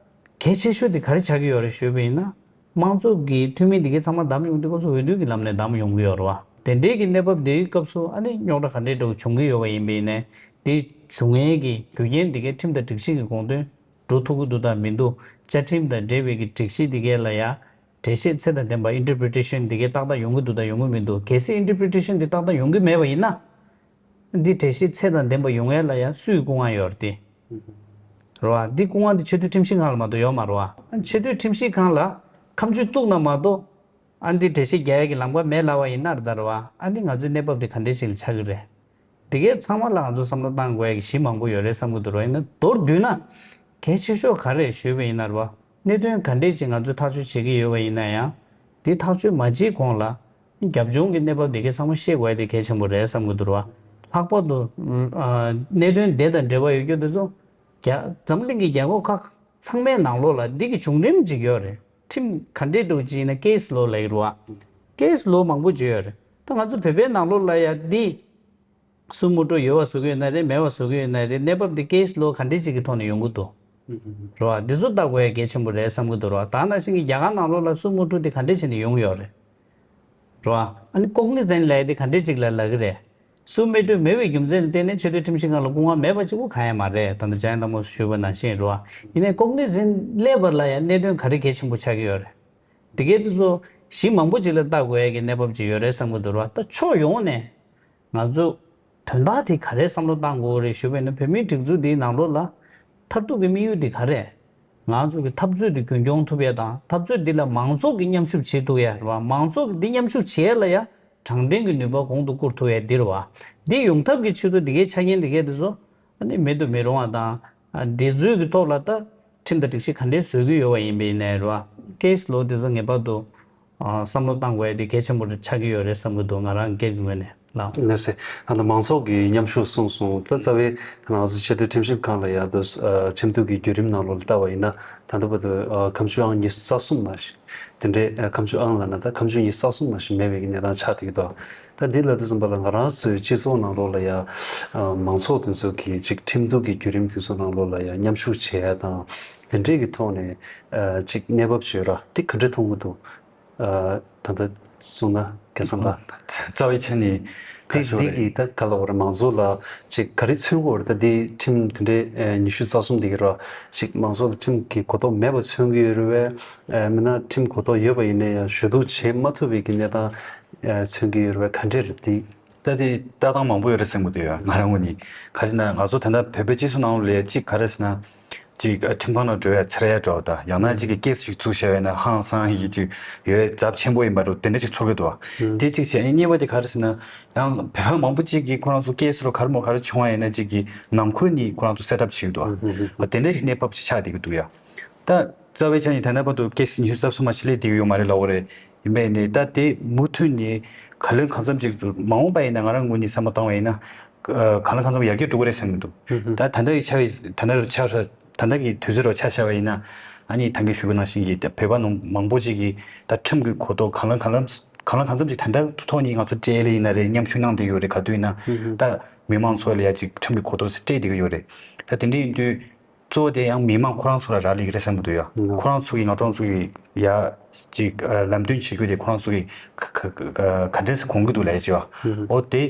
གལ་ཆེ་ཤོས་དེ་ག་རེ་ཆགས་ཀྱི་ཡོད་རེད་ཞུས་པ་ཡིན་ན། དམངས་གཙོ་གི་འཐུས་མི་འདི་གའི་ཚང་མ་བདམས་ཡོང་དུས་ཁོ་ཚོ་འོས་བསྡུ་གི་ལམ་ནས་བདམས་ཡོང་གི་ཡོད་རེད་བ། དེ་འདྲའི་གི་གནས་བབ་དེའི་སྐབས་སུ་ཨ་ནི་རྙོག་དྲ་ག་འདྲའི་འདྲ་བོ་བྱུང་གི་ཡོད་པ་ཡིན་པ་ཡིན་ནའི་དེ་བྱུང་ཡས་ཀྱི་རྒྱུ་རྐྱེན་འདི་གའི་ཁྲིམས་དང་སྒྲིག་གཞི་གི་དགོངས་དོན་འགྲོ་ཐུབ་ཀྱི་འདུག་དང་མི་འདུག་བཅའ་ཁྲིམས་དང་འབྲེལ་བའི་གི་སྒྲིག་གཞི་འདི་གའི་ལ་ཡ་འགྲེལ་བཤད་ཚད་དང་ལྡན་པ་interpretation འདི་གའི་ཏག་ཏག་ཡོང་གི་འདུག་དང་ཡོང་གི་མི་འདུག་གལ་སྲིད་interpretation འདི་ཏག་ཏག་ཡོང་གི་མེད་པ་ཡིན་ན། འདི་གྲལ་བཤེར་ཚད་དང་ལྡན་པ་ཡོང་ཡས་ལ་ཡང་སུའི་སྐུ་དབང་ཡོད་རེད་དེ། རེད་བ། འདི་སྐུ་དབང་འདི་ཆེས་མཐོའི་ཁྲིམས་ཞིབ་ཁང་ལ་མ་གཏོགས་ཡོད་མ་རེད་བ། ཨ་ནི་ཆེས་མཐོའི་ཁྲིམས་ཞིབ་ཁང་ལ་ཁ་མཆུ་གཏུགས་ན་མ་གཏོགས། ཨ་འདི་འགྲེལ་བཤད་རྒྱག་ཡ་གི་ལམ་ཁ་མེད་ལབ་པ་ཡིན་ན་རེད་ད་རེད་བ། ཨ་འདི་ང་ཚོའི་གནས་བབ་འདི་ག་འདྲས་ཞིག་ལ་ཆགས་ཀྱི་རེད། འདི་གའི་ཚང་མ་ལ་ང་ཚོ་བསམ་བློ་བཏང་དགོས་ཡ་གི་གཞི་མང་པོ་ཡོད་རེད་བསམ་གྱི་འདུག་རོ། ཡིན་ན་མདོར་བསྡུས་ན། གལ་ཆེ་ཤོས་ག་རེ་ཞུས་པ་ཡིན་ན་རེད་བ། གནད་དོན་ག་འདྲས་ཅིག་ང་ཚོས་ཐག་གཅོད་བྱེད་ཀྱི་ཡོད་པ་ཡིན་ན་ཡང་། འདི་ཐག་གཅོད་མ་བྱེད་གོང་ལ། རྒྱབ་ལྗོངས་ཀྱི་གནས་བབ་འདི་གའི་ཚང་མ་ཤེས་དགོས་ཡ་དེ་གལ་ཆེན་པོ་རེད་བསམ་གྱི་འདུག་རེད་བ། ལྷག་པར་དུ། ཨ་གནད་དོན་དེ་དང་འབྲེལ་བ་ཡོད་རྒྱུ་དེ་ཚོ། རྒྱ་འཛམ་གླིང་གི་རྒྱལ་ཁབ་ཁག་ཚང་མའི་ནང་ལོགས་ལ་འདི་གི་བྱུང་རིམ་ཅིག་ཡོད་རེད། ཁྲིམས་ག་འདྲས་འགྲོ་གི་ཡིན་ན་ཀེ་སི་ལོ་ལབ་ཀྱི་རེད་བ། ཀེ་སི་ལོ་མང་པོ་ཅིག་ཡོད་རེད། ད་ང་ཚོ་བོད་པའི་ནང་ལོགས་ལ་ཡ་འདི། སུ་མུ་ཏྲོ་ཡོད་པ་བཟོ་གི་ཡོད་ན་རེད། མེད་པ་བཟོ་གི་ཡོད་ན་རེད། གནས་བབ་འདི་ཀེ་སི་ལོ་ག་འདྲས་ཅིག་གི་ཐོག་ནས་ཡོང་གི་འདུག་རེད་བ། འདི་ཚོ་ལྟ་དགོས་ཡ་གལ་ཆེན་པོ་རེད་བསམ་གྱི་འདུག་རེད་བ། ད་ནང་བཞིན་གྱི་རྒྱ་གར་ནང་ལོགས་ལ་སུ་མུ་ཏྲོ་འདི་ག་འདྲས་བྱས་ནས་ཡོང་ཡོད་རེད། རེད་བ། ཨ་ནི་ཀོག་ནི་ཛན་ལབ་ཡ་འདི་ག་འདྲས་ཅིག་ལ་ལབ་ཀྱི་རེད། སུ་མུ་ཏྲོ་མེད་པའི་རྒྱུ་མཚན་ལ་བརྟེན་ནས་ཆེས་མཐོའི་ཁྲིམས་ཞིབ་ཁང་ལ་སྐུ་དབང་མེད་པ་གཅིག་པོ་གང་ཡང་མ་རེད། ད་ལྟ་འཇམ་དབྱངས་ལྷ་མོས་ཞུས་པ་ནང་བཞིན་རེད་བ། ཡིན་ནའི་ཀོག་ནི་ཛན་སླེབས་པ་ལ་ཡང་གནད་དོན་ག་རེ་གལ་ཆེན་པོ་ཆགས་ཀྱི་ཡོད་རེད། དེ་གའི་དེ་ཚོ་གཞི་མང་པོ་ཅིག་ལ་ལྟ་དགོས་ཡ་གི་གནས་བབ་ཅིག་ཡོད་རེད་བསམ་གྱི་འདུག་ར། ད་ཕྱོགས་ཡོངས་ནས་ང་ཚོ་དོན་དག་དེ་ག་རེ་བསམ་བློ་བཏང་དགོས་རེད་ཞུས་པ་ཡིན་ན། བོད་མིའི་སྒྲིག་འཛུགས་འདིའི་ནང་ལོགས་ལ་མཐར་ཐུག་གི་དམིགས་ཡུལ་འདི་ག་རེ། ང་ཚོ་གི་འཐབ་རྩོད་འདི་རྒྱུན་འཁྱོངས་ཐུབ་ཡ་དང་། འཐབ་རྩོད་འདི་ལ་མང་ཚོགས་ཀྱིས་མཉམ་ཞུགས་བྱེད་ཐུབ་ཡ་རེད་བ། མང་ཚོགས་ཀྱིས་འདི་མཉམ་ཞུགས་བྱེད་ཡ་ལ་ཡ་དྲང་བདེན་གྱི་ནུས་པ་གོང་དུ་བཀུར་ཐུབ་ཡ་འདི་རེད་བ། འདི་ཡོང་ཐབས་ཀྱི་ཆེད་དུ་འདི་གའི་ཆ་རྐྱེན་འདི་གའི་འདི་ཚོ་ཨ་ནི་མེད་དུ་མི་རུང་བ་དང་། ཨ་འདི་ཚོའི་གི་ཐོག་ལ་ད་ཁྲིམས་དང་སྒྲིག་གཞི་ག་འདྲས་བཟོ་གི་ཡོད་པ་ཡིན་པ་ཡིན་ནའི་རེད་བ། ཀེ་སི་ལོ་འདི་ཚོ་ངེས་པར་དུ་ཨ་བསམ་བློ་བཏང་དགོས་ཡ་དེ་གལ་ཆེན་པོ་ཆགས་ཀྱི་ཡོད་རེད་བསམ་གྱི་འདུག་ང་རང་སྒེར་གྱི་ངོས་ནས་ལགས། ལགས་སེ། ད་ལྟ་མང་ཚོགས་ཀྱི་མཉམ་ཞུགས་གསུངས་སོང་། ད་རྩ་བའི་ད་ང་ཚོ་ཆེས་མཐོའི་ཁྲིམས་ཞིབ་ཁང་ལ་ཡ་ད་ཨ་ཁྲིམས་གཏུག་གི་བརྒྱུད་རིམ་ནང་ལོགས་ལ་བལྟ་བ་ཡིན་ན། ད་ལྟ་བར་དུ་ཨ་ཁ་མཆུ་ཨང་ཉི་ཤུ་རྩ་གསུམ་མ་ཞིག་དེ་འདྲའི་ཨ་ཁ་མཆུ་ཨང་ལབ་ན་ད་ཁ་མཆུ་ཉི་ཤུ་རྩ་གསུམ་མ་ཞིག་མེད་པའི་གི་གནས་སྟངས་ཆགས་བསྡད་ཀྱི་འདུག་ད་འདི་ལ་དུས་ཙམ་པ་ལ་ང་རང་ཚོའི་སྤྱི་ཚོགས་ནང་ལོགས་ལ་ཡ་ཨ་མང་ཚོགས་དེ་ཚོ་གི་ཅིག་ཁྲིམས་གཏུག་གི་བརྒྱུད་རིམ་དེ་ཚོ་ནང་ལོགས་ལ་ཡ་མཉམ་ཞུགས་བྱེད་ཡ་དང་། དེ་འདྲའི་གི་ཐོག་ནས་ཨ་ཅིག་གནས་བབ་བྱོས་ར་འདི་ག་འདྲ་མཐོང་གི་འདུག་ཨ་ད་ལྟ་གསུངས་ན་རྒྱལ་མཚན་ལགས། རྩ་བའི་ཆ་ནས་ག་འདི་ཞོར་འདི་རེད། གི་ད་ག་ལ་བར་མང་ཚོགས་ལ་ཅིག་ག་རེ་མཚོན་གྱི་ཡོད་རེད། ད་འདི་ཁྲིམས་དེ་འདྲའི་ཨ་ཉི་ཤུ་རྩ་གསུམ་འདི་གི་ར་ཅིག་མང་ཚོགས་ལ་ཁྲིམས་ཀྱི་གོ་རྟོགས་མེད་པ་མཚོན་གྱི་ཡོད་རེད་བས། ཨ་མིན་ན་ཁྲིམས་གོ་རྟོགས་ཡོད་པ་ཡིན་ན་ཡང་ཞུ་གཏུག་བྱེད་མ་ཐུབ་པའི་གི་གནས་སྟངས་ཨ་མཚོན་གྱི་ཡོད་རེད་བས། ག་འདྲས་རེད་འདི། ད་དེ་ལྟ་སྟངས་མང་པོ་ཡོད་རེད་བསམ་གྱི་འདུག་ཡ། ང་རང་ངོས་ནས་ག་རེ་ཟེར་ན་ང་ཚོ་ད་ལྟ་བོད་པའི་སྤྱི་ཚོགས་ནང་ལོགས་ལ་ཅིག་ག་རེ་ཟེར་ན། ཅིག་ཨ་ཁྲིམས་ཁང་ནང་འགྲོ་ཡ་འཚོལ་ཡ་འདྲ་བོ་དང་། ཡང་ན་ཅིག་གི་ཀེ་སི་ཞིག་བཙུགས་བཞག་པ་ཡིན་ན་ཧང་སང་ཡིན་གྱི་ཅིག་ཡོད་ཚབས་ཆེན་པོ་ཡིན་པ་འདྲ་བོ་དེ་འདྲ་ཅིག་ཚོར་གྱི་འདུག་བ། དེ་གཅིག་བྱས། གཉིས་པ་དེ་ག་རེ་ཟེར་ན། ཡང་བོད་པ་མང་པོ་ཅིག་གིས་ཁོ་རང་ཚོ་ཀེ་སི་རོ་ག་རེ་མོ་ག་རེ་བྱུང་བ་ཡིན་ན་ཅིག་གི་ནང་ཁུལ་ནས་ཁོ་རང་ཚོ་སེལ་ཐབས་བྱེད་ཀྱི་འདུག་བ། དེ་འདྲ་ཅིག་གནས་བབ་ཅིག་ཆགས་བསྡད་ཀྱི་འདུག་ཡ། ད་རྩ་བའི་ཆ་ནས་ད་ལྟ་བར་དུ་ཀེ་སི་ཉི་ཤུ་རྩ་གསུམ་མ་ཞིག་སླེབས་བསྡད་ཀྱི་ཡོད་མ་རེད་ལབ་དགོས་རེད། ཡིན་པས་ནི་ད་དེ་མུ་མཐུད་ནས་ག་ལེར་གང་འཚམ་ཅིག་མ་འོངས་པ་ཡིན་ན། ང་རང་ངོས་ནས་བསམ་བློ་བཏང་བ་ཡིན་ན། ཨ་གང་ལེར་གང་འཚམ་ཡར་རྒྱས་འགྲོ་གི་རེད་བསམ་གྱི་འདུག་ད་ད་ལྟ་གི་ཆ་བའི་ད་ལྟ་ཆ་ད་ལྟ་གི་དུས་ཚོད་རོ་ཆ་བཞག་པ་ཡིན་ན། ཨ་ནི་ད་གིན་ཞུ་གི་ནང་བཞིན་གྱི་ད་བོད་པ་ནང་མང་པོ་ཅིག་གིས་ད་ཁྲིམས་ཀྱི་གོ་རྟོགས་གང་ལེར་གང་ལེར་གང་ལེར་གང་འཚམ་ཅིག་ད་ལྟ་ཐོག་ནས་ང་ཚོ་སྤྲད་ལེ་ཡིན་ན་རེད། མཉམ་ཞུགས་གནང་བསྡད་ཡོད་རེད། ག་དུས་ཡིན་ན་ད་མི་མང་ཚོ་ལ་ཡ་ཅིག་ཁྲིམས་ཀྱི་གོ་རྟོགས་སྤྲད་བསྡད་ཀྱི་ཡོད་རེད། ད་དེ་འདྲ་ཡིན་དུས། གཙོ་བོ་དེ་ཡང་མི་མང་ཁོ་རང་ཚོ་ལ་རག་ལས་ཀྱི་རེད་བསམ་གྱི་འདུག་ཡ། ཁོ་རང་ཚོ་གི་ང་ཚོ་ཚོ་གི་ཡ་ཅིག་ཨ་ལམ་སྟོན་བྱེད་རྒྱུ་དེ་ཁོ་རང་ཚོ་གི་ག་ག་ག་ག་འདྲས་སེ་དགོངས་ཀྱི་འདུག་ལབ་ཡ་ཅིག་བ། འོ་དེ་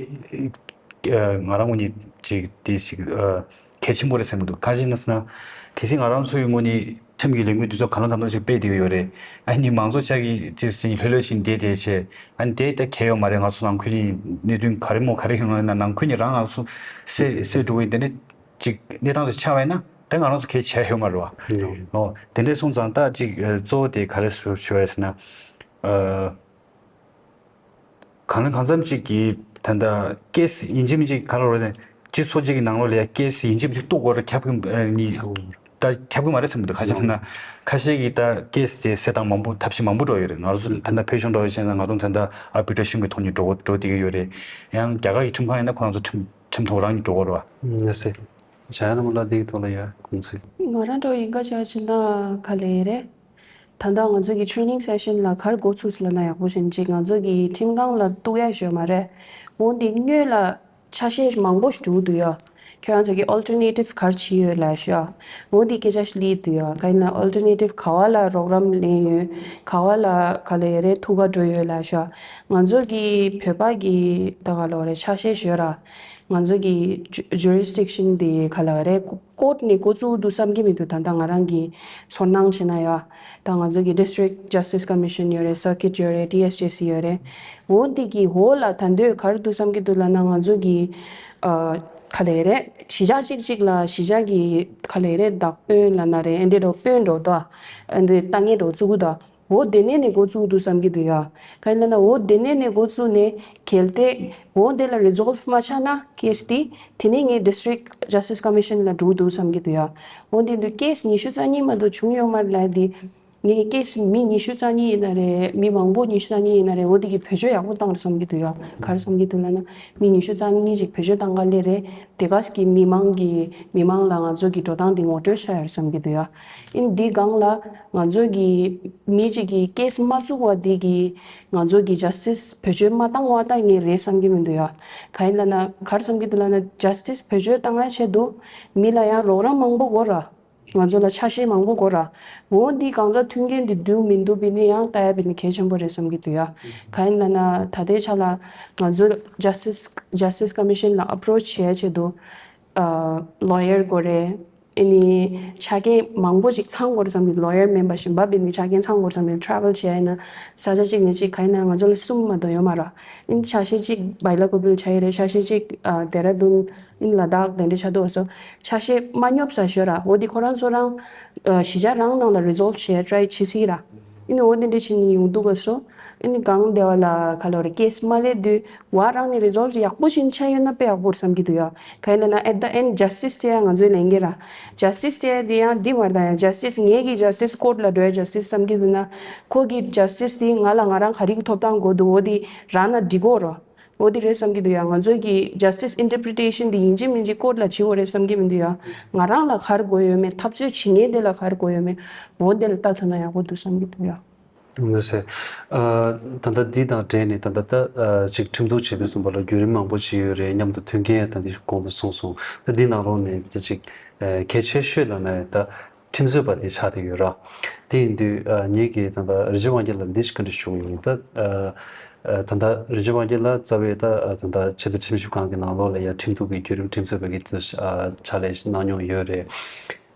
ཨ་ང་རང་ངོས་ནས་ཅིག་དེ་ཞིག་ཨ་གལ་ཆེན་པོ་རེད་བསམ་གྱི་འདུག་གང་ཞིག་ན་ཟེར་ན། གལ་སྲིད་ང་རང་ཚོའི་ངོས་ནས་ཁྲིམས་ཀྱི་ལས་འགུལ་འདི་ཚོ་གང་ལ་གང་འཚམ་ཞིག་སྤེལ་བསྡད་ཀྱི་ཡོད་རེད། ཨ་ནི་མང་ཚོགས་ཆ་གི་ཅིག་ཟིན་ལྷོད་ལྷོད་བཞིན་བསྡད་བསྡད་བྱས། ཨ་ནི་དེ་ད་གལ་ཡོད་མ་རེད། ང་ཚོ་ནང་ཁུལ་གྱི་གནད་དོན་ག་རེ་མོ་ག་རེ་ཡོང་ཡོད་ན་ནང་ཁུལ་ནས་རང་ང་ཚོ་སེལ་སེལ་འགྲོ་གི་ཡིན། དེ་འདྲ་ཅིག་གནས་སྟངས་ཤིག་ཆགས་པ་ཡིན་ན་ད་ང་རང་ཚོ་གལ་ཆེ་ཡོད་མ་རེད་བ། ཨོ་དེ་འདྲ་སོང་ཙང་ད་ཅིག་ཨ་གཙོ་བོ་དེ་ག་རེ་ཞུ་ཞུ་ཡ་ཟེར་ན། ཨ་གང་ལ་གང་འཚམ་ཅིག་གིས་ད་ལྟ་ཀེ་སི་ཡིན་གཅིག་མིན་གཅིག་ག་རེ་རེད། སྤྱི་ཚོགས་གཅིག་གི་ནང་ལོགས་ལ་ཡ་ཀེ་སི་ཡིན་གཅིག་མིན་གཅིག་གཏུག་དགོས་རེད། ཁྱབ་ཀྱི་ཨ་ནི་ད་ཁྱབ་ཀྱི་མ་རེད་བསམ་གྱི་འདུག་ཁ་ཤས་ན་ཁ་ཤས་ཀྱིས་ད་ཀེ་སི་དེ་སེལ་སྟངས་མང་པོ་ཐབས་ཤེས་མང་པོ་འགྲོ་ཡོད་རེད། ང་ཚོ་ད་ལྟ་བོད་གཞུང་འདྲ་བོ་བྱས་ན་ང་ཚོ་ད་ལྟ་ཨར་བི་ཊྲེ་ཤན་གྱི་ཐོག་ནས་འགྲོ་འགྲོ་བསྡད་ཀྱི་ཡོད་རེད། ཡང་རྒྱ་གར་གྱི་ཁྲིམས་ཁང་ཡིན་ན་ཁོ་རང་ཚོ་ཁྲིམས་ཁྲིམས་ཐོག་རང་གཉིས་འགྲོ་དགོས་རེད་བ། ཡ་སེ། བྱ་ཡ་ན་མོ་ལ་དེའི་ཐོག་ལ་ཡ་དགོངས་ཚུལ། ང་རང་འགྲོ་ཡིན་ག་བྱ་བྱེད་ན་ག་ལེ་རེད། ད་ལྟ་ང་ཚོ་གི་ཊེ་རེ་ནིང་སེ་ཤན་ལ་གར་འགོ་ཚུགས་ལ་ན་ཡག་པོ་བྱེད་ཅིག་ང་ཚོ་གི་ཁྲིམས་ཁང་ལ་གཏུག་ཡ་ཞོ་མ་རེད། འོ་འདི་སྔོན་ལ་ཆ་ཤས་མང་པོ་ཞིག་འགྲོ་འདུག་ཡ། ཁྱེད་རང་ཚོ་གི་ཨོལ་ཊར་ནེ་ཊིབ་གར་བྱི་ཡོད་ལ་ཞོ། འོ་འདི་སྐད་ཆ་ཞིག་ལི་འདུག་ཡ། ག་ཡིན་ན་ཨོལ་ཊར་ནེ་ཊིབ་ག་བ་ལ་རོགས་རམ་ལེན་ཡོད། ག་བ་ལ་ག་ལེ་རེད་ཐུག་ག་འགྲོ་ཡོད་ལ་ཞོ། ང་ཚོ་གི་བོད་པ་གི་ད་ག་ལོ་རེད་ཆ་ཤས་ཞོ་ར། ང་ཚོ་གི་ཇུ་རི་སི་ཌིག་ཤན་དེ་ག་ལ་རེད། ཀོ་ཊི་ནས་འགོ་བཙུགས་འདུག་བསམ་གྱི་མི་འདུག་ད་ལྟ་ང་རང་གི་ཚོར་སྣང་བྱས་ན་ཡ། ད་ང་ཚོ་གི་District Justice Commission ཡོད་རེད། Circuit ཡོད་རེད། ཊི་ཨེས་ཇེ་སི་ཡོད་རེད། འོ་འདི་གི་འོག་ལ་ད་འདོད་ག་རེ་འདུག་བསམ་གྱི་འདུག་ལབ་ན། ང་ཚོ་གི་ཨ་ག་ལ་རེད། གཞིས་ཆགས་གཅིག་གཅིག་ལ་གཞིས་ཆགས་ཀྱི་ག་ལ་རེད། བདག་དཔོན་ལབ་ན་རེད། ཨེ་འདྲ་འགྲོ་དཔོན་འགྲོ་ད། ཨེ་འདྲ་ལྟ་ངན་འགྲོ་བཙུགས་ད། འོ་དེ་ནས་ནས་འགོ་བཙུགས་འདུག་བསམ་གྱི་འདུག་ཡ། ག་ཡིན་ལབ་ན་འོ་དེ་ནས་ནས་འགོ་བཙུགས་ནས་གལ་ཏེ་འོ་དེ་ལ་རི་སོལ་ཝི་མ་ཆགས་ན་ཀེ་སི་དེ། དེ་ནས་ངས་District Justice Commission ལ་འགྲོ་འདུག་བསམ་གྱི་འདུག་ཡ། འོ་དེ་འདུག་ཀེ་སི་ཉི་ཤུ་རྩ་གཉིས་མ་གཏོགས་བྱུང་ཡོད་མ་རེད་ལབ་དེ། ངས་ཀེ་སི་མི་ཉི་ཤུ་རྩ་གཉིས་ཡིན་ན་རེད། མི་མང་པོ་ཉི་ཤུ་རྩ་གཉིས་ཡིན་ན་རེད། འོ་དེ་གི་བེད་སྤྱོད་ཡག་པོ་བཏང་རེད་བསམ་གྱི་འདུག་ཡ། ག་རེ་བསམ་གྱི་འདུག་ལབ་ན་མི་ཉི་ཤུ་རྩ་གཉིས་ཅིག་བེད་སྤྱོད་བཏང་ག་ལེ་རེད། དེ་ག་ས་གི་མི་མང་གི་མི་མང་ལ་ང་ཚོ་གི་འགྲོ་སྟངས་དེ་ངོ་སྤྲོད་བྱ་ཡ་རེད་བསམ་གྱི་འདུག་ཡ། ཨིན་འདི་སྒང་ལ་ང་ཚོ་གི་མི་གཅིག་གི་ཀེ་སི་མ་བཙུགས་པ་འདི་གི་ང་ཚོ་གི་ཇ་སི་ཊི་སི་བེད་སྤྱོད་མ་བཏང་བ་ལྟ་ངས་རེད་བསམ་གྱི་མི་འདུག་ཡ། ག་ཡིན་ལབ་ན་ག་རེ་བསམ་གྱི་འདུག་ལབ་ན་ཇ་སི་ཊི་སི་བེད་སྤྱོད་བཏང་ཡ་ཆེད་དུ་མི་ལ་ཡང་རོགས་རམ་མང་པོ་དགོས་ར། ང་ཚོ་ལ་ཆ་ཤས་མང་པོ་དགོས་ར། འོ་འདི་གང་ཟག་མཐུན་རྐྱེན་འདི་འདུག་མི་འདུག་པི་ནི་ཡང་ལྟ་ཡ་པི་ནི་གལ་ཆེན་པོ་རེད་བསམ་གྱི་འདུག་ཡ། ག་ཡིན་ལབ་ན་ད་ལྟའི་ཆ་ལ་ང་ཚོ་ཇ་སི་ཊི་སི་ཇ་སི་ཊི་སི་ཀོ་མི་ཤན་ལ་ཨེ་པོ་རོ་ཆི་བྱེད་ཡ་ཆེད་དུ་ལོ་ཡར་དགོས་རེད། ཨ་ནི་ཆ་རྐྱེན་མང་པོ་ཅིག་ཚང་དགོས་རེད་བསམ་གྱི། ལོ་ཡར་མིན་པ་གཞན་པ་པི་ནི་ཆ་རྐྱེན་ཚང་དགོས་རེད་བསམ་གྱི། ཊེ་རེ་ཝེལ་བྱེད་ཡ་ཡིན་ན་ས་ཆ་གཅིག་ནས་གཅིག་ག་ཡིན་ན་ང་ཚོ་ལ་གསུམ་མ་གཏོགས་ཡོད་མ་ར། ཨ་ནི་ཆ་ཤས་གཅིག་བའི་ལ་ཀོ་བིལ་ཆ་ཡི་རེད། ཆ་ཤས་གཅིག་ཨ་དེ་ར་དུན། ཨིན་ལ་དྭགས་དེ་འདྲ་ཆ་འདུག་སོ། ཆ་ཤས་མ་སྙོབ་ས་ཞོར་ར། འོ་དེ་ཁོ་རང་ཚོ་རང་ཨ་གཞིས་ཆགས་རང་ནང་ལ་རི་སོལ་ཝི་བྱེད་ཊ་རའི་བྱེད་སྲིད་ར། ཨིན་འོ་དེ་འདྲ་བྱེད་ནི་ཡོང་འདུག་ག་སོ། ཨིན་གང་བདེ་བ་ལ་ག་ལོ་རེ་ཀེ་སི་མ་ལས་དུས་བ་རང་ནས་རི་སོལ་ཝི་ཡག་པོ་བྱེད་ཆ་ཡོད་ན་དཔེ་ཡག་པོ་རེད་བསམ་གྱི་འདུག་ཡ། ག་ཡིན་ལབ་ན་at the end justice བྱེད་ཡ་ང་ཚོའི་ལས་འགན་ར། ཇ་སི་ཊི་སི་བྱེད་ཡ་དེ་ཡང་འདི་མ་རེད་ད། ཡ་ཇ་སི་ཊི་སི་ངེད་ཀྱི་ཇ་སི་ཊི་སི་ཀོ་ཊི་ལ་འགྲོ་ཡ་ཇ་སི་ཊི་སི་བསམ་གྱི་འདུག་ན་ཁོ་གི་ཇ་སི་ཊི་སི་དེ་ང་ལ་ང་རང་ག་རེ་གི་ཐོབ་ཐང་དགོས་འདུག་འོ་དེ་རང་ན་འགྲིག་གོ་རོ། འོ་དེ་རེད་བསམ་གྱི་འདུག་ཡ། ང་ཚོའི་གི་justice interpretation དེ་ཡིན་གཅིག་མིན་གཅིག་ཀོ་ཊི་ལ་བྱེད་དགོས་རེད་བསམ་གྱི་མི་འདུག་ཡ། ང་རང་ལ་ག་རེ་དགོས་ཡོད་མེད། འཐབ་རྩོད་བྱེད་མཁན་དེ་ལ་ག་རེ་དགོས་ཡོད་མེད། འོ་དེ་ལ་ལྟ་ཐུབ་ན་ཡག་པོ་འདུག་བསམ་གྱི་འདུག་ཡ། ལགས་སེ། ཨ་ད་ལྟ་འདི་དང་འབྲེལ་ནས་ད་ལྟ་ད་ཨ་ཅིག་ཁྲིམས་གཏུག་བྱེད་དུས་ཙམ་པ་ལ་བརྒྱུད་རིམ་མང་པོ་ཅིག་ཡོད་རེད། མཉམ་དུ་མཐུན་རྐྱེན་ཡང་ད་འདི་གོང་དུ་གསུངས་སོང་། ད་འདི་ནང་ལོགས་ནས་ད་ཅིག་ཨ་གལ་ཆེ་ཤོས་ལབ་ན་ད། ཁྲིམས་རྩོད་པ་དེ་ཆགས་བསྡད་ཡོད་ར། དེ་ཡིན་དུས་ཨ་ངེད་ཀྱིས་ད་ལྟ་རིན་ཆེན་དབང་རྒྱལ་ལ་འདི་ཞིག་བཀའ་འདྲི་ཞུ་གི་ཡིན། ད་ཨ་ཨ་ད་ལྟ་རིན་ཆེན་དབང་རྒྱལ་ལགས་རྩ་བའི་ད་ཨ་ད་ལྟ་ཆེས་མཐོའི་ཁྲིམས་ཞིབ་ཁང་གི་ནང་ལོགས་ལ་ཡ་ཁྲིམས་གཏུག་གི་བརྒྱུད་རིམ། ཁྲིམས་རྩོད་པ་གི་ཨ་ཕྱག་ལས་གནང་མྱོང་ཡོད་རེད།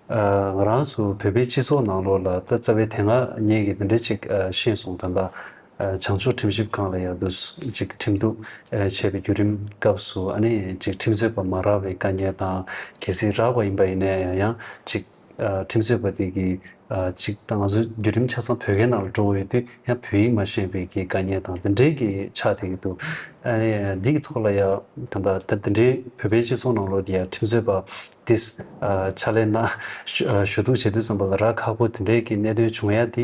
ཨ་ང་རང་ཚོ་བོད་པའི་སྤྱི་ཚོགས་ནང་ལོགས་ལ་ད་རྩ་བའི་དེ་སྔ་ངེད་ཀྱིས་འདི་འདྲ་ཅིག་ཨ་ཤེས་སོང་། ད་ལྟ་ཨ་བྱང་ཕྱོགས་ཁྲིམས་ཞིབ་ཁང་ལ་ཡ་འདུག་ཅིག་ཁྲིམས་གཏུག་ཨ་བྱས་པའི་བརྒྱུད་རིམ་སྐབས་སུ་ཨ་ནི་ཅིག་ཁྲིམས་རྩོད་པ་མ་རག་པའི་དཀའ་ངལ་དང་། གལ་སྲིད་རག་པ་ཡིན་པ་ཡིན་ན་ཡང་ཡང་ཅིག་ཨ་ཁྲིམས་རྩོད་པ་དེ་གི་ཨ་ཅིག་ད་ང་ཚོ་བརྒྱུད་རིམ་ཆ་ཚང་བོད་སྐད་ནང་ལ་འགྲོ་གི་ཡོད་དུས་ཡང་བོད་ཡིག་མ་ཤེས་པའི་གི་དཀའ་ངལ་དང་དེ་འདྲའི་གི་ཆགས་བསྡད་ཀྱི་འདུག་ཨ་ནི་འདི་གི་ཐོག་ལ་ཡང་ད་ལྟ་ད་དེ་འདྲའི་བོད་པའི་སྤྱི་ཚོགས་ནང་ལོགས་དེ་ཡང་ཁྲིམས་རྩོད་པ་དེ་ཨ་ཕྱག་ལས་གནང་ཞུ་ཨ་ཞུ་གཏུག་བྱེད་དུས་ཙམ་པ་ལ་རག་ཁག་པོ་དེ་འདྲའི་གི་གནད་དོན་བྱུང་ཡ་དེ་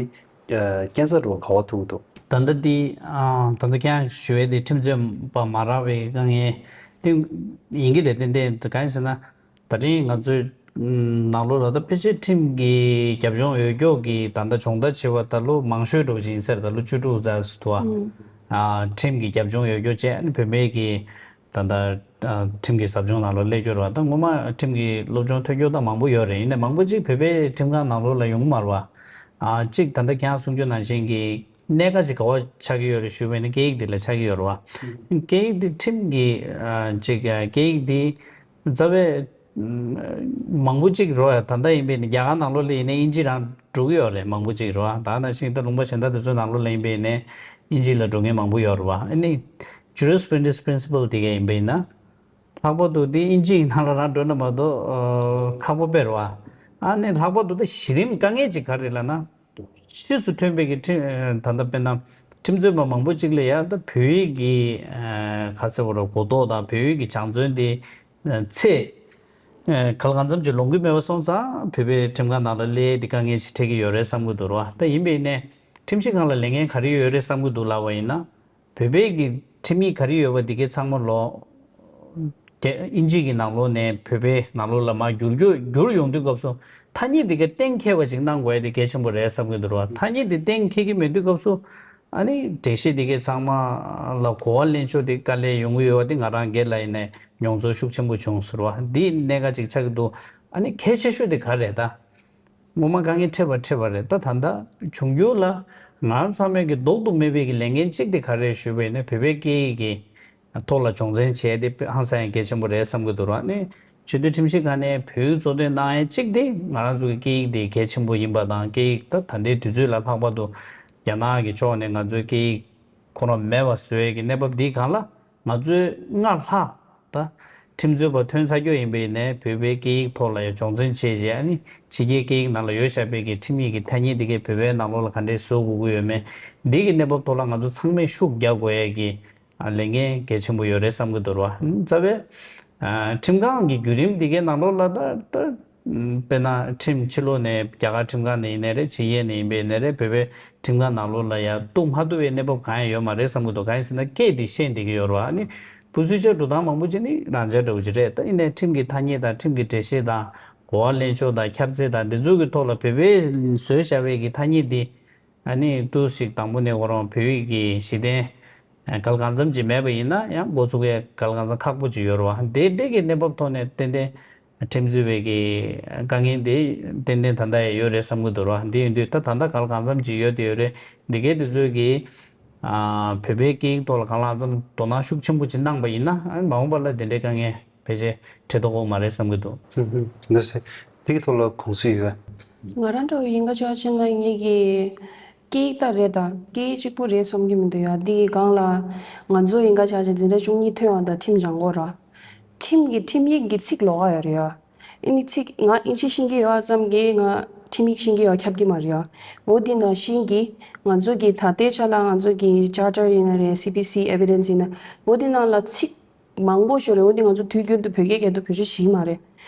ཨ་རྐྱེན་རྩ་འགྲོ་ག་བ་ཐུག་འདུག་ད་ལྟ་འདི་ཨ་ད་ལྟ་ཁྱེད་རང་ཞུ་ཡ་དེ་ཁྲིམས་རྩོད་པ་མ་རག་པའི་དཀའ་ངལ་དེ་ཡིན་གྱི་རེད། ཏན་ཏན་གང་ཡིན་ཟེར་ན། ད་རིང་ང་ཚོའི་ནང་ལོགས་ལ་ད་ཕལ་ཆེར་ཁྲིམས་ཀྱི་རྒྱབ་ལྗོངས་ཡོད་མཁན་གྱི་ད་ལྟ་སྦྱོང་བརྡར་བྱེད་པ་ད་ལོ་མང་ཤོས་འགྲོ་བཞིན་ཟེར། ད་ལོ་བཅུ་དྲུག་ཙམ་ཟེར་འདུག་བ། ཨ་ཁྲིམས་ཀྱི་རྒྱབ་ལྗོངས་ཡོད་མཁན་བྱས། ཨ་ནི་བོད་པའི་གི་ད་ལྟ་ཨ་ཁྲིམས་ཀྱི་ཟབ་སྦྱོང་ནང་ལོགས་སླེབས་མཁན་རེད་བ། ད་སྔོན་མ་ཁྲིམས་ཀྱི་སློབ་སྦྱོང་ཐོན་མཁན་ད་མང་པོ་ཡོད་རེད། ཡིན་ནའི་མང་པོ་ཅིག་བོད་པའི་ཁྲིམས་ཁང་ནང་ལོགས་ལ་ཡོང་གི་མ་རེད་བ། ཨ་གཅིག་ད་ལྟ་ཁྱེད་རང་གསུང་རྒྱུ་ནང་བཞིན་གྱི་གནད་འགག་ཅིག་ག་པར་ཆགས་ཀྱི་ཡོད་རེད་ཞུས་པ་ཡིན་ན་སྐད་ཡིག་འདི་ལ་ཆགས་ཀྱི་ཡོད་རེད་བ། སྐད་ཡིག་འདི་ཁྲིམས་ཀྱི་ཨ་ཅིག་ཨ་སྐད་ཡིག་འདི་རྩ་བའི་ཨ་མང་པོ་ཅིག་རེད་བ། ད་ལྟ་ཡིན་པས་ནི་རྒྱ་གར་ནང་ལོགས་ལ་ཡིན་ན་དབྱིན་ཇི་རང་འགྲོ་གི་ཡོད་རེད། མང་པོ་ཅིག་རེད་བ། ད་ནང་བཞིན་ད་ལུང་པ་གཞན་དག་དེ་ཚོའི་ནང་ལོགས་ལ་ཡིན་པས་ནི་དབྱིན་ཇི་ལ་འགྲོ་མཁན་མང་པོ་ཡོད་རེད་བ། ཨ་ནི་jurisprudence principle དེ་ག་ཡིན་པས་ན། ལྷག་པར་དུ་དེ་དབྱིན་ཇི་ཡི་ནང་ལ་རང་འགྲོ་ན་མ་གཏོགས་ཨ་ཁག་པོ་དཔེ་རེད་བ། ཨ་ནི་ལྷག་པར་དུ་ད་གཞི་རིམ་དཀའ་ངལ་ཅིག་ག་རེ་རེད་ལབ་ན། ཕྱིས་སུ་ཐོན་པའི་གི་ཁྲིམས་ད་ལྟ་དཔེར་ན་ཁྲིམས་རྩོད་པ་མང་པོ་ཅིག་ལ་ཡང་ད་བོད་ཡིག་གི་ཨ་ག་ཚོད་བར་གོ་རྟོགས་དང་བོད་ཡིག་གི་སྦྱང་བརྩོན་དེ་ཨ་ཚད་ཨ་གང་ལ་གང་འཚམ་ཅིག་ལོངས་ཀྱི་མེད་པ་སོང་ཙང་བོད་པའི་ཁྲིམས་ཁང་ནང་ལ་སླེབས་ཏེ་དཀའ་ངལ་ཅིག་འཕྲད་ཀྱི་ཡོད་རེད་བསམ་གྱི་འདུག་ར། ད་ཡིན་པས་ནས་ཁྲིམས་ཞིབ་ཁང་ལ་ལས་འགན་ག་རེ་ཡོད་རེད་བསམ་གྱི་འདུག་ལབ་པ་ཡིན་ན། བོད་པའི་གི་ཁྲིམས་ཡིག་ག་རེ་ཡོད་པ་འདི་གའི་ཚང་མ་ལོ། དབྱིན་ཇི་གི་ནང་ལོགས་ནས་བོད་པའི་ནང་ལོགས་ལ་མར་བསྒྱུར་རྒྱུ་བསྒྱུར་ཡོང་དུས་སྐབས་སུ་ཐ་སྙད་འདི་ག་གཏན་འཁེལ་བ་ཅིག་གནང་དགོས་ཡ་དེ་གལ་ཆེན་པོ་རེད་བསམ་གྱི་འདུག་ར། ཐ་སྙད་འདི་གཏན་འཁེལ་གྱི་མེད་དུས་སྐབས་སུ་ཨ་ནི་འགྲེལ་བཤད་འདི་གའི་ཚང་མ་ལ་གོ་བ་ལེན་ཕྱོགས་དེ་དཀའ་ལས་ཡོང་གི་ཡོད་པ་དེ་ང་རང་སྒེར་ལ་ཡིན་ནའི་མྱོང་ཚོར་ཤུགས་ཆེན་པོ་བྱུང་ཟེར་བ་འདི་གནད་འགག་ཅིག་ཆགས་ཀྱི་འདུག་ཨ་ནི་གལ་ཆེ་ཤོས་དེ་ག་རེད་ད། ངོ་མ་དཀའ་ངལ་འཕྲད་པ་འཕྲད་པ་རེད། ད་ད་ལྟ་འབྱུང་འགྱུར་ལ་ང་རང་ཚང་མས་ཀྱི་ལྡོག་ཏུ་མེད་པའི་གི་ལས་འགན་གཅིག་དེ་ག་རེ་ཞུས་པ་ཡིན་ན་བོད་པའི་སྐད་ཡིག་གི་ ཐོག་ལ་སྦྱོང་བརྩོན་བྱས་ཏེ་ཧང་སང་ཡང་གལ་ཆེན་པོ་རེད་བསམ་གྱི་འདུག་ར། ནི་ཆེས་མཐོའི་ཁྲིམས་ཞིབ་ཁང་ནས་བོད་ཡིག་གཙོ་འདོན་གནང་ཡས་གཅིག་དེ་ང་རང་ཚོ་གི་སྐད་ཡིག་དེ་གལ་ཆེན་པོ་ཡིན་པ་དང་། སྐད་ཡིག་ད་ད་ལྟའི་དུས་ཚོད་ལ་ལྷག་པར་དུ་རྒྱ་ནག་གི་ཕྱོགས་ནས་ང་ཚོའི་སྐད་ཡིག་ཁོ་རང་མེད་པ་བཟོ་ཡས་ཀྱི་གནས་བབ་འདིའི་སྒང་ལ། ང་ཚོའི་སྔར་ལྷག་ད་ཁྲིམས་རྩོད་པ་ཐོན་ཚར་རྒྱུ་ཡིན་པ་ཡིན་ནའི་བོད་པའི་སྐད་ཡིག་ཐོག་ལ་ཡང་སྦྱོང་བརྩོན་བྱས་རྗེས། ཨ་ནི་ཕྱི་རྒྱལ་སྐད་ཡིག་ནང་ལ་ཡོད་བཞག་པའི་གི་ཁྲིམས་ཡིག་གི་ཐ་སྙད་འདི་གའི་བོད་པའི་ནང་ལོགས་ལ་ག་འདྲས་བཟོ་དགོས་ཀྱི་ཡོད་མེད། འདི་གི་གནས་བབ་ཐོག་ལ་ང་ཚོ་ཚང་མས་ཤུགས་རྒྱག་དགོས་ཡས་ཀྱི་ཨ་ལས་འགན་གལ་ཆེན་པོ་ཡོད་རེད་བསམ་གྱི་འདུག་ར། རྩ་བའི་ཨ་ཁྲིམས་ཁང་གི་བརྒྱུད་རིམ་འདི་གའི་ནང་ལོགས་ལ་ད་ད་དཔེར་ན་ཁྲིམས་ཕྱི་ལོགས་ནས་རྒྱ་གར་ཁྲིམས་ཁང་ནས་ཡིན་ནའི་རེད། ཕྱི་རྒྱལ་ནས་ཡིན་པ་ཡིན་ནའི་རེད། བོད་པའི་ཁྲིམས་ཁང་ནང་ལོགས་ལ་ཡང་གཏུག་མ་ཐུབ་པའི་གནས་བབ་གང་ཡང་ཡོད་མ་རེད་བསམ་གྱི་འདུག་གང་ཡིན་ཟེར་ན་སྐད་དེ་ཤེས་བསྡད་ཀྱི་ཡོད་རེད་བ། ཨ་ནི་བུ་སུའི་ཆ་འགྲོ་སྟངས་མང་པོ་ཅིག་ནི་རང་འཇགས་འདྲ་བོ་ཅིག་རེད། ད་ཡིན་ནའི་ཁྲིམས་ཀྱི་ཐ་སྙད་དང་ཁྲིམས་ཀྱི་འགྲེལ་བཤད་དང་གོ་བ་ལེན་ཕྱོགས་དང་ཁྱབ་ཚད་དང་འདི་ཚོ་གི་ཐོག་ལ་བོད་པས་བཟོས་བཞག་པའི་གི་ཐ་སྙད་འདི། ཨ་ནི་ཏོག་ཙམ་དང་པོ་ནས་ཁོ་རང་བོད་ཡིག་གི་གཞི་རྟེན་གལ་གང་འཚམ་ཅིག་མེད་པ་ཡིན་ན་ཡང་འགོ་ཚུགས་ཡས་གལ་གང་འཚམ་ཁག་པོ་ཅིག་ཡོད་རེད་བ། དེ་འདྲའི་གི་གནས་བབ་ཐོག་ནས་ཏན་ཏན་ཁྲིམས་རྩོད་པའི་གི་དཀའ་ངལ་དེ་ཏན་ཏན་ད་ལྟ་ཡང་ཡོད་རེད་བསམ་གྱི་འདུག་ར། དེ་ཡིན་དུས་ད་ད་ལྟ་གལ་གང་འཚམ་ཅིག་ཡོད་དེ་ཡོད་རེད། འདི་གའི་དེ་ཚོས་གི་ཨ་བོད་པའི་སྐད་ཡིག་ཐོག་ལ་གང་ལ་གང་འཚམ་དོ་སྣང་ཤུགས་ཆེན་པོ་ཅིག་གནང་པ་ཡིན་ན། ཨ་མ་འོངས་པ་ལ་དེ་འདྲའི་དཀའ་ངལ་ཕལ་ཆེར་འཕྲད་མདོག་ཁ་པོ་མ་རེད་བསམ་གྱི་འདུག་ཧུམ་ཧུམ། འདི་ཟེར། དེ་གི་ཐོག་ལ་དགོངས་ཚུལ་ཡོད། ང་རང་འདྲ་བོ་ཡིན་ཁ་ཆགས་ཕྱིན་ན་ངེད་ཀྱི་སྐད་ཡིག་ད་རེད། ད་སྐད་ཡིག་གཅིག་པུ་རེད་བསམ་གྱི་མི་འདུག་ཡ། འདི་གི་སྒང་ལ་ང་ཚོ་ཡིན་ཁ་ཆགས་ཕྱིན་འཛིན་གྲྭ་བཅུ་གཉིས་ཐོན་ཡོང་ད་ཁྲིམས་སྦྱང་དགོས་ར། ཁྲིམས་ཀྱི་ཁྲིམས་ཡིག་གི་ཚིག་ལོགས་ཀ་ཡོད་རེད་ཡ། ཨ་ནི་ཚིག་ང་ཨིན་ཇི་ཤེས་ཀྱི་ཡོད་ཙམ་གྱིས་ང་ཁྲིམས་ཡིག་ཤེས་ཀྱི་ཡོད་ཁྱབ་ཀྱི་མ་རེད་ཡ། འོ་འདི་ནང་བཞིན་གྱི་ང་ཚོ་གི་ད་ལྟའི་ཆ་ལ་ང་ཚོ་གི་ཅར་ཊར་ཡིན་ན་རེད། སི་པི་སི་ཨེ་བི་ཌེན་སི་ཡིན་ན། འོ་འདི་ནང་ལ་ཚིག་མང་པོ་ཞིག་རེད། འོ་འདི་ང་ཚོ་དུས་རྒྱུན་དུ་བོད་སྐད་སྐད་དུ་བེད་སྤྱོད་བྱེད་ཀྱི་མ་རེད།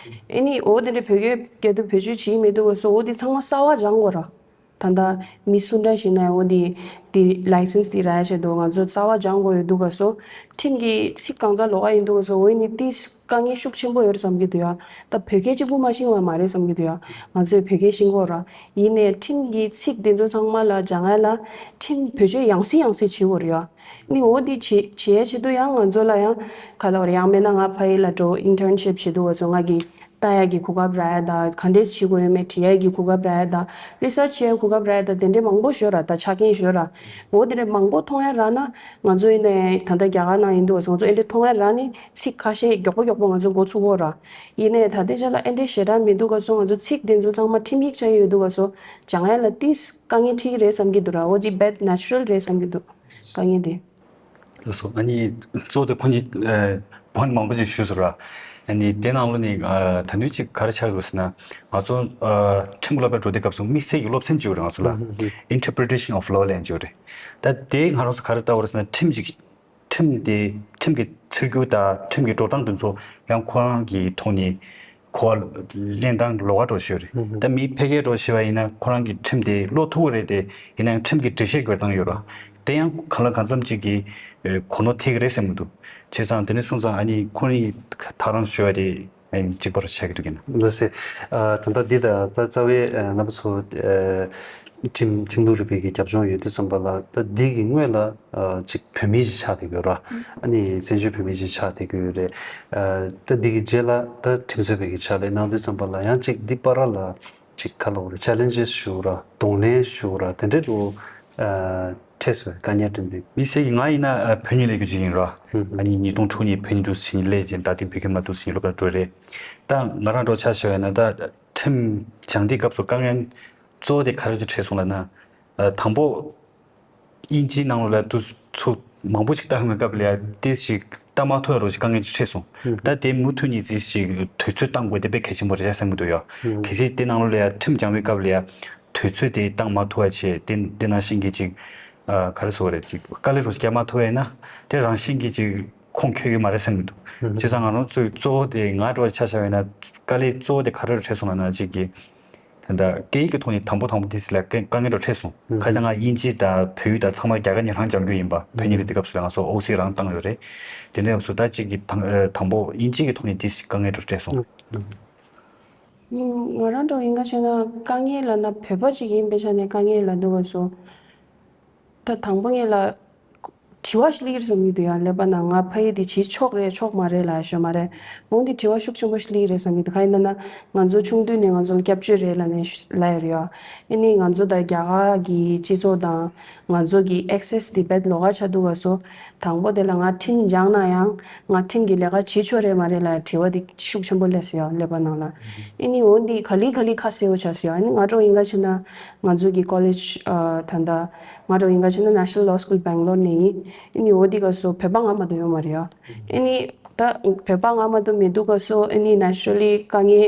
ཨེ་ནི་འོ་དེ་འདྲ་བོད་སྐད་སྐད་དུ་བེད་སྤྱོད་བྱེད་ཀྱི་མི་འདུག་ག་སོ། འོ་འདི་ཚང་མ་གསར་བ་སྦྱང་དགོས་ར། ད་ལྟ་མི་སུ་འདྲ་ཞིག་ན་འོ་འདི་འདི་ལའི་སེན་སི་འདི་རག་ཡ་ཆེད་དུ་ང་ཚོ་གསར་བ་སྦྱང་དགོས་ཡོད་འདུག་ག་སོ། ཁྲིམས་ཀྱི་ཚིག་གང་ཚ་ལོགས་ཀ་ཡིན་འདུག་ག་སོ། འོ་ནི་ཏིས་དཀའ་ངལ་ཤུགས་ཆེན་པོ་ཡོད་རེད་བསམ་གྱི་འདུག་ཡ། ད་བོད་སྐད་གཅིག་པུ་མ་ཤེས་པ་མ་རེད་བསམ་གྱི་འདུག་ཡ། ང་ཚོས་བོད་སྐད་ཤེས་དགོས་ར། ཡིན་ནའི་ཁྲིམས་ཀྱི་ཚིག་དེ་ཚོ་ཚང་མ་ལ་སྦྱང་ཡ་ལ་ཁྲིམས་བེད་སྤྱོད་ཡང་སེ་ཡང་སེ་བྱེད་དགོས་རེད་ཡ། ནི་འོ་དེ་བྱེད་བྱེད་ཡ་ཆེད་དུ་ཡང་ང་ཚོ་ལ་ཡང་ག་ལ་བར་ཡང་མེད་ན་ང་ཕ་ཡུལ་ལ་འགྲོ་ཨིན་ཊརན་ཤིབ་བྱེད་དུས་སྐབས་སུ་ང་གི་ལྟ་ཡ་གི་གོ་སྐབས་རག་ཡ་ད། ག་འདྲས་བྱེད་དགོས་ཡོད་མེད་དྲི་ཡ་གི་གོ་སྐབས་རག་ཡ་ད། རི་སར་ཆི་བྱེད་ཡ་གོ་སྐབས་རག་ཡ་ད། དེ་འདྲས་མང་པོ་ཞོར་ར་ད་ཆ་རྐྱེན་ཞོར་ར། འོ་དེ་འདྲས་མང་པོ་མཐོང་ཡ་རག་ན་ང་ཚོ་ཡིན་ནའི་ད་ལྟ་རྒྱ་གར་ནང་ཡིན་དུས་སྐབས་སུ་ང་ཚོ་ཨེ་འདྲས་མཐོང་ཡ་རག་ནི་ཚིག་ཁ་ཤས་མགྱོགས་པོ་མགྱོགས་པོ་ང་ཚོ་འགོ་ཚུགས་དགོས་ར། ཡིན་ནའི་ད་ལྟའི་ཆ་ལ་ཨེ་འདྲས་ཞེ་དྲག་མི་འདུག་ག་སོ། ང་ཚོ་ཚིག་དེ་ཚོ་ཚང་མ་ཁྲིམས་ཡིག་ཆགས་ཡོད་འདུག་ག་སོ། སྦྱང་ཡ་ལ་ཏིས་དཀའ་ངལ་འཕྲད་ཀྱི་རེད་བསམ་གྱི་འདུག་ར། འོ་དེ་བད་ནེ་ཅུ་རལ་རེད་བསམ་གྱི་འདུག་དཀའ་ངལ་དེ། ལགས་སོ། ཨ་ནི་གཙོ་བོ་དེ་ཁོ་གཉིས་ཨ་བོན་མང་པོ་ཅིག་ཞུས་སོང་ར། ཨ་ནི་དེ་ནང་ལོགས་ནས་ཨ་ད་དུང་ཅིག་ག་རེ་ཆགས་འདུག་ཟེར་ན། ང་ཚོ་ཨ་ཁྲིམས་ཀྱི་སློབ་གྲྭ་འགྲོ་དུས་སྐབས་སུ་དམིགས་བསལ་གྱི་སློབ་ཚན་ཅིག་ཡོད་རེད་ང་ཚོ་ལ། Interpretation of Law ལབ་ཅིག་ཡོད་རེད། ད་དེ་ང་རང་ཚོ་ག་རེ་ལྟ་བ་རེད་ཟེར་ན། ཁྲིམས་ཅིག་ཁྲིམས་དེ་ཁྲིམས་ཀྱི་ཚིག་སྒྱུར་དང་ཁྲིམས་ཀྱི་འགྲོ་སྟངས་དེ་ཚོ་ཡང་ཁོ་རང་གི་ཐོག་ནས་གོ་བ་ལེན་སྟངས་ལོགས་ཀ་འདྲ་བོ་ཞིག་ཡོད་རེད། ཧུམ་ཧུམ། ད་མི་ཕལ་སྐད་འདྲ་བོ་བྱས་པ་ཡིན་ན་ཁོ་རང་གིས་ཁྲིམས་དེ་ཀློག་ཐུབ་ཀྱི་རེད་དེ། ཡིན་ན་ཡང་ཁྲིམས་ཀྱི་འགྲེལ་བཤད་དགོས་སྟངས་ཡོད་རེད། དེ་ཡང་གང་ལ་གང་འཚམ་ཅིག་གིས་ཨེ་གོ་ནོར་ཐེབས་ཀྱི་རེད་བསམ་གྱི་འདུག་བྱས་ཙང་དེ་ནས་སོང་ཙང་ཨ་ནི་ཁོ་རང་གིས་ཐག་རང་ཞུ་བ་དེ་ཨ་ནི་གཅིག་པ་རུ་ཆགས་ཀྱི་འདུག་གི་ན། ལགས་སེ། ཨ་ད་ལྟ་འདི་ད་ད་རྩ་བའི་ཨ་རྣམ་པ་ཚོ་ཨ་ཁྲིམས་ཁྲིམས་ལུགས་རིག་པའི་གི་རྒྱབ་ལྗོངས་ཡོད་དུས་ཙམ་པ་ལ། ད་འདི་གི་སྔོན་ལ་ཨ་ཅིག་བོད་མི་ཞིག་ཆགས་བསྡད་ཡོད་ར། ཨ་ནི་བཙན་བྱོལ་བོད་མི་ཞིག་ཆགས་བསྡད་ཡོད་རེད། ཨ་ད་འདི་གི་རྗེས་ལ་ད་ཁྲིམས་རྩོད་པའི་གི་ཕྱག་ལས་གནང་དུས་ཙམ་པ་ལ་ཡང་ཅིག་འདི་བར་ལ་ཅིག་ག་ལབ་དགོས་རེད། ཆེ་ལེན་ཇེས་ཞུ་ར། གདོང་ལེན་ཞུ་ར། དེ་འདྲའི་ལོ་ཨ་འཕྲད་སོང་བའི་དཀའ་ངལ་འཕྲད་འདུག་དམིགས་བསལ་གྱི་ང་ཡིན་ན་ཨ་བོད་ནས་སླེབས་རྒྱུ་ཅིག་ཡིན་ར། ཧུམ་ཧུམ། ཨ་ནི་ཉིས་སྟོང་དྲུག་ནས་བོད་ནས་འདུག་སེ་སླེབས་རྗེས་ད་ཐེངས་བོད་ཁྱིམ་ལ་འདུག་སེ་སློབ་གྲྭ་འགྲོ་རེད། ད་ང་རང་འདྲ་བོ་ཆ་བཞག་པ་ཡིན་ན། ད་ཁྲིམས་སྦྱང་དུས་སྐབས་སུ་དཀའ་ངལ་གཙོ་བོ་དེ་ག་རེ་ཅིག་འཕྲད་སོང་ལབ་ན། ཨ་དང་པོ་དབྱིན་ཇིའི་ནང་ལོགས་ལ་དུས་ཚོད་མང་པོ་ཞིག་ལྟ་ཡོང་བའི་སྐབས་ལ་ཡ་དེ་ཞིག་ལྟ་མ་ཐུབ་པ་འདྲ་བོ་ཞིག་དཀའ་ངལ་ཅིག་འཕྲད་སོང་། ཧུམ། ད་དེ་མུ་མཐུད་ནས་དེ་ཞིག་དུས་ཚོད་བཏང་དགོས་དེ་དཔེ་གལ་ཆེན་པོ་རེད་བསམ་གྱི་འདུག་ཡ། ཧུམ། གལ་སྲིད་དེ་ནང་ལོགས་ལ་ཡ་ཁྲིམས་སྦྱང་བའི་སྐབས་ལ་ཡ་དུས་ཚོད་དེ་བཏང་མ་ཐུབ་པ་བྱས། དེ་དེ་ནང་བཞིན་གྱི་ཅིག་ཨ་ག་རེ་ཟེར་དགོས་རེད། ཅིག་དཀའ་ལས་འདྲ་བོ་ཞིག་རྒྱག་མ་ཐུབ་པ་ཡིན་ན་དེ་རང་བཞིན་གྱིས་ཅིག་ཁུངས་འཁྱོལ་གྱི་མ་རེད་བསམ་གྱི་འདུག་ཧུམ། བྱས་ཙང་ང་རང་ཚོའི་གཙོ་བོ་དེ་ང་འདྲ་བོ་ཆ་བཞག་པ་ཡིན་ན་དཀའ་ལས་གཙོ་བོ་དེ་ག་རེ་འཕྲད་སོང་ལབ་ན། ཅིག་གི་ད་ལྟ་སྐད་ཡིག་གི་ཐོག་ནས་དང་པོ་དང་པོ་དེ་ཟེར་ལ་དཀའ་དཀའ་ངལ་འདྲ་འཕྲད་སོང་། ཧུམ། ཁ་སང་ང་དབྱིན་ཇི་དང་བོད་ཡིག་དང་ཚང་མ་རྒྱ་གར་ནས་རང་སྦྱང་རྒྱུ་ཡིན་པ། བོད་ནས་སླེབས་དུས་སྐབས་སུ་ལ་ང་ཚོ་ཨོ་སི་རང་བཏང་ཡོད་རེད། དེ་འདྲ་སྐབས་སུ་ད་ཅིག་གི་དང་ཨ་དང་པོ་དབྱིན་ཇི་གི་ཐོག་ནས་དེ་དཀའ་ངལ་འདྲ་འཕྲད་སོང་། ཧུམ། ང་རང་འདྲ་བོ་ཡིན་ཁ་ཆགས་ན་དཀའ་ངལ་ལབ་ན་བོད་པ་ཅིག་ཡིན་པའི་ཆ་ནས་དཀའ་ངལ་ལབ་འདུག་ག་སོ། ད་དང་པོ་ངེད་ལ་ཁྲིམས་ དུ་བ་ཞིག་སླེབས་ཀྱི་རེད་བསམ་གྱི་འདུག་ཡ། ཀླད་པ་ནང་ང་ཕ་ཡུལ་འདི་བྱེད་ཆོག་རེད་ཆོག་མ་རེད་ལབ་ཡ་ཞོ་མ་རེད། འོ་འདི་དྲི་བ་ཤུགས་ཆེན་པོ་ཞིག་སླེབས་ཀྱི་རེད་བསམ་གྱི་འདུག་གང་ཡིན་ན་ན་ང་ཚོ་ཆུང་དུས་ནས་ང་ཚོ་ལ་སྐྱབས་བཅོལ་རེད་ལབ་ནས་ལབ་ཡ་རེད་ཡ། ཨ་ནི་ང་ཚོ་དང་རྒྱ་གར་གྱི་སྤྱི་ཚོགས་དང་ང་ཚོ་གི་ཨེག་སེ་སི་འདི་དཔེ་ལོགས་ཀ་ཆགས་འདུག་ག་སོ། དང་པོ་དེ་ལ་ང་ཁྲིམས་སྦྱངས་ན་ཡང་ང་ཁྲིམས་ཀྱི་ལས་ཀ་བྱེད་ཆོག་རེད་མ་རེད་ལབ་ཡ་དྲི་བ་འདི་ཤུགས་ཆེན་པོ་སླེབས་སོང་ཡ་ཀླད་པ་ནང་ལ། ཨ་ནི་འོ་འདི་ག་ལེ་ག་ལེ་ཁ་གསལ་བོ་ཆགས་སོང་ཡ། ཨ་ནི་ང་འདྲ་བོ་ཡིན་ག་བྱས་ན་ང་ཚོ་གི་ཀོ་ལེཇ་ཨ་ད་ལྟ་ང་འདྲ་བོ་ཡིན་ག་བྱས་ན་National Law School Bangalore ནས་ཡིན། ཨ་ནི་འོ་འདི་ག་སོ་བོད་པ་ང་མ་གཏོགས་ཡོད་མ་རེད་ཡ། ཨ་ནི་ད་བོད་པ་ང་མ་གཏོགས་མི་འདུག་ག་སོ། ཨ་ནི་naturally དཀའ་ངལ་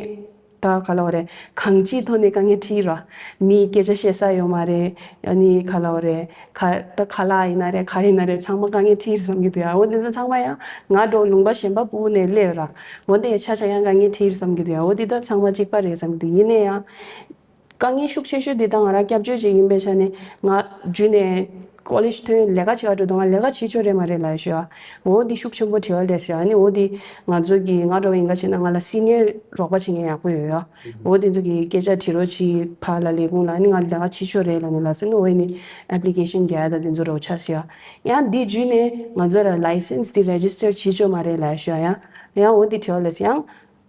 ད་ག་ལ་བ་རེད། གང་ཅིའི་ཐོག་ནས་དཀའ་ངལ་འཕྲད་ར། མིའི་སྐད་ཆ་བཤད་ས་ཡོད་མ་རེད། ཨ་ནི་ག་ལ་བ་རེད། ཁ་ད་ཁ་ལག་ཡིན་ན་རེད་ག་རེ་ཡིན་ན་རེད་ཚང་མ་དཀའ་ངལ་འཕྲད་བསམ་གྱི་འདུག་ཡ། འོ་འདི་ཚོ་ཚང་མ་ཡང་ང་འདྲ་བོ་ལུང་པ་གཞན་པ་སྤུ་ནས་སླེབས་ར། འོ་འདི་ཡ་ཆ་ཆ་ཡང་དཀའ་ངལ་འཕྲད་བསམ་གྱི་འདུག་ཡ། འོ་འདི་ད་ཚང་མ་གཅིག་པ་རེད་བསམ་གྱི་འདུག་ཡིན་ན་ཡང་དཀའ་ངལ་ཤུགས་ཆེ་ཤོས་འདི་ད་ང་རང་སྐྱབས་བཅོལ་ཅིག་ཡིན་པའི་ཆ་ནས་ང་རྒྱུན་ནས་ཀོ་ལེཇ་ཐོན་ལས་ཀ་བྱེད་ག་འགྲོ་དུས་ང་ལས་ཀ་བྱེད་ཆོག་རེད་མ་རེད་ལབ་ཡ་ཞུ་ཡ། འོ་འདི་ཤུགས་ཆེན་པོ་དྲི་བ་སླེབས་སོང་ཡ། ཨ་ནི་འོ་འདི་ང་ཚོ་གི་ང་འདྲ་བོ་ཡིན་ག་བྱས་ན་ང་ལ་སི་ནི་ཡར་རོགས་པ་བྱེད་མཁན་ཡག་པོ་ཡོད་ཡ། འོ་དེ་ཚོ་གི་སྐད་ཆ་དྲི་རོགས་བྱེད་ཕར་ལ་ལས་ཁུངས་ལ་ཨ་ནི་ང་ལས་ཀ་བྱེད་ཆོག་རེད་ལབ་ནས་ལབ་སོང་ནི་འོ་ཨ་ནི་ཨེབ་ལི་ཀེ་ཤན་རྒྱག་ཡ་ད་དེ་ཚོ་རོགས་ཆགས་སོང་ཡ། ཡང་འདི་བརྒྱུད་ནས་ང་ཚོ་ལ་ལའི་སེན་སི་འདི་རེ་ཇི་སི་ཊར་བྱེད་ཆོག་མ་རེད་ལབ་ཡ་ཞུ་ཡ། ཡང་འོ་འདི་དྲི་བ་སླེབས་སོང་ཡ།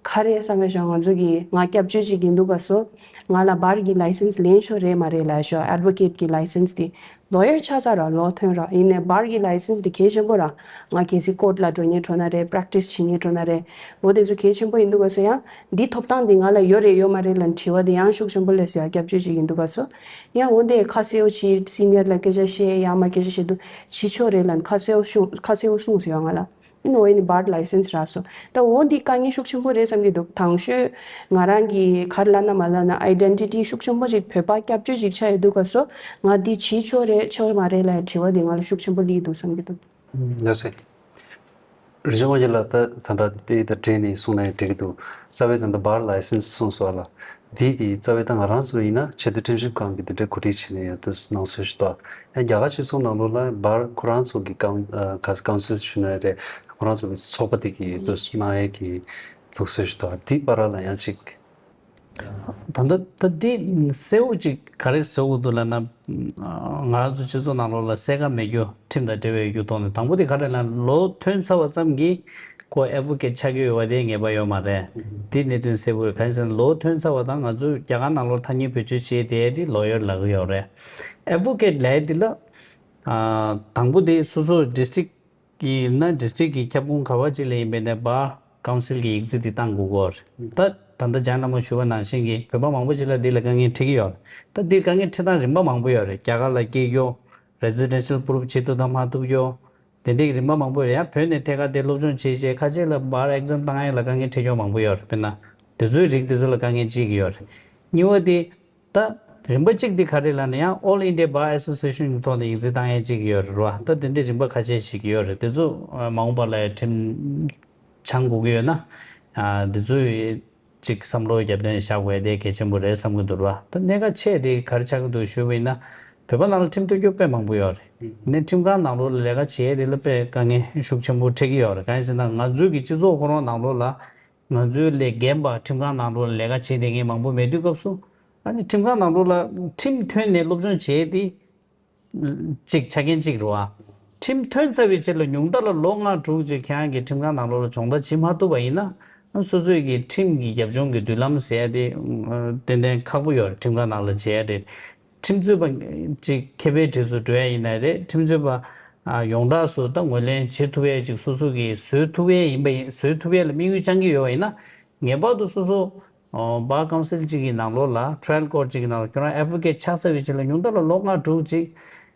ག་རེ་བསམ་པའི་ཞོ་ང་ཚོ་གི་ང་སྐྱབས་བཅོལ་ཅིག་ཡིན་འདུག་ག་སོ། ང་ལ་བར་གྱི་ལའི་སེན་སི་ལེན་ཆོག་རེད་མ་རེད་ལབ་ཞོ་ཨེ་ཌི་བོ་ཀེ་ཊི་གི་ལའི་སེན་སི་དེ། ལོ་ཡར་ཆགས་ཚར་ར་ལོ་ཐོན་ར་ཡིན་ནའི་བར་གྱི་ལའི་སེན་སི་དེ་གལ་ཆེན་པོ་ར། ང་གལ་སྲིད་ཀོ་ཊི་ལ་འགྲོ་ཉེ་འགྲོ་ན་རེད་པེ་རེག་ཊི་སི་བྱེད་ཉེ་འགྲོ་ན་རེད། འོ་དེ་ཚོ་གལ་ཆེན་པོ་ཡིན་འདུག་ག་སོ་ཡང་འདི་ཐོབ་ཐང་དེ་ང་ལ་ཡོད་རེད་ཡོད་མ་རེད་ལབ་དྲི་བ་དེ་ཡང་ཤུགས་ཆེན་པོ་སླེབས་སོ་ཡ་སྐྱབས་བཅོལ་ཅིག་ཡིན་འདུག་ག་སོ། ཡང་འོ་དེ་ཁ་གསལ་བོ་བྱེད་སི་ནི་ཡར་ལ་སྐད་ཆ་བཤད་ཡང་མ་སྐད་ཆ་བཤད་འདུག་བྱེད་ཆོག་རེད་ལབ་ཁ་གསལ་བོ་ཤུ་ཁ་གསལ་བོ་གསུངས་སོ་ཡ་ང་ལ། ཨིན་འོ་ཨིན་བར་ལའི་སེན་སི་རག་སོང་། ད་འོ་འདི་དཀའ་ངལ་ཤུགས་ཆེན་པོ་རེད་བསམ་གྱི་འདུག་དང་ཤོས་ང་རང་གི་ག་རེ་ལབ་ན་མ་ལབ་ན་ཨའི་ཌེན་ཊི་ཊི་ཤུགས་ཆེན་པོ་ཅིག་བོད་པ་སྐྱབས་བཅོལ་ཅིག་ཆགས་ཡོད་འདུག་ག་སོ། ང་འདི་བྱེད་ཆོག་རེད་ཆོག་མ་རེད་ལབ་དྲི་བ་འདི་ང་ལ་ཤུགས་ཆེན་པོ་སླེབས་འདུག་བསམ་གྱི་འདུག་ལགས་སོ། རི་ཆུང་དབང་རྒྱལ་ལགས། ད་ད་ལྟ་དེ་དང་འབྲེལ་ནས་གསུངས་ན་ཡང་འགྲིག་གི་འདུག་རྩ་བའི་ད་ལྟ་བར་ལའི་སེན་སི་གསུངས་སོང་ལ། དེ་དེ་རྩ་བའི་ད་ང་རང་ཚོ་ཡིན་ན་ཆེས་མཐོའི་ཁྲིམས་ཞིབ་ཁང་གི་དེ་འདྲའི་གོ་སྒྲིག་བྱས་ནས་ཡང་དུ་གནང་སྲོལ་ཞིག་འདུག་ཡང་རྒྱ་གར་སྤྱི་ཚོགས་ནང་ལོགས་ལ་བར་ཁོ་རང་ཚོ་གི་ཀའུན་ཨ་ཀའུན་སིལ་ཞུ་ན་རེད། ཁོ་རང་ཚོ་གི་ཚོགས་པ་དེ་གི་དུ་གནང་ཡས་ཀྱི་ལུགས་སྲོལ་ཞིག་འདུག་དེའི་བར་ལ་ཡང་ཅིག་ད་ལྟ་ད་འདི་གསལ་བོ་ཅིག་ག་རེ་བཟོ་དགོས་འདུག་ལབ་ན། ང་རང་ཚོ་སྤྱི་ཚོགས་ནང་ལོགས་ལ་གསལ་ཁ་མེད་རྒྱུ་ཁྲིམས་དང་འབྲེལ་བའི་རྒྱུ་ཐོག་ནས་དང་པོ་དེ་ག་རེ་ལབ་ན་ལོ་ཐོན་ཚར་བ་ཙམ་གྱིས་ཁོ་ཨེ་ཌི་བོ་ཀེ་ཊི་ཆགས་ཀྱི་ཡོད་པ་དེ་ངེས་པ་ཡོད་མ་རེད། དེ་གནད་དོན་གསལ་པོ་རེད། གང་ཡིན་ཟེར་ན་ལོ་ཐོན་ཚར་བ་དང་ང་ཚོས་རྒྱ་གར་ནང་ལོགས་ཐ་སྙད་བེད་སྤྱོད་བྱས་དེ་དེ་ལོ་ཡར་ལབ་ཀྱི་ཡོད་རེད། ཨེ་ཌི་བོ་ཀེ་ཊི་ལབ་ཡས་དེ་ལ་དང་པོ་དེ་སོ་སོ་ཌི་སི་ཊི་རིག་གི་ཡིན་ན་ཌི་སི་ཊི་རིག་གི་ཁྱབ་ཁོངས་ག་བ་ཅིག་ལ་ཡིན་པའི་ནས་བར་ཀའུན་སིལ་གྱི་ཡིག་ཚད་དེ་བཏང་དགོས་ཀྱི་ཡོད་རེད། ད་ད་ལྟ་རྒྱ་ནག་མ་ཞུ་བ་ནང་བཞིན་གྱི་བོད་པ་མང་པོ་ཅིག་ལ་འདི་ལ་དཀའ་ངལ་འཕྲད་ཀྱི་ཡོད་རེད། ད་འདི་དཀའ་ངལ་འཕྲད་སྟངས་རིམ་པ་མང་པོ་ཡོད་རེད། རྒྱ་གར་ལ་སྐྱེས་རྒྱུ། རེ་སི་ཌེན་ཤལ་པུ་རུབ་བྱེད་ཐུབ་དང་མ་ཐུབ་རྒྱུ། དེ་འདྲའི་རིམ་པ་མང་པོ་ཡོད་ཡང་བོད་ནས་ཐད་ཀར་དེ་སློབ་སྦྱོང་བྱེད་བྱེད་ཁ་ཤས་ལ་བར་ཨེག་ཛམ་བཏང་ཡས་ལ་དཀའ་ངལ་འཕྲད་ཀྱི་མང་པོ་ཡོད་རེད། དཔེར་ན་དེ་ཚོའི་རིགས་དེ་ཚོ་ལ་དཀའ་ངལ་འཕྲད་ཀྱི་ཡོད་རེད། གཉིས་པ་དེ། ད་རིམ་པ་གཅིག་དེ་ག་རེ་ལབ་ན་ཡང་All India Bar Association གི་ཐོག་ནས་ཡིག་ཚད་བཏང་ཡས་གཅིག་ཡོད་རེད་བ། ད་དེ་འདྲའི་རིམ་པ་ཁ་ཤས་ཤིག་ཡོད་རེད། དེ་ཚོ་མ་འོངས་པ་ལ་ཡང་ཁྲིམས་སྦྱང་དགོས་ཀྱི་ཡོད་ན། ཨ་དེ་ཚོ་གཅིག་བསམ་བློ་རྒྱབ་སྟེ་བཞག་དགོས་དེ་གལ་ཆེན་པོ་རེད་བསམ་གྱི་འདུག་བ། ད་གནད་འགག་ཆེ་དེ་ག་རེ་ཆགས་ཀྱི་འདུག་ཞུས་པ་ཡིན་ན། བོད་པ་ནང་ལ་ཁྲིམས་གཏུག་རྒྱུ་དཔེ་མང་པོ་ཡོད་རེད། ནས་ཁྲིམས་ཁང་ནང་ལོགས་ལ་ལས་ཀ་བྱེད་ཡས་དེ་ལ་དཔེ་དཀའ་ངལ་ཤུགས་ཆེན་པོ་འཕྲད་ཀྱི་ཡོད་རེད། གང་ཡིན་ཟེར་ན་ང་ཚོའི་གི་སྤྱི་ཚོགས་ཁོ་རང་ནང་ལོགས་ལ། ང་ཚོའི་ལས་རྒན་པ་ཁྲིམས་ཁང་ནང་ལོགས་ལ་ལས་ཀ་བྱེད་བསྡད་མཁན་མང་པོ་མེད་དུས་སྐབས་སུ། ཨ་ནི་ཁྲིམས་ཁང་ནང་ལོགས་ལ་ཁྲིམས་ཐོན་ནས་སློབ་སྦྱོང་བྱེད་དེ་གཅིག་ཆ་རྐྱེན་གཅིག་རེད་བ། ཁྲིམས་ཐོན་ཚར་བའི་རྗེས་ལ་ཉུང་མཐའ་ལ་ལོ་ལྔ་དྲུག་ཅིག་ཁྱེད་རང་གིས་ཁྲིམས་ཁང་ནང་ལོགས་ལ་སྦྱོང་བརྡར་བྱེད་མ་ཐུབ་པ་ཡིན་ན། ཨ་སོ་སོའི་གི་ཁྲིམས་ཀྱི་རྒྱབ་ལྗོངས་ཀྱི་མདུན་ལམ་ཟེར་ཡ་དེ་ཏན་ཏན་ཁག་པོ་ཡོད་རེད། ཁྲིམས་ཁང་ནང་ལ་བྱེད་ཡ་དེ། ཁྲིམས་རྩོད་པ་ཅིག་མཁས་པའི་གྲས་སུ་འགྲོ་ཡ་ཡིན་ན་རེད། ཁྲིམས་རྩོད་པ་ཨ་ཡོངས་གྲགས་སུ་ད་ངོས་ལེན་བྱེད་ཐུབ་ཡ་ཅིག་སོ་སོ་གིས་བཟོ་ཐུབ་ཡ་ཡིན་པ་ཡིན། བཟོ་ཐུབ་ཡ་ལ་དམིགས་ཡུལ་བཅངས་ཀྱི་ཡོད་པ་ཡིན་ན། ངེས་པར་དུ་སོ་སོ་ཨོ་bar council་ཅིག་གི་ནང་ལོགས་ལ་trial court་ཅིག་གི་ནང་ལ་ཁྱོད་རང་advocate་ཆགས་ཚར་བའི་རྗེས་ལ་ཉུང་མཐའ་ལ་ལོ་ལྔ་དྲུག་ཅིག་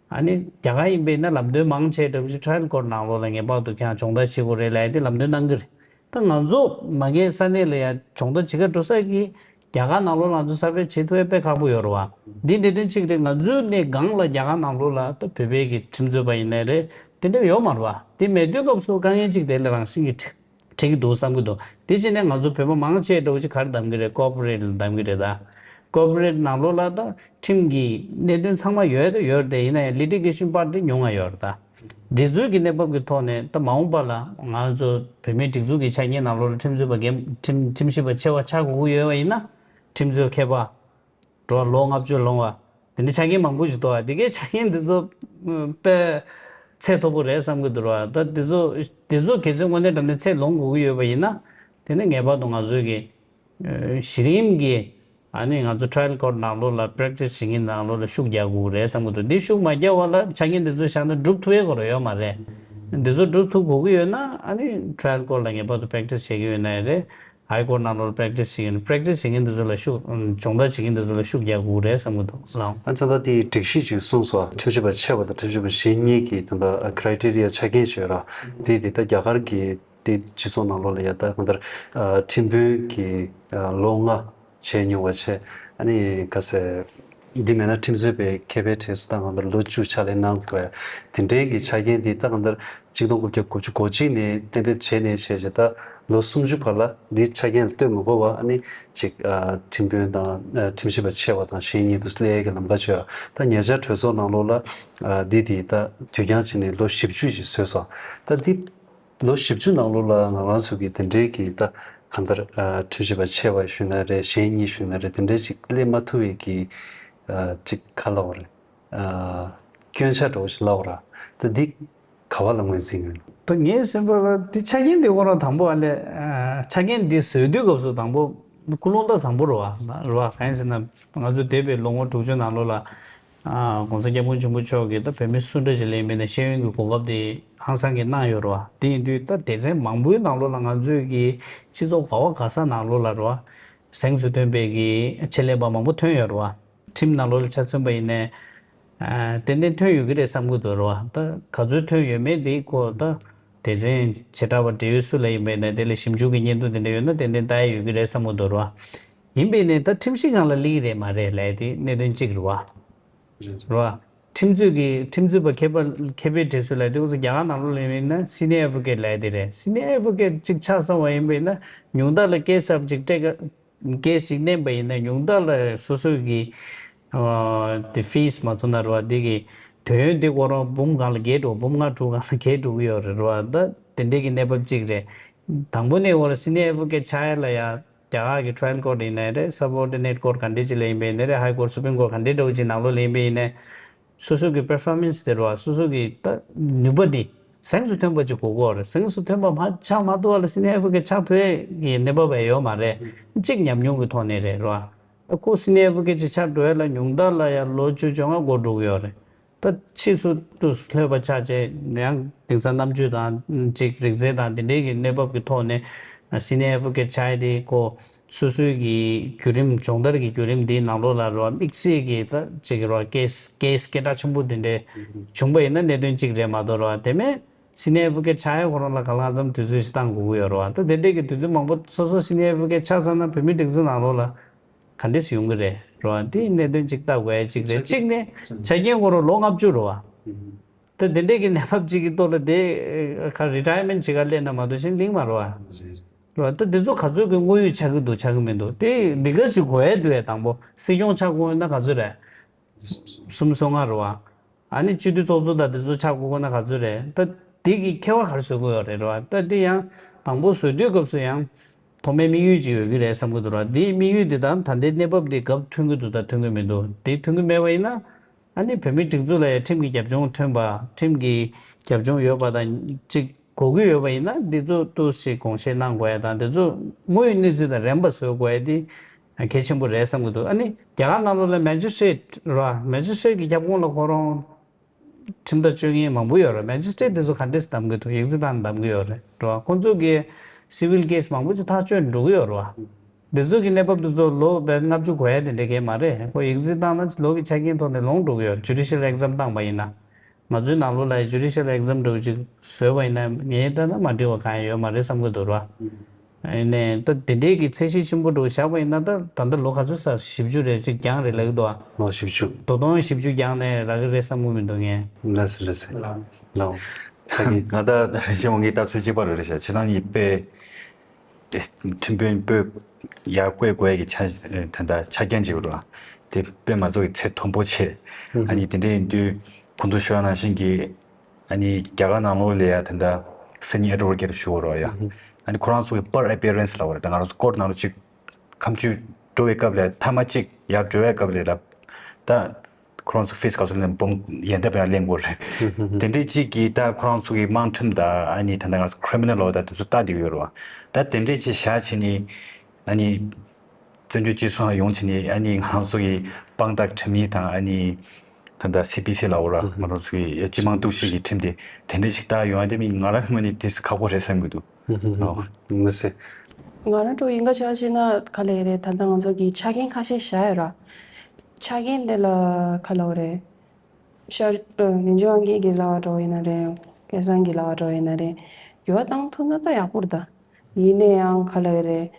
ཨ་ནི་རྒྱ་གར་ཡིན་པ་ཡིན་ན་ལམ་སྟོན་མང་ཆེ་འདྲ་བོ་ཅིག་trial court་ནང་ལོགས་ལ་ངེས་པར་དུ་ཁྱེད་རང་སྦྱོང་བརྡར་བྱེད་དགོས་རེད་ལབ་ཡ་དེ་ལམ་སྟོན་གནང་གི་རེད། ད་ང་ཚོ་མ་གིའི་ས་གནས་ལ་ཡ་སྦྱོང་བརྡར་བྱེད་ག་འགྲོ་ས་གི་རྒྱ་གར་ནང་ལོགས་ལ་ང་ཚོ་survey་བྱེད་ཐུབ་ཡ་དཔེ་ཁག་པོ་ཡོད་རེད་བ། འདི་གནད་དོན་གཅིག་རེད། ང་ཚོའི་གནས་སྒང་ལ་རྒྱ་གར་ནང་ལོགས་ལ་ད་བོད་པའི་གི་ཁྲིམས་རྩོད་པ་ཡིན་ནའི་རེད། དེ་འདྲ་ཡོད་མ་རེད་བ། དེ་མེད་དུས་སྐབས་སུ་དཀའ་ངལ་གཅིག་དེ་ལ་རང་བཞིན་གྱི་འཕྲད་འཕྲད་ཀྱི་འདུག་བསམ་གྱི་འདུག་དེ་བྱས་ནས་ང་ཚོ་བོད་པ་མང་ཆེ་འདྲ་བོ་ཅིག་ག་རེ་གདམ་གྱི་རེད། corporate་ལ་གདམ་གྱི་རེད་ད། corporate་ནང་ལོགས་ལ་ད་ཁྲིམས་ཀྱི་གནད་དོན་ཚང་མ་ཡོད་དེ་ཡོད་དེ་ཡིན་ན་ཡང་litigation part་དེ་ཉུང་ང་ཡོད་རེད་ད། འདི་ཚོའི་གི་གནས་བབ་ཀྱི་ཐོག་ནས་ད་མ་འོངས་པ་ལ་ང་ཚོ་བོད་མིའི་སྒྲིག་འཛུགས་ཀྱི་ཆ་རྐྱེན་ནང་ལོགས་ལ་ཁྲིམས་རྩོད་པ་འགན་ཁྲིམས་ཁྲིམས་ཞིབ་པ་ཆེ་བ་ཆགས་དགོས་ཀྱི་ཡོད་པ་ཡིན་ན། ཁྲིམས་རྩོད་མཁས་པ་འགྲོ་ལོ་ལྔ་བཅུ་ལོངས་པ་དེ་འདྲ་ཆ་རྐྱེན་མང་པོ་ཞིག་འདུག་བ། དེ་གའི་ཆ་རྐྱེན་འདི་ཚོ་དཔེ་ ཚད་མཐོ་པོ་རེད་བསམ་གྱི་འདུག་ར། ད་འདི་ཚོ་འདི་ཚོ་གལ་སྲིད་དངོས་གནས་དྲང་གནས་ཚད་ལོངས་དགོས་ཀྱི་ཡོད་པ་ཡིན་ན། དེ་ནི་ངེས་པར་དུ་ང་ཚོའི་གི་གཞི་རིམ་གྱི་ཨ་ནི་ང་ཚོ་trial court ནང་ལོགས་ལ་practice བྱེད་མཁན་ནང་ལོགས་ལ་ཤུགས་རྒྱག་དགོས་རེད་བསམ་གྱི་འདུག་འདི་ཤུགས་མ་རྒྱག་པ་ལ་ཆ་རྐྱེན་འདི་ཚོ་བཞག་ན་སྒྲུབ་ཐུབ་ཡས་སྐོར་ཡོད་མ་རེད། འདི་ཚོ་སྒྲུབ་ཐུབ་དགོས་ཀྱི་ཡོད་ན་ཨ་ནི་trial court ལ་ངེས་པར་དུ་practice བྱེད་ཀྱི་ཡོད་ན་ཡང་རེད། high court ནང་ལོགས་practice བྱེད་ཀྱི་ཡོད་ན་practice བྱེད་མཁན་འདི་ཚོ་ལ་ཤུགས་སྦྱོང་བརྡར་བྱེད་མཁན་འདི་ཚོ་ལ་ཤུགས་རྒྱག་དགོས་རེད་བསམ་གྱི་འདུག་ལགས། ཨ་ཙང་ད་དེའི་སྒྲིག་གཞི་ཅིག་གསུངས་སོང་། ཁྲིམས་ཞིབ་པ་ཆེ་བ་དང་ཁྲིམས་ཞིབ་པ་གཞན་གཉིས་ཀྱི་ད་ལྟ་criteria ཆ་རྐྱེན་ཞིག་ཡོད་ར། དེ་དེ་ད་རྒྱ་གར་གྱི་དེ་སྤྱི་ཚོགས་ནང་ལོགས་ལ་ཡ་ད་གང་ལྟར་ཁྲིམས་དཔོན་གྱི་ལོ་ལྔ་བྱས་མྱོང་བ་བྱས། ཨ་ནི་ག་ཟེར། འདི་མེད་ན་ཁྲིམས་རྩོད་པའི་ཁེ་ཕན་གྲས་སུ་ད་གང་ལྟར་ལོ་བཅུ་ཕྱག་ལས་གནང་དགོས། དེ་འདྲའི་གི་ཆ་རྐྱེན་དེ་ད་གང་ལྟར་གཅིག་སྟོང་དགུ་བརྒྱ་དགུ་བཅུ་གོ་གཅིག་ནས་གཏན་འབེབས་བྱས་ནས་བྱས་བྱས་ད་ལོ་སུམ་ཅུ་བར་ལ་འདི་ཆ་རྐྱེན་ལ་ལྟོས་མི་དགོས་པ། ཨ་ནི་ཅིག་ཁྲིམས་དཔོན་དང་ཁྲིམས་ཞིབ་པ་ཆེ་བ་དང་གཞན་གཉིས་དུ་སླེབས་ཡས་ཀྱི་ལམ་ཁ་ཆོད། ད་ཉེ་ཆར་གྲོས་ཚོགས་ནང་ལོགས་ལ་འདི་དེ་ད་དུས་འགྱངས་བྱས་ནས་ལོ་བཞི་བཅུ་ཞིག་བཟོས་སོང་། ད་འདི་ལོ་བཞི་བཅུ་ནང་ལོགས་ལ་ང་རང་ཚོ་གི་དེ་འདྲའི་གི་ད་གང་ལྟར་ཁྲིམས་ཞིབ་པ་ཆེ་བ་ཞུས་ན་རེད། གཞན་གཉིས་ཞུས་ན་རེད། དེ་འདྲའི་ཅིག་སླེབས་མ་ཐུབ་པའི་གི་ཅིག་ག་ལབ་དགོས་རེད། སྐྱོན་ཆ་འདྲ་བོ་ཞིག་ལབ་དགོས་ར། ད་འདི་ག་བ་ལ་ངོས་འཛིན་ཡོད། ད་ངས་ཟིན་པ་ལ་འདི་ཆ་རྐྱེན་འདི་ཁོ་རང་དང་པོ་ཨ་ལས་ཆ་རྐྱེན་འདི་བཟོས་དུས་སྐབས་སུ་དང་པོ་ཀུན་སློང་ད་བཟང་པོ་རེད་བ། རེད་བ། གང་ཡིན་ཟེར་ན་ང་ཚོ་འདས་པའི་ལོ་ངོ་དྲུག་ཅུ་ནང་ལོགས་ལ། ཨ། ༸གོང་ས་༸སྐྱབས་མགོན་ཆེན་པོ་མཆོག་གིས་ད་བོད་མི་སུ་འདྲ་ཞིག་སླེབས་ཡིན་པ་ཡིན་ན་ཤེས་ཡོན་གྱི་གོ་སྐབས་དེ་ཧང་སང་གིས་གནང་ཡོད་རེད་བ། དེ་ཡིན་དུས་ད་སྡེ་ཚན་མང་པོའི་ནང་ལོགས་ལ་ང་ཚོའི་གི་སྤྱི་ཚོགས་ག་བ་ག་ས་ནང་ལོགས་ལ་རེད་བ། གཟེངས་སུ་ཐོན་པའི་གི་ཆེད་ལས་པ་མང་པོ་ཐོན་ཡོད་རེད་བ། ཁྲིམས་ནང་ལོགས་ལ་ཆ་མཚོན་པ་ཡིན་ནའི། ཨ། ཏན་ཏན་ཐོན་ཡོད་ཀྱི་རེད་བསམ་གྱི་འདུག་རེད་བ། ད་ག་ཚོད་ཐོན་ཡོད་མེད་དེ་ཁོ་ད་སྡེ་ཚན་བྱེ་བྲག་པ་འབྲེལ་ཡོད་སུ་ལ་ཡིན་པ་ཡིན་ནའི་དེ་ལ་ཞིབ་འཇུག་གི་བརྙན་ཐུང་དེ་འདྲ་ཡོད་ན་ཏན་ཏན་ལྟ་ཡ་ཡོད་ཀྱི་རེད་བསམ་གྱི་འདུག་རེད་བ། ཡིན་པས་ནས་ད་ཁྲིམས་ཞིབ་ཁང་ལ་སླེབས་ཀྱི་རེད་མ་རེད་ལབ་ཡ་དེ་གནད་དོན་གཅིག་རེད་བ། རེད་བ། ཁྲིམས་རྩོད་ཀྱི་ཁྲིམས་རྩོད་པ་མཁས་པ་མཁས་པའི་གྲས་སུ་ལབ་དུས་ཁོ་ཚོ་རྒྱ་གར་ནང་ལོགས་ལ་ཡིན་ན་senior advocate ལབ་ཡ་དེ་རེད། senior advocate གཅིག་ཆགས་སོང་བ་ཡིན་པས་ན་ཉུང་མཐའ་ལ་case ཞིག་སྤྲད་ག case ཞིག་མནན་པ་ཡིན་ན་ཉུང་མཐའ་ལ་སོ་སོའི་གི་ཨ་དེ་fees མ་ཐོབ་ན་རེད་བ། དེ་གི་དོན་ཡོད་དེ་ཁོ་རང་འབུམ་སྒང་ལ་རྒྱས་འགྲོ། འབུམ་ལྔ་དྲུག་སྒང་ལ་རྒྱས་འགྲོ་གི་ཡོད་རེད་བ། ད་དེ་འདྲས་ཀྱི་གནས་བབ་གཅིག་རེད། དང་པོ་ནས་འོ་ལ་senior advocate ཆགས་ཡ་ལ་ཡ། རྒྱ་གར་གྱི་trial court ཡིན་ནའི་རེད། subordinate court ག་འདྲས་ཅིག་ལ་ཡིན་པ་ཡིན་ནའི་རེད། high court supreme court ག་འདྲས་འདྲ་བོ་ཅིག་ནང་ལོགས་ལ་ཡིན་པ་ཡིན་ནའི། སོ་སོ་གི་performance དེ་རེད་བ། སོ་སོ་གི་ད་ནུས་པ་དེ་གཟེངས་སུ་ཐོན་པ་ཅིག་དགོས་ཀྱི་ཡོད་རེད། གཟེངས་སུ་ཐོན་པ་མ་ཆགས་མ་ཐུབ་པ་ལ་senior advocate ཆགས་ཐུབ་ཡས་ཀྱི་གནས་བབ་ཡང་ཡོད་མ་རེད། གཅིག་ཉམས་མྱོང་གི་ཐོག་ནས་རེད་རེད་བ། ཁོ་senior advocate ཅིག་ཆགས་འགྲོ་ཡས་ལ་ཉུང་མཐའ་ལ་ཡང་ལོ་བཅུ་བཅོ་ལྔ་འགོར་འགྲོ་གི་ཡོད་རེད། ད་ཕྱིས་སུ་དུ་ལྷོད་པ་ཆགས་རྗེས་ཡང་དེང་སང་རྣམ་དཔྱོད་དང་ཅིག་རིག་རྩལ་དང་དེ་འདྲའི་གི་གནས་བབ་ཀྱི་ཐོག་ནས་senior advocate ཆགས་ཡས་དེ་ཁོ་སོ་སོའི་གི་བརྒྱུད་རིམ་སྦྱོང་བརྡར་གྱི་བརྒྱུད་རིམ་འདིའི་ནང་ལོགས་ལ་རེད་བ། དམིགས་བསལ་གྱི་ད་ཅིག་རེད་བ། case case སྐད་གྲགས་ཆེན་པོ་དེ་འདྲའི་བྱུང་པ་ཡིན་ན་གནད་དོན་གཅིག་རེད་མ་གཏོགས་རེད་བ། དེ་མིན་senior advocate ཆགས་ཡས་ཁོ་རང་ལ་གང་ལ་གང་འཚམ་དུས་ཚོད་ཞིག་བཏང་དགོས་ཀྱི་ཡོད་རེད་བ། ད་དེ་འདྲའི་གི་དུས་ཚོད་མང་པོ་སོ་སོ་senior advocate ཆགས་ཚར་ན་བོད་མིའི་སྒྲིག་འཛུགས་ནང་ལོགས་ལ་ག་འདྲས་ཡོང་གི་རེད་རེད་བ། དེ་གནད་དོན་གཅིག་ལྟ་དགོས་ཡ་གཅིག་རེད། གཅིག་ནས་ཆ་རྐྱེན་ཁོ་རང་ལོ་ལྔ་བཅུ་རེད་བ། ད་དེ་འདྲས་ཀྱི་གནས་བབ་ཅིག་གི་ཐོག་ལ་དེ་ག་retirement བྱེད་ག་སླེབས་ན་མ་གཏོགས་གཞན་ལིང་མ་རེད་བ། རེད་བ། ད་དེ་ཚོ་ག་ཚོད་ཀྱི་དངོས་ཡོད་ཆགས་ཀྱི་འདུག་ཆགས་ཀྱི་མི་འདུག་དེ་འདི་ག་ཅིག་དགོས་ཡ་འདུག་ཡ། དང་པོ་སྲིད་སྐྱོང་ཆགས་དགོས་ན་ག་ཚོད་རེད། སུམ་སོ་ལྔ་རེད་བ། ཨ་ནི་སྤྱི་འཐུས་ཚོགས་གཙོ་དང་དེ་ཚོ་ཆགས་དགོས་ན་ག་ཚོད་རེད། ད་དེ་གི་ཁྱད་པར་ག་རེ་བཟོ་དགོས་ཡོད་རེད་རེད་བ། ད་དེ་ཡང་དང་པོ་བཟོ་དུས་སྐབས་སུ་ཡང་ཐོག་མའི་དམིགས་ཡུལ་ཅིག་ཡོད་ཀྱི་རེད་བསམ་གྱི་འདུག་ར། དེའི་དམིགས་ཡུལ་དེ་དང་ད་ལྟའི་གནས་བབ་དེ་རྒྱབ་མཐུན་གྱི་འདུག་ད་མཐུན་གྱི་མི་འདུག་དེ་མཐུན་གྱི་མེད་པ་ཡིན་ན། ཨ་ནི་བོད་མིའི་སྒྲིག་འཛུགས་ལ་ཡང་ཁྲིམས་ཀྱི་རྒྱབ་ལྗོངས་ཐོན་པ། ཁྲིམས་ཀྱི་རྒྱབ་ལྗོངས་ཡོད་པ་དང་གཅིག་དགོས་ཀྱི་ཡོད་པ་ཡིན་ན་འདི་ཚོ་ཏོག་ཙམ་དགོངས་བཞེས་གནང་དགོས་ཡ་དང་འདི་ཚོ་དངོས་ཡོད་གནས་ཚུལ་དང་རན་པ་བཟོ་དགོས་ཡ་དེ་གལ་ཆེན་པོ་རེད་བསམ་གྱི་འདུག་ཨ་ནི་རྒྱ་གར་ནང་ལོགས་ལ་མེ་ཇི་སི་ཊྲེཊ་ར། མེ་ཇི་སི་ཊྲེཊ་ཀྱི་ཁྱབ་ཁོངས་ལ་ཁོ་རང་ཁྲིམས་ཐག་གཅོད་མཁན་མང་པོ་ཡོད་རེད། མེ་ཇི་སི་ཊྲེཊ་དེ་ཚོ་ག་འདྲས་སེ་བདམས་གྱི་འདུག་ཡིག་ཚད་བཏང་ནས་བདམས་ཀྱི་ཡོད་རེད་ར། ཁོང་ཚོ་གིས་སི་ཝིལ་ཀེ་སི་མང་པོ་ཅིག་ཐག་གཅོད་འགྲོ་གི་ཡོད་རེད་བ། འདི་ཚོ་གི་གནས་བབ་དེ་ཚོ་ལོ་བས་ལྔ་བཅུ་འགོར་ཡ་དེ་འདྲ་གས་མ་རེད། ཁོ་ཡིག་ཚད་བཏང་ན་ལོ་གི་ཆ་རྐྱེན་ཐོག་ནས་ལོངས་འགྲོ་གི་ཡོད། ཇུ་ཌི་ཤལ་ཨེག་ཛམ་བཏང་པ་ཡིན་ན། ང་ཚོའི་ནང་ལོགས་ལ་ཇུ་ཌི་ཤལ་ཨེག་ཛམ་འདྲ་བོ་ཅིག་བཟོས་པ་ཡིན་ན་ངས་ལྟ་ན་མ་འགྲིག་པ་གང་ཡང་ཡོད་མ་རེད་བསམ་གྱི་འདུག་ར། ཨ་ནི་ད་དེ་འདྲའི་གི་ཚད་གཞི་ཆེན་པོ་འདྲ་བོ་བཞག་པ་ཡིན་ན་ད་ད་ལྟ་ལོ་ག་ཚོད་ས་བཞི་བཅུ་རེད་ཅིག་འགྱངས་རེད་ལབ་ཀྱི་འདུག་ཨ། ལོ་བཞི་བཅུ། ད་དུང་བཞི་བཅུ་འགྱངས་ནས་རག་གི་རེད་བསམ་གྱི་མི་འདུག་ངས། ལགས་སོ་ལགས་སོ། ལགས། ང་ད་རེ་ཞིག་ངའི་ལྟ་ཚུལ་གཅིག་པ་རེད་ཤག་ཁྱེད་རང་གཉིས་དཔེ་ཁྲིམས་དཔོན་དཔེ་ཡར་བསྐོས་དགོས་ཀྱི་ཆ་དེ་འདྲ་ཆ་རྐྱེན་ཅིག་རེད་ལ། དེ་དཔེ་མ་ཚོགས་ཀྱི་ཚད་མཐོན་པོ་ཆེ། ཨ་ནི་དེ་འདྲ་ཡིན་དུས་གོང་དུ་ཞུ་བ་ནང་བཞིན་གྱི་ཨ་ནི་རྒྱ་གར་ནང་ལོགས་ལ་ཡ་དེ་འདྲ་སེ་ནི་ཡར་ཨེ་ཌི་བོ་ཀེཊ་ཞུ་བ་རེད་ཡ། ཨ་ནི་ཁོ་རང་ཚོ་གི་པར་ཨེ་པི་ཡར་རན་སི་ལབ་པ་རེད། ད་ང་རང་ཚོ་ཀོརཊ་ནང་ལ་ཅིག་ཁ་མཆུ་འགྲོ་བའི་སྐབས་ལ་མཐའ་མ་གཅིག་ཡར་འགྲོ་བའི་སྐབས་ལ་ད། ཁོ་རང་ཚོ་ཕིས་ག་ཚོད་ལེན་འབུམ་ཡན་ལྟ་བ་ཡང་ལེན་དགོས་རེད། དེ་འདྲས་ཅིག་གིས་ད་ཁོ་རང་ཚོ་གི་དམངས་ཁྲིམས་དང་ཨ་ནི་ད་ལྟ་ང་ཚོ་criminal law་དང་དེ་ཚོ་ལྟ་བསྡད་ཡོད་རེད་བ། ད་དེ་འདྲས་ཅིག་བཞག་བྱས་ནས་ཨ་ནི་བཙན་བྱོལ་སྤྱི་ཚོགས་ནང་ཡོང་བྱས་ནས་ཨ་ནི་ང་རང་ཚོ་གི་དཔང་རྟགས་ཁྲིམས་ཡིག་དང་ཨ་ནི་ད་ལྟ་སི་པི་སི་ལབ་དགོས་ར། ང་རང་ཚོ་གི་སྤྱི་དམངས་གཏུག་བཤེར་གྱི་ཁྲིམས་དེ་དེ་འདྲས་ཅིག་ལྟ་ཡོང་ཡ་དེ་མིན་ང་རང་ངོས་ནས་དེ་ཁག་པོ་རེད་བསམ་གྱི་འདུག་ཨོ། ལགས་སེ། ང་རང་ཚོ་ཡིན་ག་ཆ་བྱས་ན་ག་ལེ་རེད། ད་ལྟ་ང་ཚོ་གི་ཆ་རྐྱེན་ཁ་ཤས་བཞག་ཡོད་ར། ཆ་རྐྱེན་དེ་ལ་ག་ལབ་རེད། ཤར་ཨ་མི་འཇོན་དབང་སྐྱིད་ཀྱི་ལབ་འགྲོ་ཡིན་ན་རེད། སྐལ་བཟང་གི་ལབ་འགྲོ་ཡིན་ན་རེད། འགྱུར་བ་བཏང་ཐུབ་ན་ད་ཡག་པོ་རེད་ད། ཡིན་ན་ཡང་ག་ལབ་རེད།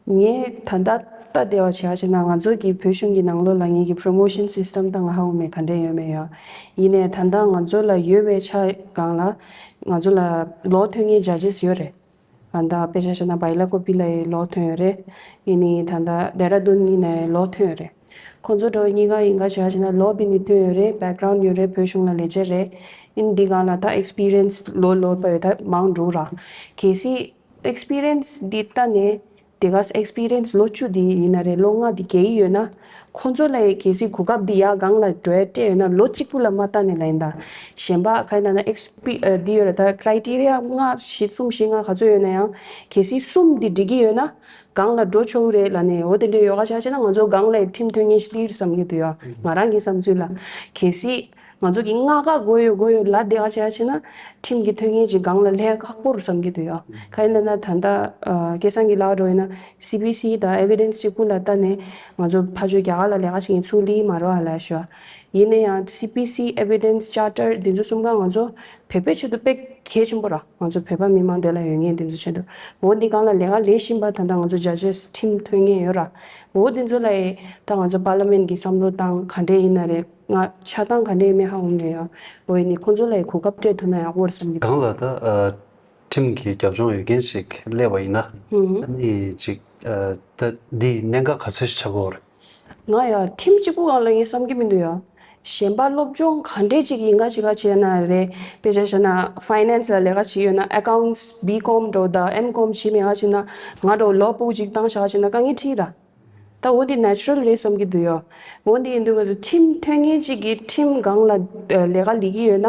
ངས་ད་ལྟ་ལྟ་བདེ་བ་བྱས་བྱས་ན་ང་ཚོ་གི་བོད་གཞུང་གི་ནང་ལོགས་ལ་ངེད་ཀྱི་promotion system་དང་ང་ཧ་གོ་མེད་ག་འདྲས་ཡོད་མེད་ཡོད། ཡིན་ནའི་ད་ལྟ་ང་ཚོ་ལ་ཡོད་པའི་ཆ་སྒང་ལ་ང་ཚོ་ལ་law་ཐོན་མཁན་judges་ཡོད་རེད། ཨ་ད་དཔེ་ཆ་བཞག་ན་Bailakopi་ལ་law་ཐོན་ཡོད་རེད། ཡིན་ནའི་ད་ལྟ་Dehradun་ཡིན་ནའི་law་ཐོན་ཡོད་རེད། ཁོང་ཚོ་འགྲོ་གཉིས་ཀ་ཡིན་ག་བྱས་བྱས་ན་law་བི་ནི་ཐོན་ཡོད་རེད། background་ཡོད་རེད། བོད་གཞུང་ལ་ལས་བྱེད་རེད། ཡིན་འདི་སྒང་ལ་ད་experience་ལོ་ལོ་པ་ཡོད་ད་མང་འགྲོ་ར། གལ་སྲིད་experience་འདི་ལྟ་ནས་དེ་ག་experience་ལོ་བཅུ་འདི་ཡིན་ན་རེད། ལོ་ལྔ་འདི་རྒས་ཡི་ཡོད་ན་ཁོང་ཚོ་ལ་གལ་སྲིད་གོ་སྐབས་འདི་ཡར་སྒང་ལ་འགྲོ་ཡ་སྤྲད་ཡོད་ན་ལོ་གཅིག་པུ་ལ་མ་ལྟ་ནས་ལ་ཡིན་ད། གཞན་པ་ག་ཡིན་ན་ན་expe་ཨ་འདི་ཡོད་ར། ད་criteria་ལྔ་བཞི་གསུམ་བཞི་ལྔ་ག་ཚོད་ཡོད་ན་ཡང་གལ་སྲིད་གསུམ་འདི་འགྲིག་གི་ཡོད་ན་སྒང་ལ་འགྲོ་ཆོག་གི་རེད་ལབ་ནས་འོ་དེ་འདྲ་ཡོད་ག་ཆ་བྱས་ན་ང་ཚོ་སྒང་ལ་ཁྲིམས་ཐོན་མཁན་ཞིག་སླེབས་བསམ་གྱི་འདུག་ཡ། ང་རང་གི་བསམ་ཚུལ་ལ། གལ་སྲིད་ང་ཚོ་གི་ལྔ་ཀ་དགོས་ཡོད་དགོས་ཡོད་ལབ་བསྡད་ག་ཆ་བྱས་ན་ཁྲིམས་ཀྱི་ཐོན་མཁན་ཅིག་སྒང་ལ་སླེབས་ཁག་པོ་རེད་བསམ་གྱི་འདུག་ཡ། ག་ཡིན་ན་ན་ད་ལྟ་ཨ་སྐལ་བཟང་གི་ལབ་འགྲོ་ཡིན་ན་སི་པི་སི་དང་evidence་གཅིག་པུ་ལ་ལྟ་ནས་ང་ཚོ་ཕར་ཕྱོགས་རྒྱ་གར་ལ་ལས་ཀ་བྱེད་མཁན་ཚུར་སླེབས་མ་རེད་བ་ལབ་ཤོག་ཡིན་ན་ཡང་སི་པི་སི་evidence charter་འདི་ཚོ་གསུམ་ཀ་ང་ཚོ་བོད་པའི་ཆེད་དུ་དཔེ་གལ་ཆེན་པོ་ར། ང་ཚོ་བོད་པ་མི་མང་དེ་ལ་ཡོད་མཁན་དེ་ཚོ་ཆེད་དུ། འོ་འདི་སྒང་ལ་ལས་ཀ་ལས་བཞིན་པ་ད་ལྟ་ང་ཚོ་judges་ཁྲིམས་ཐོན་མཁན་ཡོད་ར། འོ་དེ་ཚོ་ལ་ཡི་ད་ང་ཚོ་parliament་གི་བསམ་བློ་བཏང་ག་འདྲས་ཡིན་ན་རེད། ང་ཆ་སྟངས་ག་འདྲས་ཡིན་མིན་ཧ་གོ་མེད་ཡ། འོ་ཡིན་ནི་ཁོང་ཚོ་ལ་ཡི་གོ་སྐབས་སྤྲད་ཐུབ་ན་ཡག་པོ་རེད་བསམ་གྱི་འདུག་སྒང་ལ་ད་ཨ་ཁྲིམས་ཀྱི་རྒྱབ་ལྗོངས་ཡོད་མཁན་ཞིག་སླེབས་པ་ཡིན་ན། ཧུམ། ཨ་ནི་ཅིག་ཨ་ད་འདི་གནད་འགག་ག་ཚོད་ཞིག་ཆགས་ཀྱི་ཡོད་རེད། ང་ཡ་ཁྲིམས་གཅིག་པུ་སྒང་ལ་ངས་བསམ་གྱི་མི་འདུག་ཡ། གཞན་པ་སློབ་སྦྱོང་ག་འདྲས་ཅིག་ཡིན་ག་ཅིག་ག་བྱས་ན་རེད། དཔེ་ཆ་བཞག་ན་finance་ལ་ལས་ཀ་བྱེད་ཡོད་ན་accounts B Com་འགྲོ་ད་M Com་བྱེད་མེད་ག་བྱེད་ན་ང་འགྲོ་law་book་ཅིག་བཏང་བཞག་བྱེད་ན་དཀའ་ངལ་འཕྲད་ར། ད་འོ་འདི་natural་རེད་བསམ་གྱི་འདུག་ཡ། འོ་འདི་ཡིན་དུས་ང་ཚོ་ཁྲིམས་ཐོན་མཁན་ཅིག་གིས་ཁྲིམས་སྒང་ལ་ལས་ཀ་ལས་ཀྱི་ཡོད་ན་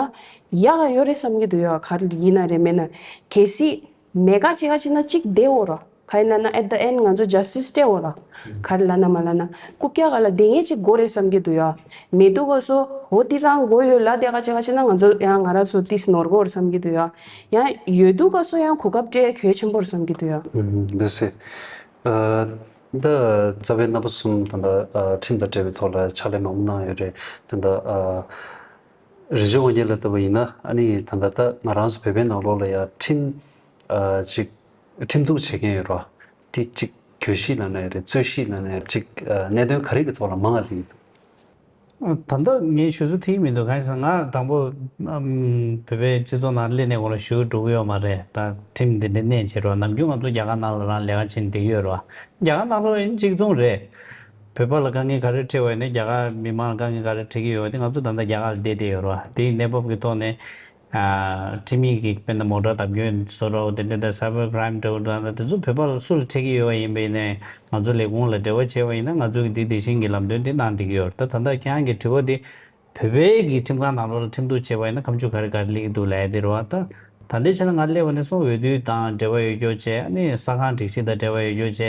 ཡག་ག་ཡོད་རེད་བསམ་གྱི་འདུག་ཡ། ག་རེ་ཡིན་ན་རེད་མེད་ན་གལ་སྲིད་མེད་ག་ཅིག་ག་བྱེད་ན་གཅིག་བསྡད་འོ་ར། ག་ཡིན་ན་ན་at the end་ང་ཚོ་justice་སྤྲད་འོ་ལ། ག་རེ་ལབ་ན་མ་ལབ་ན་རྐུབ་བཀྱག་ག་ལ་བསྡད་མཁན་ཅིག་དགོས་རེད་བསམ་གྱི་འདུག་ཡ། མེད་དུས་ག་སོ་འོ་དེ་རང་དགོས་ཡོད་ལབ་བསྡད་ག་ཅིག་ག་བྱས་ན་ང་ཚོ་ཡང་ང་རང་ཚོ་ཏིས་ནོར་དགོས་རེད་བསམ་གྱི་འདུག་ཡ། ཡང་ཡོད་དུས་ག་སོ་ཡང་གོ་སྐབས་སྤྲད་གལ་ཆེན་པོ་རེད་བསམ་གྱི་འདུག་ཡ། ཨུམ་འདི་སེ། ཨ་ད་རྩ་བའི་རྣམ་པ་གསུམ་ད་ལྟ་ཨ་ཁྲིམས་དང་འབྲེལ་བའི་ཐོག་ལ་ཕྱག་ལས་མང་པོ་གནང་ཡོད་རེད། ད་ལྟ་ཨ་རིན་ཆེན་དབང་རྒྱལ་ལ་ལྟ་བུ་ཡིན་ན་ཨ་ནི་ད་ལྟ་ད་ང་རང་ཚོ་བོད་པའི་ནང་ལོགས་ལ་ཡ་ཁྲིམས་ཨ་ཅིག་ཁྲིམས་གཏུག་བྱེད་མཁན་ཡོད་རེད་བ། དེ་ཅིག་གྱོད་གཞི་ལབ་ན་ཡང་རེད། རྩོད་གཞི་ལབ་ན་ཡང་རེད། ཅིག་ཨ་གནད་དོན་ག་རེ་གི་ཐོག་ལ་མང་ང་སླེབས་ཀྱི་འདུག་ད་ལྟ་ངས་ཞུ་ཚོད་ཐིག་མི་འདུག་གང་ཡིན་ཟེར་ན་ང་དང་པོ་ཨམ་བོད་པའི་སྤྱི་ཚོགས་ནང་སླེབས་ནས་ཁོ་རང་ཞུ་འགྲོ་གི་ཡོད་མ་རེད། ད་ཁྲིམས་འདི་འདྲའི་གནད་ཆེ་རེད་བ། ནམ་རྒྱུན་ང་ཚོ་རྒྱ་གར་ནང་ལ་རང་ལས་ཀ་བྱེད་ནས་བསྡད་ཀྱི་ཡོད་རེད་བ། རྒྱ་གར་ནང་ལོགས་ཡིན་གཅིག་མཚུངས་རེད། བོད་པ་ལ་དཀའ་ངལ་ག་རེ་འཕྲད་པ་ཡིན་ན་རྒྱ་གར་མི་མང་ལ་དཀའ་ངལ་ག་རེ་འཕྲད་ཀྱི་ཡོད་དེ་ང་ཚོ་ད་ལྟ་རྒྱ་གར་ལ་བསྡད་བསྡད་ཡོད་རེད་བ། དེའི་གནས་བབ་ཀྱི་ཐོག་ནས་ཨ་ཁྲིམས་ཡིག་གི་དཔེར་ན་མོ་ཊ་བརྡབ་སྐྱོན་བཟོ་འདྲ་བོ་དེ་འདྲ་དང་cyber crime་འདྲ་བོ་འདྲ་དེ་ཚོ་བོད་པ་ལ་སུ་ལ་འཕྲད་ཀྱི་ཡོད་པ་ཡིན་པ་ཡིན་ནའི་ང་ཚོ་ལས་ཁུངས་ལ་འབྲེལ་བ་བྱས་པ་ཡིན་ན་ང་ཚོ་གི་དེ་དེ་བཞིན་གྱི་ལམ་སྟོན་དེ་གནང་བསྡད་ཀྱི་ཡོད་རེད། ད་ད་ལྟ་ཁྱེད་རང་གི་དྲི་བ་དེ་བོད་པའི་གི་ཁྲིམས་ཁང་ནང་ལོགས་ལ་ཁྲིམས་གཏུག་བྱས་པ་ཡིན་ན་ཁ་མཆུ་ག་རེ་ག་རེ་སླེབས་ཀྱི་འདུག་ལབ་ཡ་དེ་རེད་བ། ད་ད་ལྟའི་ཆ་ནས་ང་སླེབས་པ་ནས་བཟུང་འོས་བསྡུ་དང་འབྲེལ་བ་ཡོད་རྒྱུ་བྱས་ཨ་ནི་ས་ཁང་སྒྲིག་གཞི་དང་འབྲེལ་བ་ཡོད་རྒྱུ་བྱས་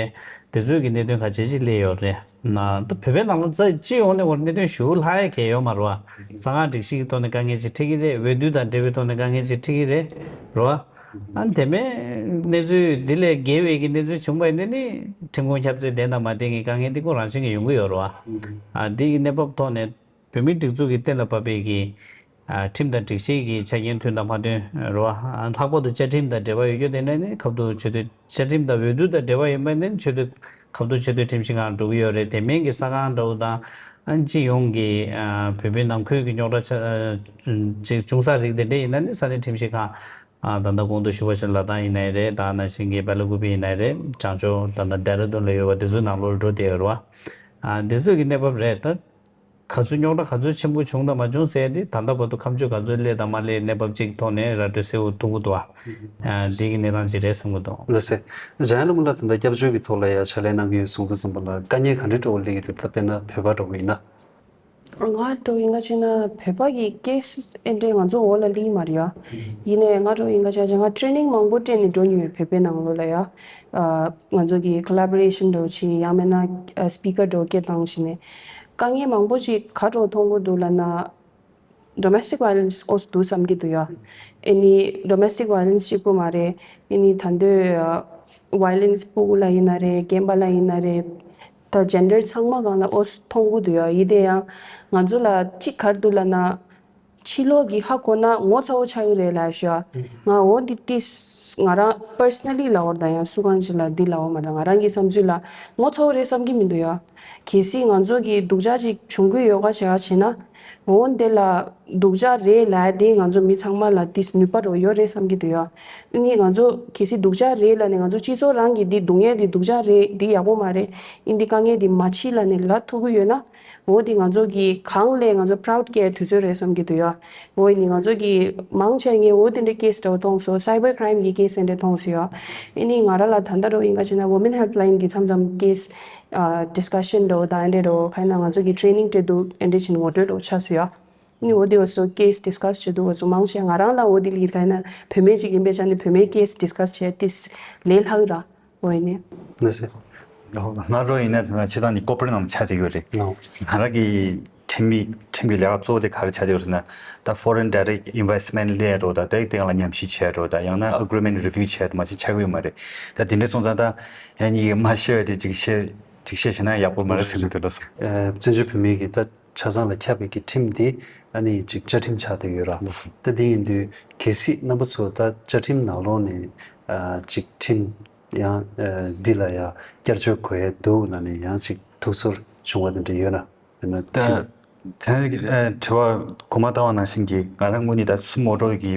དེ་ཚོའི་གི་གནད་དོན་ཁ་ཤས་ཤིག་སླེབས་ཡོད་རེད། ན་ད་བོད་པའི་ནང་ལ་རྩ་སྤྱི་ཡོངས་ནས་བར་གནད་དོན་ཞེ་པོ་ལྷག་ཡ་གང་ཡོད་མ་རེད་བ། ས་ཁང་སྒྲིག་གཞི་གི་ཐོག་ནས་དཀའ་ངལ་ཅིག་འཕྲད་ཀྱི་རེད། འོས་བསྡུ་དང་འབྲེལ་བའི་ཐོག་ནས་དཀའ་ངལ་ཅིག་འཕྲད་ཀྱི་རེད་རེད་བ། ཨ་ནི་དེ་མིན་གནས་ཚུལ་འདི་ལས་བརྒལ་བའི་གི་གནས་ཚུལ་བྱུང་བ་ཡིན་ན་ནི་ཁྲིམས་ཁང་ཁྱབ་རྩོད་ལྡན་དང་མ་ལྡན་གྱི་དཀའ་ངལ་འདི་ཁོ་རང་བཞིན་གྱིས་ཡོང་གི་ཡོད་རེད་བ། ཨ་འདི་གི་གནས་བབ་ཐོག་ནས་བོད་མིའི་སྒྲིག་འཛུགས་ཀྱི་གཏན་ལ་ཕབ་པའི་གི་ཨ་ཁྲིམས་དང་སྒྲིག་གཞི་གི་ཆ་རྐྱེན་མཐུན་དང་མ་མཐུན་རེད་བ། ཨ་ལྷག་པར་དུ་བཅའ་ཁྲིམས་དང་འབྲེལ་བ་ཡོད་རྒྱུ་དེ་འདྲ་ནི་ཁ་བསྡུ་ཆེས་མཐོའི་བཅའ་ཁྲིམས་དང་འོས་བསྡུ་དང་འབྲེལ་བ་ཡོད་པ་ནི་ཆེས་མཐོའི་ཁ་བསྡུ་ཆེས་མཐོའི་ཁྲིམས་ཞིབ་ཁང་འགྲོ་གི་ཡོད་རེད། དེ་མིན་གྱི་ས་ཁང་འདྲ་བོ་དང་ཨ་སྤྱི་ཡོངས་ཀྱི་ཨ་བོད་མིའི་ནང་ཁུལ་གྱི་རྙོག་དྲ་ཆ་ཨ་ཅིག་བྱུང་ས་རིགས་དེ་འདྲ་ཡིན་ན་ནི་ས་གནས་ཁྲིམས་ཞིབ་ཁང་ཨ་ད་ལྟ་གོང་དུ་ཞུས་པ་བཞིན་ལ་དྭགས་ཡིན་ནའི་རེད། ད་ནང་བཞིན་གྱི་སྦེ་ལ་ཀུ་པི་ཡིན་ནའི་རེད། བྱང་ཕྱོགས་ད་ལྟ་ལྡེ་ར་ལྡུན་ལ་ཡོད་པ་དེ་ཚོའི་ནང་ལོགས་འགྲོ་བསྡད་ཡོད་རེད་བ། ཨ་དེ་ཚོའི་གི་གནས་བབ་རེད་ད། ག་ཚོད་རྙོག་དྲ་ག་ཚོད་ཆེན་པོ་བྱུང་དང་མ་བྱུང་ཟེར་ཡ་དེ་ད་ལྟ་བར་དུ་ཁ་མཆུ་ག་ཚོད་སླེབས་དང་མ་སླེབས་གནས་བབ་ཅིག་ཐོག་ནས་ར་སྤྲོད་གསལ་པོ་ཐུབ་ཀྱི་འདུག་བ། ཨ་འདི་གི་གནས་སྟངས་ཅིག་རེད་བསམ་གྱི་འདུག་ལགས་སེ། འཇམ་དབྱངས་ལྷ་མོ་ལགས་ད་ལྟ་སྐྱབས་བཅོལ་གྱི་ཐོག་ལ་ཡ་ཕྱག་ལས་གནང་གི་ཡོད་གསུངས་དུས་ཙམ་པ་ལ་དཀའ་ངལ་ག་འདྲའི་འདྲ་བོ་སླེབས་ཀྱི་འདུག་ད་དཔེར་ན་བོད་པ་འདྲ་བོ་ཡིན་ན། ང་འདྲ་ཡིན་ག་ཅེ་ན་བོད་པ་གི་ཀེ་སི་ཨེ་འདྲ་ང་ཚོ་འོག་ལ་ལི་མ་རེད་ཡ། ཡིན་ནའི་ང་འདྲ་ཡིན་ག་ཅེ་ང་ཊི་རེ་ནིང་མང་པོ་སྤྲད་ནས་འགྲོ་མྱོང་ཡོད་བོད་པའི་ནང་ལོགས་ལ་ཡ། ཨ་ང་ཚོ་གི་ཀོ་ལ་བོ་རེ་ཤན་འདྲ་བྱས་ཡང་མིན་ན་ཨ་སི་པི་ཀར་འདྲ་སྐད་བཏང་བྱས་ནས་དཀའ་ངལ་མང་པོ་ཅིག་ག་འདྲ་མཐོང་གི་འདུག་ལབ་ན། ཌོ་མེ་སི་ཊིག་ཝའི་ལེན་སི་ཨོ་སི་འདུག་བསམ་གྱི་འདུག་ཡ། ཨེ་ནི་ཌོ་མེ་སི་ཊིག་ཝའི་ལེན་སི་གཅིག་པུ་མ་རེད། ཨེ་ནི་ད་འདོད་ཝའི་ལེན་སི་ཕྲུ་གུ་ལ་ཡིན་ན་རེད་རྒན་པ་ལ་ཡིན་ན་རེད། ད་ཇེན་ཌར་ཚང་མ་སྒང་ལ་ཨོ་སི་མཐོང་གི་འདུག་ཡ། ཡིན་དེ་ཡང་ང་ཚོ་ལ་གཅིག་ག་རེ་འདུག་ལབ་ན། ཕྱི་ལོགས་ཀྱི་ཧ་གོ་ན་ངོ་ཚ་བོ་ཆགས་ཀྱི་རེད་ལབ་ཤག་ང་འོ་འདི་ཏིས་ང་རང་པར་སོ་ན་ལི་ལབ་པ་དང་ཡང་སུ་གང་ཅིག་ལ་འདི་ལབ་པ་མ་རེད། ང་རང་གི་བསམ་ཚུལ་ལ་ངོ་ཚ་བོ་རེད་བསམ་གྱི་མི་འདུག་ཡ། གལ་སྲིད་ང་ཚོ་གི་སྡུག་ཅག་ཅིག་བྱུང་གི་ཡོད་ག་ཞག་བྱས་ན། འོ་འདི་ལ་སྡུག་ཅག་རེད་ལབ་དེ་ང་ཚོ་མི་ཚང་མ་ལ་ཏིས་ནུས་པ་འདྲ་ཡོད་རེད་བསམ་གྱི་འདུག་ཡ། ཨ་ནི་ང་ཚོ་གལ་སྲིད་སྡུག་ཅག་རེད་ལབ་ནས་ང་ཚོ་སྤྱི་ཚོགས་རང་གི་འདི་སྡུག་བསྔལ་འདི་སྡུག་ཅག་རེད་འདི་ཡག་པོ་མ་རེད། ཨིན་འདི་དཀའ་ངལ་འདི་མ་མཆིས་ལབ་ནས་ལབ་ཐུབ་ཀྱི་ཡོད་ན། འོ་དེ་ང་ཚོ་གི་གང་ལས་ང་ཚོ་པ་རའུ་ཌི་སྐྱེ་དུས་ཚོད་རེད་བསམ་གྱི་འདུག་ཡ། འོ་ནི་ང་ཚོ་གི་མང་ཆེ་ངས་འོ་དེ་འདྲའི་ཀེ་སི་འདྲ་བོ་མཐོང་སོང་། སའི་བར་ཀི་རའིམ་གི་ཀེ་སི་དེ་འདྲ་མཐོང་སོང་ཡ། ཨེ་ནི་ང་རང་ལ་ད་ལྟ་རུ་ཡིན་ག་ཅེ་ན་ཝོ་མེན་ཧེལ་པ་ལ་ཡིན་གི་མཚམས་མཚམས་ཀེ་སི་ཨ་ཌི་སི་ཀ་ཤན་འདྲ་བོ་དང་ཨེ་འདྲ་འདྲ་བོ་ཁ་ན་ང་ཚོ་གི་ཊི་རེ་ནིང་སྤྲད་འདུག་ཨེ་འདྲ་ཕྱིན་ངོ་སྤྲོད་འདྲ་བོ་ཆགས་སོང་ཡ། ཨེ་ནི་འོ་དེ་འོ་སོ་ཀེ་སི་ཌི་སི་ཀ་སི་བྱེད་འདུག་འོ་ཚོ་མང་ཆེ་ང་རང་ལ་འོ་དེ་ལིར་ཁ་ན་བུད་མེད་ཅིག་ཡིན་པའི་ཆ་ནས་བུད་མེད་ཀེ་སི་ཌི་སི་ཀ་སི་བྱེད་ཏིས་ལས་སླ་གི་ར། འོ་ཡིན་ནི། ལགས་སེ། ང་རོ་ཡིན་ན་ད་ཆེ་ཐང་ནི་ཀོ་པ་རེ་ནང་ཆ་དེ་ཡོད་རེད། ལགས། ང་རང་གི་ཁྲིམས་མི་ཁྲིམས་ཀྱི་ལས་ཀ་གཙོ་བོ་དེ་ག་རེ་ཆ་དེ་ཡོད་རེད་ན། ད་ཕོ་རེན་ཌའི་རེག་ཊི་ཨིན་ཝེ་སི་མེན་ཊི་ལས་རོ་ད་དེ་དེ་གང་ལ་ཉམས་ཞིབ་བྱས་རོ་ད་ཡང་ན་ཨེ་གྷི་རི་མེན་ཊི་རི་བིའུ་བྱས་ད་མ་ཅི་ཆ་གི་ཡོད་མ་རེད། ད་དེ་འདྲ་སོང་ཙང་ད་ཡང་ཉིད་ཀྱིས་མ་ཤེས་པ་དེ་ཅིག་ཤེས་ཅིག་ཤེས་བྱས་ན་ཡག་པོ་མ་རེད་ཟེར་ནས་དེ་འདྲ་སོང་། བཙན་བྱོལ་བོད་མིའི་གི་ད་ཆ་ཚང་ལ་ཁྱབ་པའི་གི་ཁྲིམས་དེ་ཨ་ནི་ཅིག་བཅའ་ཁྲིམས་ཆགས་བསྡད་ཡོད་ར། ད་དེ་ཡིན་དུས་གལ་སྲིད་རྣམ་པ་ཚོ་ད་བཅའ་ཁྲིམས་ནང་ལོགས་ནས་ཨ་ཅིག་ཁྲིམས་ཡང་ཨ་འདི་ལ་ཡང་བསྐྱར་བཅོས་དགོས་ཡ་འདུག་ལབ་ནས་ཡང་ཅིག་ཐུགས་ཚོར་བྱུང་བ་དེ་འདྲ་ཡོད་ན། དཔེར་ན་ད་ཁྲིམས། ད་ཨ་དྲི་བ་གོང་མ་བཏང་བ་ནང་བཞིན་གྱི་ང་རང་ངོས་ནས་ད་སུ་མོ་ཊོ་གི་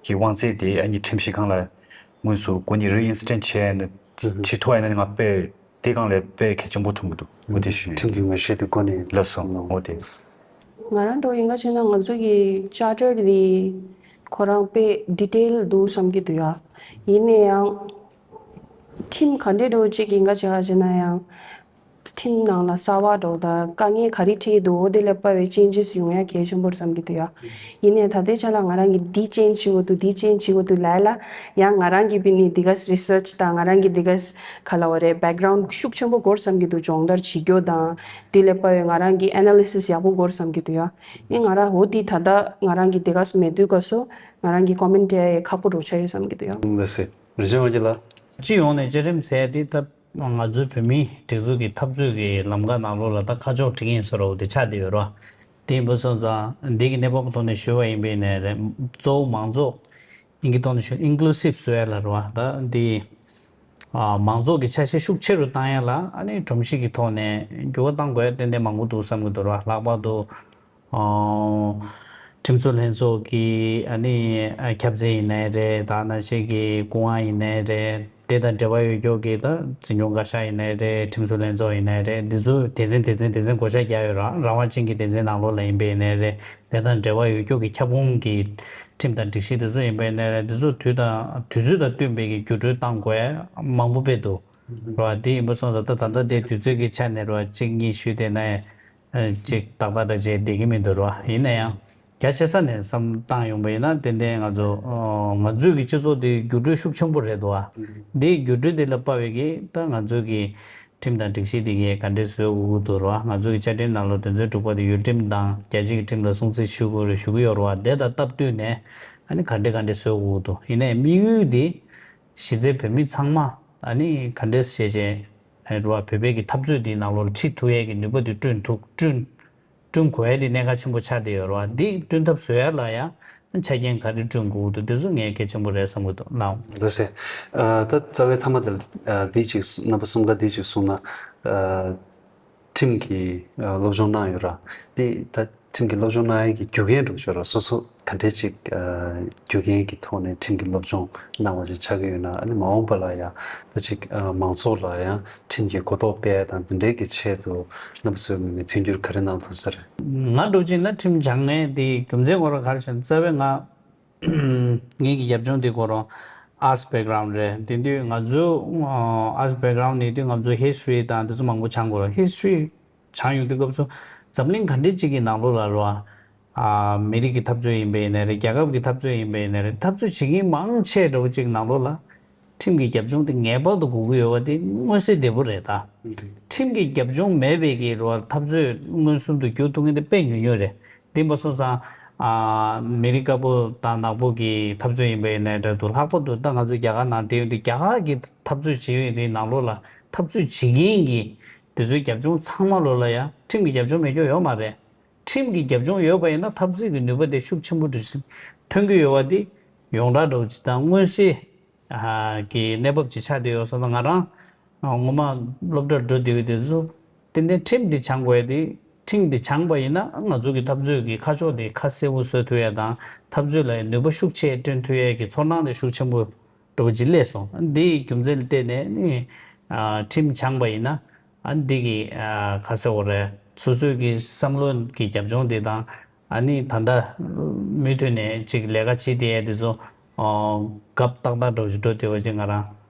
གི་དབང་ཚད་དེ་ཨ་ནི་ཁྲིམས་ཞིབ་ཁང་ལ་དངོས་སུ་སྒོ་ནས་རི་ཨིན་སི་ཊེན་བྱས་ནས་ཨུ་ཧུ། བྱེད་ཐུབ་པ་ཡིན་ན་ང་དཔེ་དེ་སྒང་ལས་དཔེ་གལ་ཆེན་པོ་མཐོང་གི་འདུག་འོ་དེ་ཞུ་ཡིན། ཁྲིམས་ཀྱི་ངོས་བཞེས་དེ་སྒོ་ནས། ལགས་སོ། འོ་དེ། ང་རང་འདྲ་ཡིན་ག་བྱས་ན་ང་ཚོ་གི་ཅར་ཊར་འདི་ཁོ་རང་དཔེ་ཌི་ཊེལ་འདུག་བསམ་གྱི་འདུག་ཡ། ཡིན་ན་ཡང་ཁྲིམས་ག་འདྲས་འདྲ་ཅིག་ཡིན་ག་བྱས་ག་བྱས་ན་ཡང་ཁྲིམས་ནང་ལ་གསར་བ་འདྲ་དང་དཀའ་ངལ་ག་རེ་འཕྲད་ཀྱི་འདུག་འོ་དེ་ལ་དཔག་པའི་ཅེན་ཇེ་སི་ཡོང་ཡ་གལ་ཆེན་པོ་རེད་བསམ་གྱི་འདུག་ཡ། ཡིན་ནའི་ད་ལྟའི་ཆ་ལ་ང་རང་གིས་འདི་ཅེན་ཇི་བྱེད་དགོས་འདུག་འདི་ཅེན་ཇི་བྱེད་དགོས་འདུག་ལབ་ལ་ཡང་ང་རང་གིས་པི་ནི་འདི་ག་རི་སར་ཆི་དང་ང་རང་གིས་འདི་ག་ག་ལབ་པ་རེད། བེག་གྷ་རའུན་ཌི་ཤུགས་ཆེན་པོ་དགོས་བསམ་གྱི་འདུག་སྦྱོང་བརྡར་བྱེད་རྒྱུ་དང་དེ་ལས་དཔག་པའི་ང་རང་གི་ཨེ་ན་ལི་སིས་ཡག་པོ་དགོས་བསམ་གྱི་འདུག་ཡ། ཨེ་ང་རང་འོ་དེ་ད་ལྟ་ང་རང་གིས་འདི་ག་མེད་དུས་སྐབས་སུ་ང་རང་གི་ཀོ་མེན་ཊི་ཡ་ཁག་པོ་འདྲ་ཆགས་ཡོད་བསམ་གྱི་འདུག་ཡ། ལགས་སེ། རིན་ཆེན་དབང་རྒྱལ་ལགས། སྤྱི་ཡོངས་ནས་བཅའ་ཁྲིམས་ཟེར་དེ་ད་ང་ཚོའི་བོད་མིའི་སྒྲིག་འཛུགས་ཀྱི་འཐབ་རྩོད་ཀྱི་ལམ་ཁ་ནང་ལོགས་ལ་ད་ཁ་ཕྱོགས་སྒྲིག་ཡིན་ཟེར་རོ་དེ་ཆགས་བསྡད་ཡོད་རོ། དེ་ཡིན་པ་སོང་ཙང་འདི་གི་གནས་བབ་ཐོག་ནས་ཞུས་པ་ཡིན་པས་ནས་རེད། གཙོ་བོ་མང་ཚོགས་ཨིན་སྐད་ཐོག་ནས་ཞུ་ན་ཨིན་ཀུ་ལུ་སིབ་བཟོ་ཡ་ལ་རེད་བ། ད་འདི་ཨ་མང་ཚོགས་ཀྱི་ཆ་ཤས་ཤུགས་ཆེ་རུ་བཏང་ཡ་ལ་ཨ་ནི་སྒྲོམ་གཞི་གི་ཐོག་ནས་འགྱུར་བ་གཏང་དགོས་ཡ་ཏན་ཏན་མང་པོ་འདུག་བསམ་གྱི་འདུག་རེད་བ། ལྷག་པར་དུ་ཨོ། ཁྲིམས་བཟོ་ལྷན་ཚོགས་ཀྱི་ཨ་ནི་ཨ་ཁྱབ་འཛིན་ཡིན་ནའི་རེད། ད་ནང་བཞིན་གྱི་སྐུ་དབང་ཡིན་ནའི་རེད། དེ་དང་འབྲེལ་བ་ཡོད་ཀྱོག་གི་ད་འཛིན་སྐྱོང་བཀའ་ཤག་ཡིན་ནའི་རེད། ཁྲིམས་བཟོ་ལྷན་ཚོགས་ཡིན་ནའི་རེད། འདི་ཚོ་སྡེ་ཚན་སྡེ་ཚན་སྡེ་ཚན་བགོ་བཤའ་རྒྱག་ཡོད་ར། རང་དབང་ཅན་གྱི་སྡེ་ཚན་ནང་ལོགས་ལ་ཡིན་པ་ཡིན་ནའི་རེད། དེ་དང་འབྲེལ་བ་ཡོད་ཀྱོག་གི་ཁྱབ་ཁོངས་ཀྱི་ཁྲིམས་དང་སྒྲིག་གཞི་དེ་ཚོ་ཡིན་པ་ཡིན་ནའི་རེད། འདི་ཚོ་དུས་དང་དུས་ཚོད་དང་བསྟུན་པའི་གི་འགྱུར་འགྲོས་བཏང་དགོས་མང་པོ་དཔེ་འདུག་ར། དེ་ཡིན་པ་སོང་ཙང་ད་ད་ལྟ་དེ་དུས་ཚོད་ཀྱི་ཆ་ནས་ར་གཅིག་གཉིས་ཞུས་བསྡད་ན་ཡང་། ཅིག་ཏག་ཏག་འདྲ་བྱས་བསྡད་ཀྱི་མི་འདུག་ར། ཡིན་ན་ཡང་རྒྱ་ཆེ་ས་ནས་བསམ་བཏང་ཡོང་པ་ཡིན་ན་ཏན་ཏན་ང་ཚོ་ང་ཚོའི་གི་སྤྱི་ཚོགས་འདི་འགྱུར་འགྲོས་ཤུགས་ཆེན་པོ་རེད་འདུག་ཨ། འདིའི་འགྱུར་འགྲོས་འདི་ལ་དཔག་པའི་གི་ད་ང་ཚོའི་གི་ཁྲིམས་དང་སྒྲིག་གཞི་འདི་གི་ག་འདྲས་བཟོ་དགོས་ཀྱི་འདུག་ར། ང་ཚོའི་གི་བཅའ་ཁྲིམས་ནང་ལ་དོན་ཚན་དྲུག་པ་དེ་ཡུལ་ཁྲིམས་དང་རྒྱལ་སྤྱི་གི་ཁྲིམས་ལ་སྲུང་བརྩི་ཞུ་དགོས་རེད་ཞུ་གི་ཡོད་རེད་བ། དེ་དང་སྟབས་བསྟུན་ནས་ཨ་ནི་ག་འདྲས་ག་འདྲས་བཟོ་དགོས་ཀྱི་འདུག་ཡིན་ནའི་དམིགས་ཡུལ་འདི་གཞི་རྩའི་བོད་མི་ཚང་མ་ཨ་ནི་ག་འདྲས་བྱས་བྱས། རེད་བ། བོད་པའི་གི་འཐབ་རྩོད་འདིའི་ནང་ལོགས་ལ་ཁྲིད་ཐུབ་ཡས་ཀྱི་ནུས་པ་འདི་བསྐྲུན་ཐུབ་བསྐྲུན་བསྐྲུན་དགོས་ཡས་འདི་གནད་འགག་ཆེན་པོ་ཆགས་བསྡད་ཡོད་རེད་བ། འདི་བསྐྲུན་ཐབས་བཟོ་ཡས་ལ་ཡང་ཆ་རྐྱེན་ག་རེ་བསྐྲུན་དགོས་འདུག་འདི་ཚོ་ངས་གལ་ཆེན་པོ་རེད་བསམ་གྱི་འདུག་ལགས། ལགས་སེ། ཨ་ད་རྩ་བའི་མཐའ་མ་དེ་ལ་ཨ་འདི་ཅིག་གསུ་རྣམ་པ་གསུམ་ཀ་འདི་ཅིག་གསུངས་ན། ཨ་ཁྲིམས་ཀྱི་ཨ་སློབ་སྦྱོང་གནང་ཡོད་ར། འདི་ད་ཁྲིམས་ཀྱི་སློབ་སྦྱོང་གནང་ཡས་ཀྱི་རྒྱུ་རྐྱེན་འདྲ་བོ་ཅིག་ཡོད་ར། སོ་སོ་ག་འདྲས་ཅིག་ཨ་རྒྱུ་རྐྱེན་གྱི་ཐོག་ནས་ཁྲིམས་ཀྱི་སློབ་སྦྱོང་གནང་བ་ཅིག་ཆགས་ཀྱི་ཡོད་ན། ཨ་ནི་མ་འོངས་པ་ལ་ཡང་ད་ཅིག་ཨ་མང་ཚོགས་ལ་ཡང་ཁྲིམས་ཀྱི་གོ་རྟོགས་སྤེལ་ཡས་དང་དེ་འདྲའི་གི་ཆེད་དུ་རྣམ་པ་ཚོའི་ངོས་ནས་མཐུན་འགྱུར་ག་རེ་གནང་ཐུབ་ས་རེད། ང་འདྲ་བོ་ཅིག་ན་ཁྲིམས་སྦྱང་མཁན་དེ་རྒྱུ་མཚན་ཁོ་རང་ག་རེ་ཞེ་ན། རྩ་བའི་ང་ངེད་ཀྱི་རྒྱབ་ལྗོངས་དེ་ཁོ་རང་ཨར་ཊི་སི་བེག་གྷ་རའུན་ཌི་རེད། དེ་དུས་ང་ཚོའི་ཨར་ཊི་སི་བེག་གྷ་རའུན་ཌི་ནས་དུས་ང་ཚོ་ཧི་སི་ཊོ་རི་དང་དེ་ཚོ་མང་པོ་སྦྱང་དགོས་རེད། ཧི་སི་ཊོ་རི་ སྦྱང་ཡོང་དུས་སྐབས་སུ་འཛམ་གླིང་ག་འདྲ་ཅིག་གི་ནང་ལོགས་ལ་རོ། ཨ། མི་རིགས་ཀྱི་འཐབ་རྩོད་ཡིན་པ་ཡིན་ནའི་རེད། རྒྱལ་ཁབ་ཀྱི་འཐབ་རྩོད་ཡིན་པ་ཡིན་ནའི་རེད། འཐབ་རྩོད་བྱེད་མཁན་མང་ཆེ་འདྲ་བོ་ཅིག་ནང་ལོགས་ལ་ཁྲིམས་ཀྱི་རྒྱབ་ལྗོངས་དེ་ངེས་པར་དུ་དགོས་ཀྱི་ཡོད་པ་དེ་མངོན་གསལ་དོད་པོ་རེད་ད། ཁྲིམས་ཀྱི་རྒྱབ་ལྗོངས་མེད་པའི་གི་རོ། འཐབ་རྩོད་མངོན་སུམ་དུ་འགྱུར་ཐུབ་མཁན་དེ་དཔེ་ཉུང་ཉུང་རེད། འདི་མ་སོང་ཙང་། ཨ། མི་རིགས་དཀར་པོ་དང་ནག་པོ་གི་འཐབ་རྩོད་ཡིན་པ་ཡིན་ནའི་འདྲ་འདུག་ལྷག་པར་དུ་ད་ང་ཚོ་རྒྱ་གར་ནང་བསྡད་ཡོང་དུས་རྒྱ་གར་གྱི་འཐབ་རྩོད་བྱེད་ཡོང་དུས་ནང་ལོགས་ལ་འཐབ་རྩོད་བྱེད་མཁན་གྱི་དེ་ཚོའི་རྒྱབ་ལྗོངས་ཚང་མ་ལོགས་ལ་ཡང་ཁྲིམས་ཀྱི་རྒྱབ་ལྗོངས་མེད་རྒྱུ་ཡོད་མ་རེད། ཁྲིམས་ཀྱི་རྒྱབ་ལྗོངས་ཡོད་པ་ཡིན་ན་འཐབ་རྩོད་ཀྱི་ནུས་པ་དེ་ཤུགས་ཆེན་པོ་འདྲ་ཞིག་ཐོན་གྱི་ཡོད་པ་དེ་ཡོངས་གྲགས་འདྲ་བོ་ཅིག་དང་མངོན་གསལ་གྱི་གནས་བབ་ཅིག་ཆགས་བསྡད་ཡོད་སོང་ན། ང་རང་ངོ་མ་སློབ་གྲྭར་འགྲོ་བསྡད་ཡོད་དུས་སུ་ཏན་ཏན་ཁྲིམས་འདི་སྦྱང་དགོས་ཡ་དེ། ཁྲིམས་འདི་སྦྱངས་པ་ཡིན་ན་ང་ཚོ་གི་འཐབ་རྩོད་ཀྱི་ཁ་ཕྱོགས་དེ་ཁ་གསལ་པོ་བཟོ་ཐུབ་ཡ་དང་འཐབ་རྩོད་ལ་ནུས་པ་ཤུགས་ཆེ་བསྐྲུན་ཐུབ་ཡ་གི་ཚོར་སྣང་དེ་ཤུགས་ཆེན་པོ་འདྲ་བོ་ཅིག་སླེབས་སོང་། འདིའི་རྒྱུ་མཚན་ལ་བརྟེན་ནས་ནི། ཨ། ཁྲིམས་སྦྱངས་པ་ཡིན་ན། ཨ། འདི་གི། ཨ། ག་ཟེར་དགོས་རེད། སོ་སོའི་གི་བསམ་བློ་གི་རྒྱབ་ལྗོངས་དེ་དང་། ཨ་ནི་ད་ལྟ་མུ་མཐུད་ནས་ཅིག་ལས་ཀ་བྱེད་བསྡད་ཡ་དེ་ཚོ། ཨ། རྒྱབ་ཏག་ཏག་འདྲ་བོ་ཞིག་འགྲོ་བསྡད་པ་ཅིག་ང་རང་།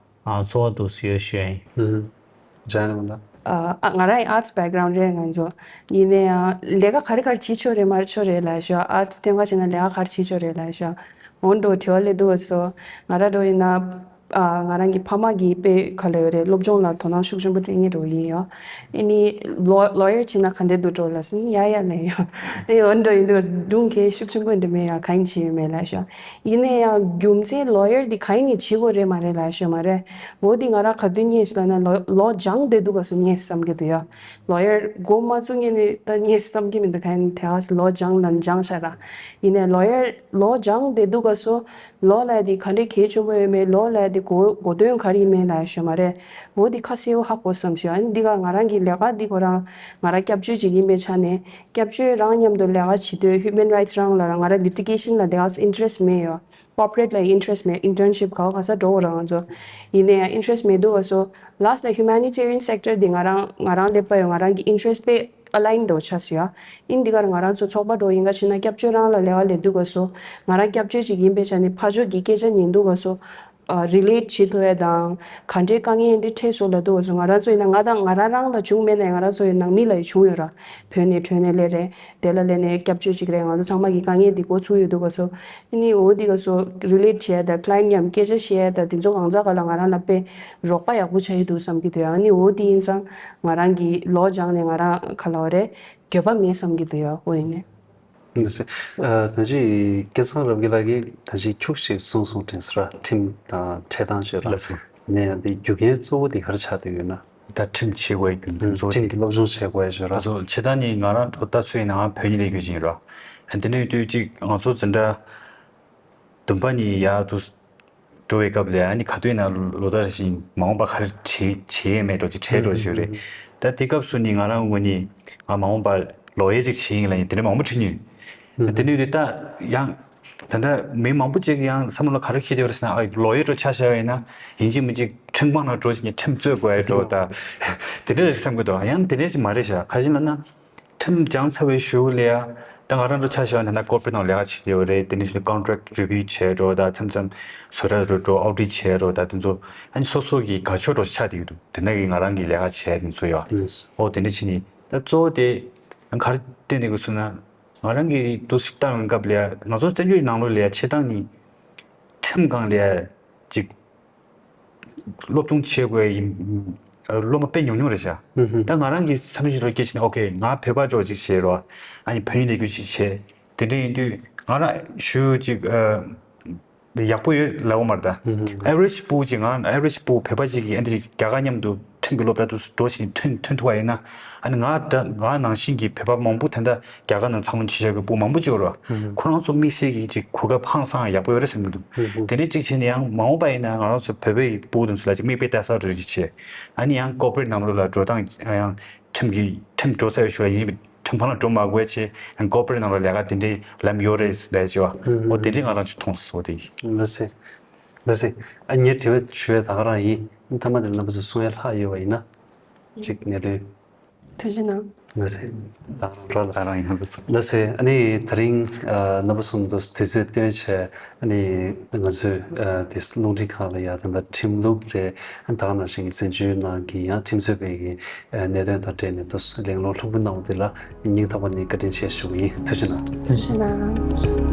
ཨ། ཚོར་བ་འདུག་ཟེར་ཡོད་ཞུ་ཡ་ཡིན། ཨུ་ཧུ། ལྗང་ནི་མ་ལ། ཨ། ང་རང་ཡི་arts background རེད། ང་ཚོ་ཡིན་ན་ཡང་ལས་ཀ་ག་རེ་ག་རེ་བྱེད་ཆོག་རེད་མ་རེད་ཆོག་རེད་ལབ་ཤག arts ཐོན་ཁ་བྱས་ན་ལས་ཀ་ག་རེ་བྱེད་ཆོག་རེད་ལབ་ཤག་འོ་འདྲ་བོ་དྲི་བ་སླེབས་འདུག་ག་སོ། ང་རང་འདྲ་བོ་ཡིན་ན། ཨ། ང་རང་གི་ཕ་མ་གིས་དཔེ་ག་ལབ་ཡོད་རེད། སློབ་སྦྱོང་ལ་དོ་སྣང་ཤུགས་ཆེན་པོ་སྤྲད་མཁན་འདྲ་བོ་ཡིན་ཡོད། ཨ་ནི་ལོ་lawyer བྱེད་ན་ག་འདྲས་འདུག་འགྲོ་ལབ་སོང་། ཡ་ཡ་ལབ་ཡོད། ཨ་ནི་འོ་འདྲ་ཡིན་དུས་སྒྲུང་གས་ཤུགས་ཆེན་པོ་འདྲ་མེད་ཡ། གང་ཡིན་བྱེད་ཡོད་མེད་ལབ་ཤག་ཡིན་ན་ཡང་རྒྱུ་མཚན་lawyer འདི་གང་ཡིན་ནས་བྱེད་དགོས་རེད་མ་རེད་ལབ་ཤག་མ་རེད། འོ་འདི་ང་རང་ག་དུས་རྙེད་སོང་ལབ་ན་ལོ་ལོ་སྦྱངས་བསྡད་འདུག་ག་སོ་རྙེད་བསམ་གྱི་འདུག་ཡ། lawyer འགོ་མ་བཙུགས་སྔོན་ནས་ད་རྙེད་བསམ་གྱི་མི་འདུག་ག་ཡིན་དེ་ག་ལོ་སྦྱངས་ལ་སྦྱངས་ཤག་ར། ཡིན་ནའི་lawyer ལོ་སྦྱངས་བསྡད་འདུག་ག་སོ། law ལབ་ཡ་འདི་ག་འདྲས་གལ་ཆེན་པོ་ཡོད་མེད། law ལབ་ཡ་འདི་གོ་གོ་དོན་ག་རེ་ཡིན་མེད་ལབ་ཤག་མ་རེད། འོ་འདི་ཁ་གསལ་པོ་ཧ་གོ་བསམ་ཤག་ཨ་ནི་འདི་ག་ང་རང་གི་ལས་ཀ་འདི་ཁོ་རང་ང་རང་སྐྱབས་བཅོལ་ཅིག་ཡིན་པའི་ཆ་ནས། སྐྱབས་བཅོལ་རང་མཉམ་དུ་ལས་ཀ་བྱེད་དུས་human rights རང་ལ་ང་རང་litigation ལ་དེ་ག་interest མེད་ཡོད། corporate ལ་interest མེད། internship ག་བ་ག་ས་འགྲོ་དགོས་ར་ང་ཚོ། ཡིན་ནའི་ཡང་interest མེད་འདུག་ག་སོ། last ལ་humanitarian sector འདི་ང་རང་ང་རང་སླེབས་པ་ཡོད། ང་རང་གི་interest དཔེ་align འགྲོ་ཆགས་སོང་ཡ། ཨིན་འདི་གར་ང་རང་ཚོ་ཚོགས་པ་འགྲོ་ཡིན་ག་ཕྱིན་ན་སྐྱབས་བཅོལ་རང་ལ་ལས་ཀ་ལས་འདུག་ག་སོ། ང་རང་སྐྱབས་བཅོལ་ཅིག་ཡིན་པའི་ཆ་ནས་ཕར་ཕྱོགས་ཀྱི་སྐད་ཆ་ཉན་འདུག་ག་སོ། relate བྱེད་ཐུབ་ཡ་དང་ག་འདྲའི་དཀའ་ངལ་འདི་འཕྲད་སོང་ལབ་འདུག་ག་སོ། ང་རང་ཚོ་ཡིན་ན་ང་དང་ང་རང་རང་ལ་བྱུང་མེད་ན་ཡང་ང་རང་ཚོ་ཡི་ནང་མི་ལ་ཡི་བྱུང་ཡོད་ར། བོད་ནས་བྲོས་ནས་སླེབས་རེད། དེ་ལ་སླེབས་ནས་སྐྱབས་བཅོལ་ཅིག་རེད། ང་ཚོ་ཚང་མ་གི་དཀའ་ངལ་འདི་འགོ་ཚུགས་ཡོད་འདུག་ག་སོ། ཨ་ནི་འོ་འདི་ག་སོ་relate བྱེད་ཡ་དང་client མཉམ་སྐད་ཆ་བཤད་ཡ་དང་དེ་ཚོ་གང་ཟག་ག་ལ་ང་རང་ལ་དཔེ་རོགས་པ་ཡག་པོ་ཆགས་ཡི་འདུག་བསམ་གྱི་འདུག་ཡ། ཨ་ནི་འོ་འདི་ཡིན་ཙང་ང་རང་གི་ལོ་སྦྱངས་ནས་ང་རང་ག་ལ་བ་རེད། འགྱོད་པ་མེད་བསམ་གྱི་འདུག་ཡ། འོ་ཡིན་ནས། འདི་ཚེ། ཨ། ད་ཅི་སྐལ་བཟང་རབ་རྒྱས་ལགས་ཀྱིས་ད་ཅི་ཁྱུག་ཅིག་གསུངས་སོང་དྲན་སོང་ར། ཁྲིམས་དང་འཕྲད་སྟངས་བྱས་ར། ལགས་སོ། ནས་ཡང་འདི་རྒྱུ་རྐྱེན་གཙོ་བོ་འདི་ག་རེ་ཆགས་བསྡད་ཡོད་ན། ད་ཁྲིམས་བྱེད་དགོས་ཡ་རྒྱུ་མཚན་གཙོ་བོ་ཁྲིམས་དེ། ཀྱི་སློབ་སྦྱོང་བྱེད་དགོས་ཡ་བྱས་ར། ལགས་སོ། བྱེད་སྟངས་ནི་ང་རང་འགྲོ་ལྟ་ཚུལ་ཡིན་ན་ང་བོད་ཉིད་ལས་རྒྱུ་ཅན་ར། དེ་འདྲ་ཡོད་དུས་ཅིག་ང་ཚོ་འཛིན་གྲྭ་བདུན་པ་ནས་ཡར་དུ་འགྲོ་བའི་སྐབས་ལ་ཨ་ནི་ག་དུས་ཡིན་ན་ལོ་ལྟར་བཞིན་མ་འོངས་པ་ག་རེ་བྱེད་བྱེད་ཡས་མེད་འགྲོ་ཅིག་བྲེལ་འགྲོ་ཅིག་ཡོད་རེད། ད་དེ་སྐབས་སུ་ནི་ང་རང་ངོས་ནས་ང་མ་འོངས་པ་ལོ་ཡས་ཅིག་བྱེད་ཡིན་ལབ་ཡིན་དེ་འདྲ་མང་པོ་དྲིས་མྱོང་། དེ་ནས་ད་ཡང་ད་ལྟ་མི་མང་པོ་ཅིག་ཡང་བསམ་བློ་ག་རེ་འཁྱེར་བསྡད་ཡོད་རེད་ཟེར་ན། ཨ། ལོ་ཡས་འགྲོ་ཆ་བཞག་པ་ཡིན་ན་ཡིན་གཅིག་མིན་གཅིག་ཁྲིམས་ཁང་ནང་འགྲོ་བྱས་ནས་ཁྲིམས་རྩོད་དགོས་ཡ་འགྲོ་ད། དེ་འདྲ་རེད་བསམ་གྱི་འདུག་ཡང་དེ་འདྲ་ཅིག་མ་རེད་ཤག་ག་རེ་ཡིན་ལབ་ན། ཁྲིམས་སྦྱངས་ཚར་བའི་གཞུག་ལ་ཡ། ད་ང་རང་ཚོ་ཆ་བཞག་ན་ད་corporate ནང་ལས་ཀ་བྱེད་ཀྱི་ཡོད་རེད། དེ་ནས་བྱས་ནས་contract review བྱས་འགྲོ་ད་མཚམས་མཚམས་བཟོ་གྲྭ་རུ་འགྲོ་audit བྱས་འགྲོ་ད་དེ་ཚོ་ཨ་ནི་སོ་སོ་གི་དགའ་ཕྱོགས་འགྲོ་ཆགས་བསྡད་ཀྱི་འདུག་དེ་ན་གི་ང་རང་གི་ལས་ཀ་བྱས་དེ་ཚོ་ཡོད། ཨོ་དེ་འདྲ་བྱས་ནས་ད་གཙོ་བོ་དེ་ག་རེ་བསྟན་བསྡད་ཀྱི་སོང་ན་ང་རང་གི་འདུ་ཤེས་བཏང་བའི་སྐབས་ལ་ཡ་ང་ཚོ་བཙན་བྱོལ་ནང་ལོགས་ལ་ཡ་བྱེད་སྟངས་ནི་ཁྲིམས་སྒང་ལ་ཡ་ཅིག་སློབ་སྦྱོང་བྱེད་དགོས་ཡིན། སློབ་མ་དཔེ་ཉུང་ཉུང་རེད་ཤག་ད་ང་རང་གི་བསམ་ཤེས་རོགས་སྐྱེས་ཕྱིན་ནས་ཨོ་ཁེ་ང་བོད་པ་འདྲ་ཅིག་བྱེད་རོགས། ཨ་ནི་བོད་ཡིག་ལས་འགུལ་ཅིག་བྱེད། དེ་འདྲ་ཡིན་དུས་ང་རང་ཞུ་ཅིག་ཡག་པོ་ཡོད་ལབ་འོ་མ་རེད་ད། average པོ་ཅིག་ང་average པོ་བོད་པ་ཅིག་གིས་ཨ་འདྲ་ཅིག་རྒྱ་གར་མཉམ་དུ་ཁྲིམས་ཀྱི་སློབ་གྲྭ་དུ་འགྲོ་བཞིན་ཐོན་ཐོན་ཐུབ་པ་ཡིན་ན། ཨ་ནི་ང་འདྲ་ང་ནང་བཞིན་གྱི་བོད་པ་མང་པོ་ད་ལྟ་རྒྱ་གར་ནང་འཚར་ལོངས་བྱེད་བཞག་གི་སྤུ་མང་པོ་ཅིག་ཡོད་རེད། ཁོ་རང་ཚོ་དམིགས་བསལ་གྱི་ཅིག་གོ་སྐབས་ཧང་སང་ཡག་པོ་ཡོད་རེད་བསམ་གྱི་འདུག་དེ་འདྲ་ཅིག་བྱས་ནས་ཡང་མ་འོངས་པ་ཡིན་ན་ང་རང་ཚོ་བོད་པའི་སྤུ་དེ་ཚོ་ལ་ཅིག་མིག་དཔེ་ལྟ་ས་རེད་ཅིག་བྱས། ཨ་ནི་ཡང་corporate ནང་ལོགས་ལ་འགྲོ་སྟངས་ཡང་ཁྲིམས་ཀྱི་ཁྲིམས་འགྲོ་ས་ཡོད་ཞུ་བ་ཡིན་ཁྲིམས་ཁང་ལ་འགྲོ་མ་དགོས་བྱས་ཡང་corporate ནང་ལོགས་ལས་ཀ་དེ་འདྲའི་ལམ་ཡོད་རེད་ཟེར་ལབ་བྱས་བ། ཨོ་དེ་འདྲའི་ང་རང་ཅིག་མཐོང་སོང་དེ་ཡིན། ལགས་སེ། ལགས་སེ། ཨ་ངས་དྲི་བ་ཞུ་ཡ་ད་ག་རང་ཡིན། མཐའ་མ་དེར་རྣམ་པ་ཚོས་གསུང་ཡ་ལྷག་ཡོད་པ་ཡིན་ན། ཅིག་ངས་དེ། ཐུགས་རྗེ་གནང་། ལགས་སེ། ད་རང་ལ། ད་རང་ཡང་ལགས་སེ། ལགས་སེ། ཨ་ནི་དེ་རིང་ཨ་རྣམ་པ་གསུམ་དུ་དུས་ཚོད་བཏོན་བྱས། ཨ་ནི་ང་ཚོས་ཨ་དེ་རླུང་འཕྲིན་ཁང་ལ་ཡ་ད་ལྟ་ཁྲིམས་ལུགས་རེད། ཨ་ནི་ད་ག་ནང་བཞིན་གྱི་བཙན་བྱོལ་ནང་གི་ཡང་ཁྲིམས་རྩོད་པའི་གི་ཨ་གནད་དོན་དང་འབྲེལ་ནས་དུ་གླེང་སློང་ལྷུག་པོ་གནང་བ་དེ་ལ་སྙིང་ཐག་པ་ནས་བཀའ་དྲིན་ཆེ་ཞུ་གི་ཡིན། ཐུགས་རྗེ་གནང་། ཐུགས་རྗེ་གནང་།